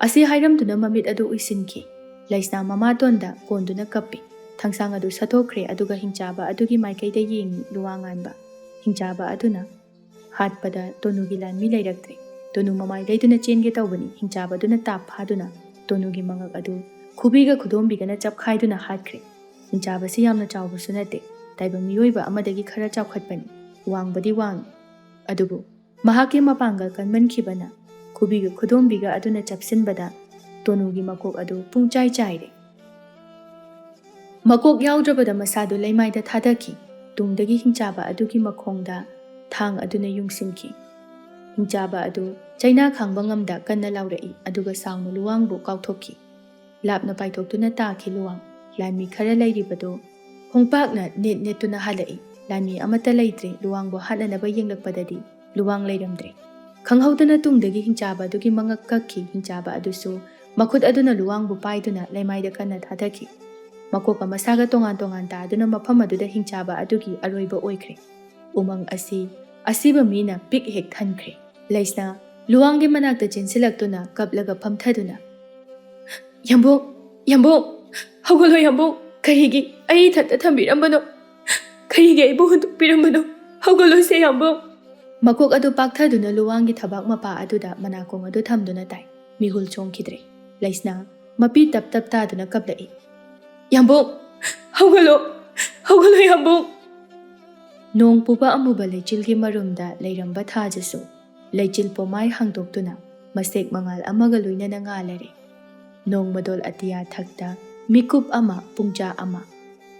ꯑꯁꯤ ꯍꯥꯏꯔꯝꯗꯨꯅ ꯃꯃꯤꯠ ꯑꯗꯨ ꯎꯏꯁꯤꯟꯈꯤ꯫ ꯂꯩꯁꯅꯥ ꯃꯃꯥꯇꯣꯟꯗ ꯀꯣꯟꯗꯨꯅ ꯀꯞꯄꯤ꯫ ꯊꯥꯡꯁꯥꯡ ꯑꯗꯨ ꯁꯠꯇꯣꯛꯈ꯭ꯔꯦ, ꯑꯗꯨꯒ ꯍꯤꯡꯆꯥꯕ ꯑꯗꯨꯒꯤ ꯃꯥꯏꯀꯩꯗ ꯌꯦꯡꯉꯤ ꯂꯨꯋꯥ ꯉꯥꯟꯕ꯫ ꯍꯤꯡꯆꯥꯕ ꯑꯗꯨꯅ ꯍꯥꯠꯄꯗ ꯇꯣꯅꯨꯒꯤ ꯂꯥꯟꯃꯤ ꯂꯩꯔꯛꯇ꯭ꯔꯦ꯫ ꯇꯣꯅꯨ ꯃꯃꯥꯏ ꯂꯩꯗꯨꯅ ꯆꯦꯟꯒꯦ ꯇꯧꯕꯅꯤ꯫ ꯍꯤꯡꯆꯥꯕꯗꯨꯅ ꯇꯥꯞ ꯐꯥꯗꯨꯅ ꯇꯣꯅꯨꯒꯤ ꯃꯉꯛ ꯑꯗꯨ ꯈꯨꯕꯤꯒ ꯈꯨꯗꯣꯝꯕꯤꯒꯅ ꯆꯞꯈꯥꯏꯗꯨꯅ ꯍꯥꯠꯈ꯭ꯔꯦ꯫ ꯍꯤꯡꯆꯥꯕꯁꯤ ꯌꯥꯝꯅ ꯆꯥꯎꯕꯁꯨ ꯅꯠꯇꯦ, ꯇꯥꯏꯕꯪ ꯃꯤꯑꯣꯏꯕ ꯑꯃꯗꯒꯤ ꯈꯔ ꯆꯥꯎꯈꯠꯄꯅꯤ꯫ ꯋꯥꯡꯕꯗꯤ ꯋꯥꯡꯏ, ꯑꯗꯨꯕꯨ ꯃꯍꯥꯛꯀꯤ ꯃꯄꯥꯡꯒꯜ ꯀꯟꯃꯟꯈꯤꯕꯅ ꯈꯨꯕꯤꯒ ꯈꯨꯗꯣꯝꯕꯤꯒ ꯑꯗꯨꯅ ꯆꯞꯁꯤꯟꯕꯗ ꯇꯣꯅꯨꯒꯤ ꯃꯀꯣꯛ ꯑꯗꯨ ꯄꯨꯡꯆꯥꯏ ꯆꯥꯏꯔꯦ꯫ ꯃꯀꯣꯛ ꯌꯥꯎꯗ꯭ꯔꯕꯗ ꯃꯁꯥꯗꯨ ꯂꯩꯃꯥꯏꯗ ꯊꯥꯗꯈꯤ꯫ ꯇꯨꯡꯗꯒꯤ ꯍꯤꯡꯆꯥꯕ ꯑꯗꯨꯒꯤ ꯃꯈꯣꯡꯗ ꯊꯥꯡ ꯑꯗꯨꯅ ꯌꯨꯡꯁꯤꯟꯈꯤ꯫ ꯍꯤꯡꯆꯥꯕ ꯑꯗꯨ ꯆꯩꯅꯥ ꯈꯥꯡꯕ ꯉꯝꯗ ꯀꯟꯅ ꯂꯥꯎꯔꯛꯏ, ꯑꯗꯨꯒ ꯁꯥꯎꯅ ꯂꯨꯋꯥꯡꯕꯨ ꯀꯥꯎꯊꯣꯛꯈꯤ꯫ ꯂꯥꯞꯅ ꯄꯥꯏꯊꯣꯛꯇꯨꯅ ꯇꯥꯈꯤ ꯂꯨꯋꯥꯡ꯫ ꯂꯥꯟꯃꯤ ꯈꯔ ꯂꯩꯔꯤꯕꯗꯨ ꯈꯣꯡꯄꯥꯛꯅ ꯅꯦꯠ ꯅꯦꯠꯇꯨꯅ ꯍꯜꯂꯛꯏ꯫ ꯂꯥꯟꯃꯤ ꯑꯃꯠꯇ ꯂꯩꯇ꯭ꯔꯦ꯫ ꯂꯨꯋꯥꯡꯕꯨ ꯍꯥꯠꯅꯅꯕ ꯌꯦꯡꯂꯛꯄꯗꯗꯤ ꯂꯨꯋꯥꯡ ꯂꯩꯔꯝꯗ꯭ꯔꯦ꯫ ꯈꯪꯍꯧꯗꯅ ꯇꯨꯡꯗꯒꯤ ꯍꯤꯡꯆꯥꯕ ꯑꯗꯨꯒꯤ ꯃꯉꯛ ꯀꯛꯈꯤ꯫ ꯍꯤꯡꯆꯥꯕ ꯑꯗꯨꯁꯨ ꯃꯈꯨꯠ ꯑꯗꯨꯅ ꯂꯨꯋꯥꯡꯕꯨ ꯄꯥꯏꯗꯨꯅ ꯂꯩꯃꯥꯏꯗ ꯀꯟꯅ ꯊꯥꯗꯈꯤ꯫ ꯃꯀꯣꯛꯀ ꯃꯁꯥꯒ ꯇꯣꯉꯥꯟ ꯇꯣꯉꯥꯟ ꯇꯥꯗꯨꯅ ꯃꯐꯝ ꯑꯗꯨꯗ ꯍꯤꯡꯆꯥꯕ ꯑꯗꯨꯒꯤ ꯑꯔꯣꯏꯕ ꯑꯣꯏꯈ꯭ꯔꯦ꯫ ꯎꯃꯪ ꯑꯁꯤ ꯑꯁꯤꯕ ꯃꯤꯅ ꯄꯤꯛ ꯍꯦꯛ ꯊꯟꯈ꯭ꯔꯦ꯫ ꯂꯩꯁꯅꯥ ꯂꯨꯋꯥꯡꯒꯤ ꯃꯅꯥꯛꯇ ꯆꯦꯟꯁꯤꯜꯂꯛꯇꯨꯅ ꯀꯞꯂꯒ ꯐꯝꯊꯗꯨꯅ, "ꯌꯥꯝꯕꯨꯡ, ꯌꯥꯝꯕꯨꯡ, ꯍꯧꯒꯠꯂꯣ ꯌꯥꯝꯕꯨꯡ, ꯀꯔꯤꯒꯤ ꯑꯩ ꯏꯊꯟꯇ ꯊꯝꯕꯤꯔꯝꯕꯅꯣ? ꯀꯔꯤꯒꯤ ꯑꯩꯕꯨ ꯍꯨꯟꯗꯣꯛꯄꯤꯔꯝꯕꯅꯣ? ꯍꯧꯒꯠꯂꯣꯁꯦ ꯌꯥꯝꯕꯨꯡ!" ꯃꯀꯣꯛ ꯑꯗꯨ ꯄꯥꯛꯊꯗꯨꯅ ꯂꯨꯋꯥꯡꯒꯤ ꯊꯕꯥꯛ ꯃꯄꯥ ꯑꯗꯨꯗ ꯃꯅꯥꯀꯣꯡ ꯑꯗꯨ ꯊꯝꯗꯨꯅ ꯇꯥꯏ꯫ ꯃꯤꯍꯨꯜ ꯆꯣꯡꯈꯤꯗ꯭ꯔꯦ꯫ ꯂꯩꯁꯅꯥ ꯃꯄꯤ ꯇꯞ ꯇꯞ ꯇꯥꯗꯨꯅ ꯀꯞꯂꯛꯏ꯫ "ꯌꯥꯝꯕꯨꯡ, ꯍꯧꯒꯠꯂꯣ! ꯍꯧꯒꯠꯂꯣ, ꯌꯥꯝꯕꯨꯡ!" ꯅꯣꯡ ꯄꯨꯕ ꯑꯃꯨꯕ ꯂꯩꯆꯤꯜꯒꯤ ꯃꯔꯨꯝꯗ ꯂꯩꯔꯝꯕ ꯊꯥꯖꯁꯨ ꯂꯩꯆꯤꯜ ꯄꯣꯃꯥꯏ ꯍꯥꯡꯗꯣꯛꯇꯨꯅ ꯃꯁꯦꯛ ꯃꯉꯥꯜ ꯑꯃꯒ ꯂꯣꯏꯅꯅ ꯉꯥꯜꯂꯔꯦ꯫ ꯅꯣꯡꯃꯗꯣꯜ ꯑꯇꯤꯌꯥ ꯊꯛꯇ ꯃꯤꯀꯨꯞ ꯑꯃ, ꯄꯨꯡꯖꯥ ꯑꯃ,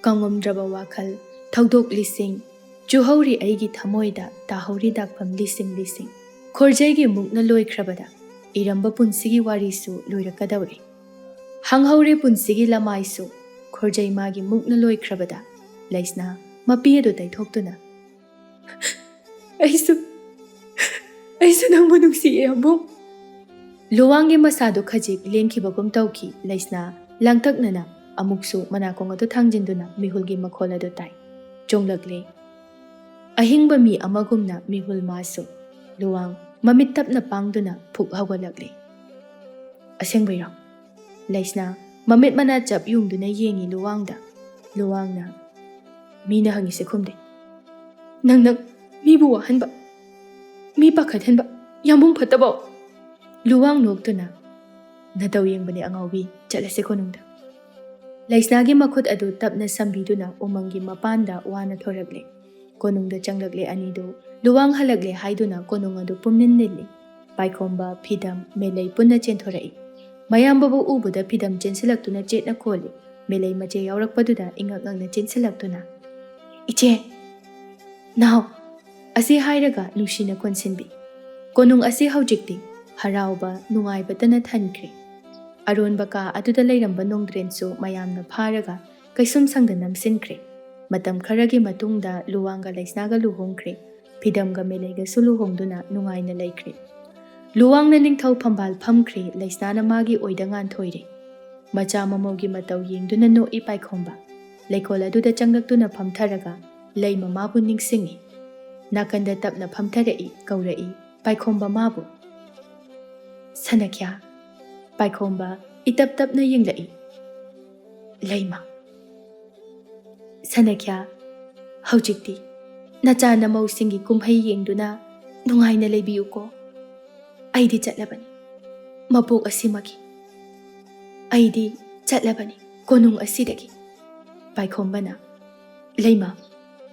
ꯀꯥꯎꯉꯝꯗ꯭ꯔꯕ ꯋꯥꯈꯜ, ꯊꯧꯗꯣꯛ ꯂꯤꯁꯤꯡ, ꯆꯨꯍꯧꯔꯤ ꯑꯩꯒꯤ ꯊꯃꯣꯏꯗ, ꯇꯥꯍꯧꯔꯤ ꯗꯥꯛꯐꯝ ꯂꯤꯁꯤꯡ ꯂꯤꯁꯤꯡ꯫ ꯈꯣꯔꯖꯩꯒꯤ ꯃꯨꯛꯅ ꯂꯣꯏꯈ꯭ꯔꯕꯗ ꯏꯔꯝꯕ ꯄꯨꯟꯁꯤꯒꯤ ꯋꯥꯔꯤꯁꯨ ꯂꯣꯏꯔꯛꯀꯗꯧꯔꯦ꯫ ꯍꯪꯍꯧꯔꯦ ꯄꯨꯟꯁꯤꯒꯤ ꯂꯃꯥꯏꯁꯨ, ꯈꯣꯔꯖꯩ ꯃꯥꯒꯤ ꯃꯨꯛꯅ ꯂꯣꯏꯈ꯭ꯔꯕꯗ꯫ ꯂꯩꯁꯅꯥ ꯃꯄꯤ ꯑꯗꯨ ꯇꯩꯊꯣꯛꯇꯨꯅ, "ꯑꯩꯁꯨ, ꯑꯩꯁꯨ ꯅꯪꯕꯨ ꯅꯨꯡꯁꯤꯌꯦ, ꯑꯕꯨꯡ!" ꯂꯨꯋꯥꯡꯒꯤ ꯃꯁꯥꯗꯨ ꯈꯖꯤꯛ ꯂꯦꯡꯈꯤꯕꯒꯨꯝ ꯇꯧꯈꯤ꯫ ꯂꯩꯁꯅꯥ ꯂꯥꯡꯇꯛꯅꯅ ꯑꯃꯨꯛꯁꯨ ꯃꯅꯥꯀꯣꯡ ꯑꯗꯨ ꯊꯥꯡꯖꯤꯟꯗꯨꯅ ꯃꯤꯍꯨꯜꯒꯤ ꯃꯈꯣꯜ ꯑꯗꯨ ꯇꯥꯏ꯫ ꯆꯣꯡꯂꯛꯂꯦ꯫ ꯑꯍꯤꯡꯕ ꯃꯤ ꯑꯃꯒꯨꯝꯅ ꯃꯤꯍꯨꯜ ꯃꯥꯁꯨ꯫ ꯂꯨꯋꯥꯡ ꯃꯃꯤꯠ ꯇꯞꯅ ꯄꯥꯡꯗꯨꯅ ꯐꯨꯛ ꯍꯧꯒꯠꯂꯛꯂꯦ꯫ "ꯑꯁꯦꯡꯕꯩꯔꯣ?" ꯂꯩꯁꯅꯥ ꯃꯃꯤꯠ ꯃꯅꯥ ꯆꯞ ꯌꯨꯡꯗꯨꯅ ꯌꯦꯡꯉꯤ ꯂꯨꯋꯥꯡꯗ꯫ ꯂꯨꯋꯥꯡꯅ, "ꯃꯤꯅ ꯍꯪꯉꯤꯁꯦ ꯈꯨꯝꯗꯦ꯫ ꯅꯪ, ꯅꯪ ꯃꯤꯕꯨ ꯋꯥꯍꯟꯕ, ꯃꯤ ꯄꯥꯈꯠꯍꯟꯕ, ꯌꯥꯝꯕꯨꯡ ꯐꯠꯇꯕꯧ!" ꯂꯨꯋꯥꯡ ꯅꯣꯛꯇꯨꯅ, "ꯅꯇꯧ ꯌꯦꯡꯕꯅꯦ ꯑꯉꯥꯎꯕꯤ, ꯆꯠꯂꯁꯦ ꯀꯣꯅꯨꯡꯗ꯫" ꯂꯩꯁꯅꯥꯒꯤ ꯃꯈꯨꯠ ꯑꯗꯨ ꯇꯞꯅ ꯁꯝꯕꯤꯗꯨꯅ ꯎꯃꯪꯒꯤ ꯃꯄꯥꯟꯗ ꯋꯥꯅ ꯊꯣꯔꯛꯂꯦ꯫ ꯀꯣꯅꯨꯡꯗ ꯆꯪꯂꯛꯂꯦ ꯑꯅꯤꯗꯨ꯫ ꯂꯨꯋꯥꯡ ꯍꯜꯂꯛꯂꯦ ꯍꯥꯏꯗꯨꯅ ꯀꯣꯅꯨꯡ ꯑꯗꯨ ꯄꯨꯝꯅꯤꯟ ꯅꯤꯜꯂꯤ꯫ ꯄꯥꯏꯈꯣꯝꯕ, ꯐꯤꯗꯝ, ꯃꯦꯂꯩ ꯄꯨꯟꯅ ꯆꯦꯟꯊꯣꯔꯛꯏ꯫ ꯃꯌꯥꯝꯕꯕꯨ ꯎꯕꯗ ꯐꯤꯗꯝ ꯆꯦꯟꯁꯤꯜꯂꯛꯇꯨꯅ ꯆꯦꯠꯅ ꯈꯣꯜꯂꯤ꯫ ꯃꯦꯂꯩ ꯃꯆꯦ ꯌꯥꯎꯔꯛꯄꯗꯨꯗ ꯏꯉꯛ ꯉꯛꯅ ꯆꯦꯟꯁꯤꯜꯂꯛꯇꯨꯅ, "ꯏꯆꯦ! ꯅꯥꯎ!" ꯑꯁꯤ ꯍꯥꯏꯔꯒ ꯅꯨꯡꯁꯤꯅ ꯀꯣꯟꯁꯤꯟꯕꯤ꯫ ꯀꯣꯅꯨꯡ ꯑꯁꯤ ꯍꯧꯖꯤꯛꯇꯤ ꯍꯔꯥꯎꯕ, ꯅꯨꯡꯉꯥꯏꯕꯇꯅ ꯊꯟꯈ꯭ꯔꯦ꯫ ꯑꯔꯣꯟꯕ ꯀꯥ ꯑꯗꯨꯗ ꯂꯩꯔꯝꯕ ꯅꯣꯡꯗ꯭ꯔꯦꯟꯁꯨ ꯃꯌꯥꯝꯅ ꯐꯥꯔꯒ ꯀꯩꯁꯨꯝ ꯁꯪꯗ ꯅꯝꯁꯤꯟꯈ꯭ꯔꯦ꯫ ꯃꯇꯝ ꯈꯔꯒꯤ ꯃꯇꯨꯡꯗ ꯂꯨꯋꯥꯡꯒ ꯂꯩꯁꯅꯥꯒ ꯂꯨꯍꯣꯡꯈ꯭ꯔꯦ꯫ ꯐꯤꯗꯝꯒ ꯃꯦꯂꯩꯒꯁꯨ ꯂꯨꯍꯣꯡꯗꯨꯅ ꯅꯨꯡꯉꯥꯏꯅ ꯂꯩꯈ꯭ꯔꯦ꯫ ꯂꯨꯋꯥꯡꯅ ꯅꯤꯡꯊꯧ ꯐꯝꯕꯥꯜ ꯐꯝꯈ꯭ꯔꯦ, ꯂꯩꯁꯅꯥꯅ ꯃꯥꯒꯤ ꯑꯣꯏꯗ ꯉꯥꯟꯊꯣꯏꯔꯦ꯫ ꯃꯆꯥ ꯃꯃꯧꯒꯤ ꯃꯇꯧ ꯌꯦꯡꯗꯨꯅ ꯅꯣꯛꯏ ꯄꯥꯏꯈꯣꯝꯕ꯫ ꯂꯩꯀꯣꯜ ꯑꯗꯨꯗ ꯆꯪꯂꯛꯇꯨꯅ ꯐꯝꯊꯔꯒ ꯂꯩꯃ ꯃꯥꯕꯨ ꯅꯤꯡꯁꯤꯡꯏ꯫ ꯅꯥꯀꯟꯗ ꯇꯞꯅ ꯐꯝꯊꯔꯛꯏ, ꯀꯧꯔꯛꯏ ꯄꯥꯏꯈꯣꯝꯕ ꯃꯥꯕꯨ꯫ "ꯁꯅꯈ꯭ꯌꯥ!" ꯄꯥꯏꯈꯣꯝꯕ ꯏꯇꯞ ꯇꯞꯅ ꯌꯦꯡꯂꯛꯏ꯫ "ꯂꯩꯃ!" "ꯁꯅꯈ꯭ꯌꯥ, ꯍꯧꯖꯤꯛꯇꯤ ꯅꯆꯥ ꯅꯃꯧꯁꯤꯡꯒꯤ ꯀꯨꯝꯍꯩ ꯌꯦꯡꯗꯨꯅ ꯅꯨꯡꯉꯥꯏꯅ ꯂꯩꯕꯤꯌꯨꯀꯣ꯫ ꯑꯩꯗꯤ ꯆꯠꯂꯕꯅꯤ, ꯃꯄꯣꯛ ꯑꯁꯤꯃꯒꯤ꯫ ꯑꯩꯗꯤ ꯆꯠꯂꯕꯅꯤ, ꯀꯣꯅꯨꯡ ꯑꯁꯤꯗꯒꯤ꯫ ꯄꯥꯏꯈꯣꯝꯕꯅ, "ꯂꯩꯃ,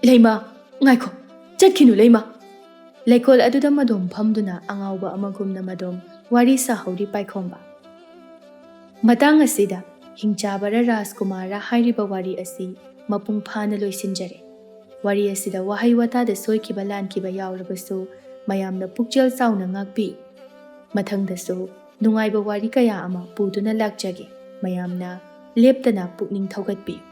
ꯂꯩꯃ, ꯉꯥꯏꯈꯣ, ꯆꯠꯈꯤꯅꯨ ꯂꯩꯃ!" ꯂꯩꯀꯣꯜ ꯑꯗꯨꯗ ꯃꯗꯣꯝ ꯐꯝꯗꯨꯅ ꯑꯉꯥꯎꯕ ꯑꯃꯒꯨꯝꯅ ꯃꯗꯣꯝ ꯋꯥꯔꯤ ꯁꯥꯍꯧꯔꯤ ꯄꯥꯏꯈꯣꯝꯕ꯫ ꯃꯇꯥꯡ ꯑꯁꯤꯗ ꯍꯤꯡꯆꯥꯕꯔ ꯔꯥꯖꯀꯨꯃꯥꯔ ꯍꯥꯏꯔꯤꯕ ꯋꯥꯔꯤ ꯑꯁꯤ ꯃꯄꯨꯡ ꯐꯥꯅ ꯂꯣꯏꯁꯤꯟꯖꯔꯦ꯫ ꯋꯥꯔꯤ ꯑꯁꯤꯗ ꯋꯥꯍꯩ ꯋꯥꯇꯥꯗ ꯁꯣꯏꯈꯤꯕ ꯂꯥꯟꯈꯤꯕ ꯌꯥꯎꯔꯕꯁꯨ ꯃꯌꯥꯝꯅ ꯄꯨꯛꯆꯦꯜ ꯆꯥꯎꯅ ꯉꯥꯛꯄꯤ꯫ ꯃꯊꯪꯗꯁꯨ ꯅꯨꯡꯉꯥꯏꯕ ꯋꯥꯔꯤ ꯀꯌꯥ ꯑꯃ ꯄꯨꯗꯨꯅ ꯂꯥꯛꯆꯒꯦ꯫ ꯃꯌꯥꯝꯅ ꯂꯦꯞꯇꯅ ꯄꯨꯛꯅꯤꯡ ꯊꯧꯒꯠꯄꯤꯌꯨ꯫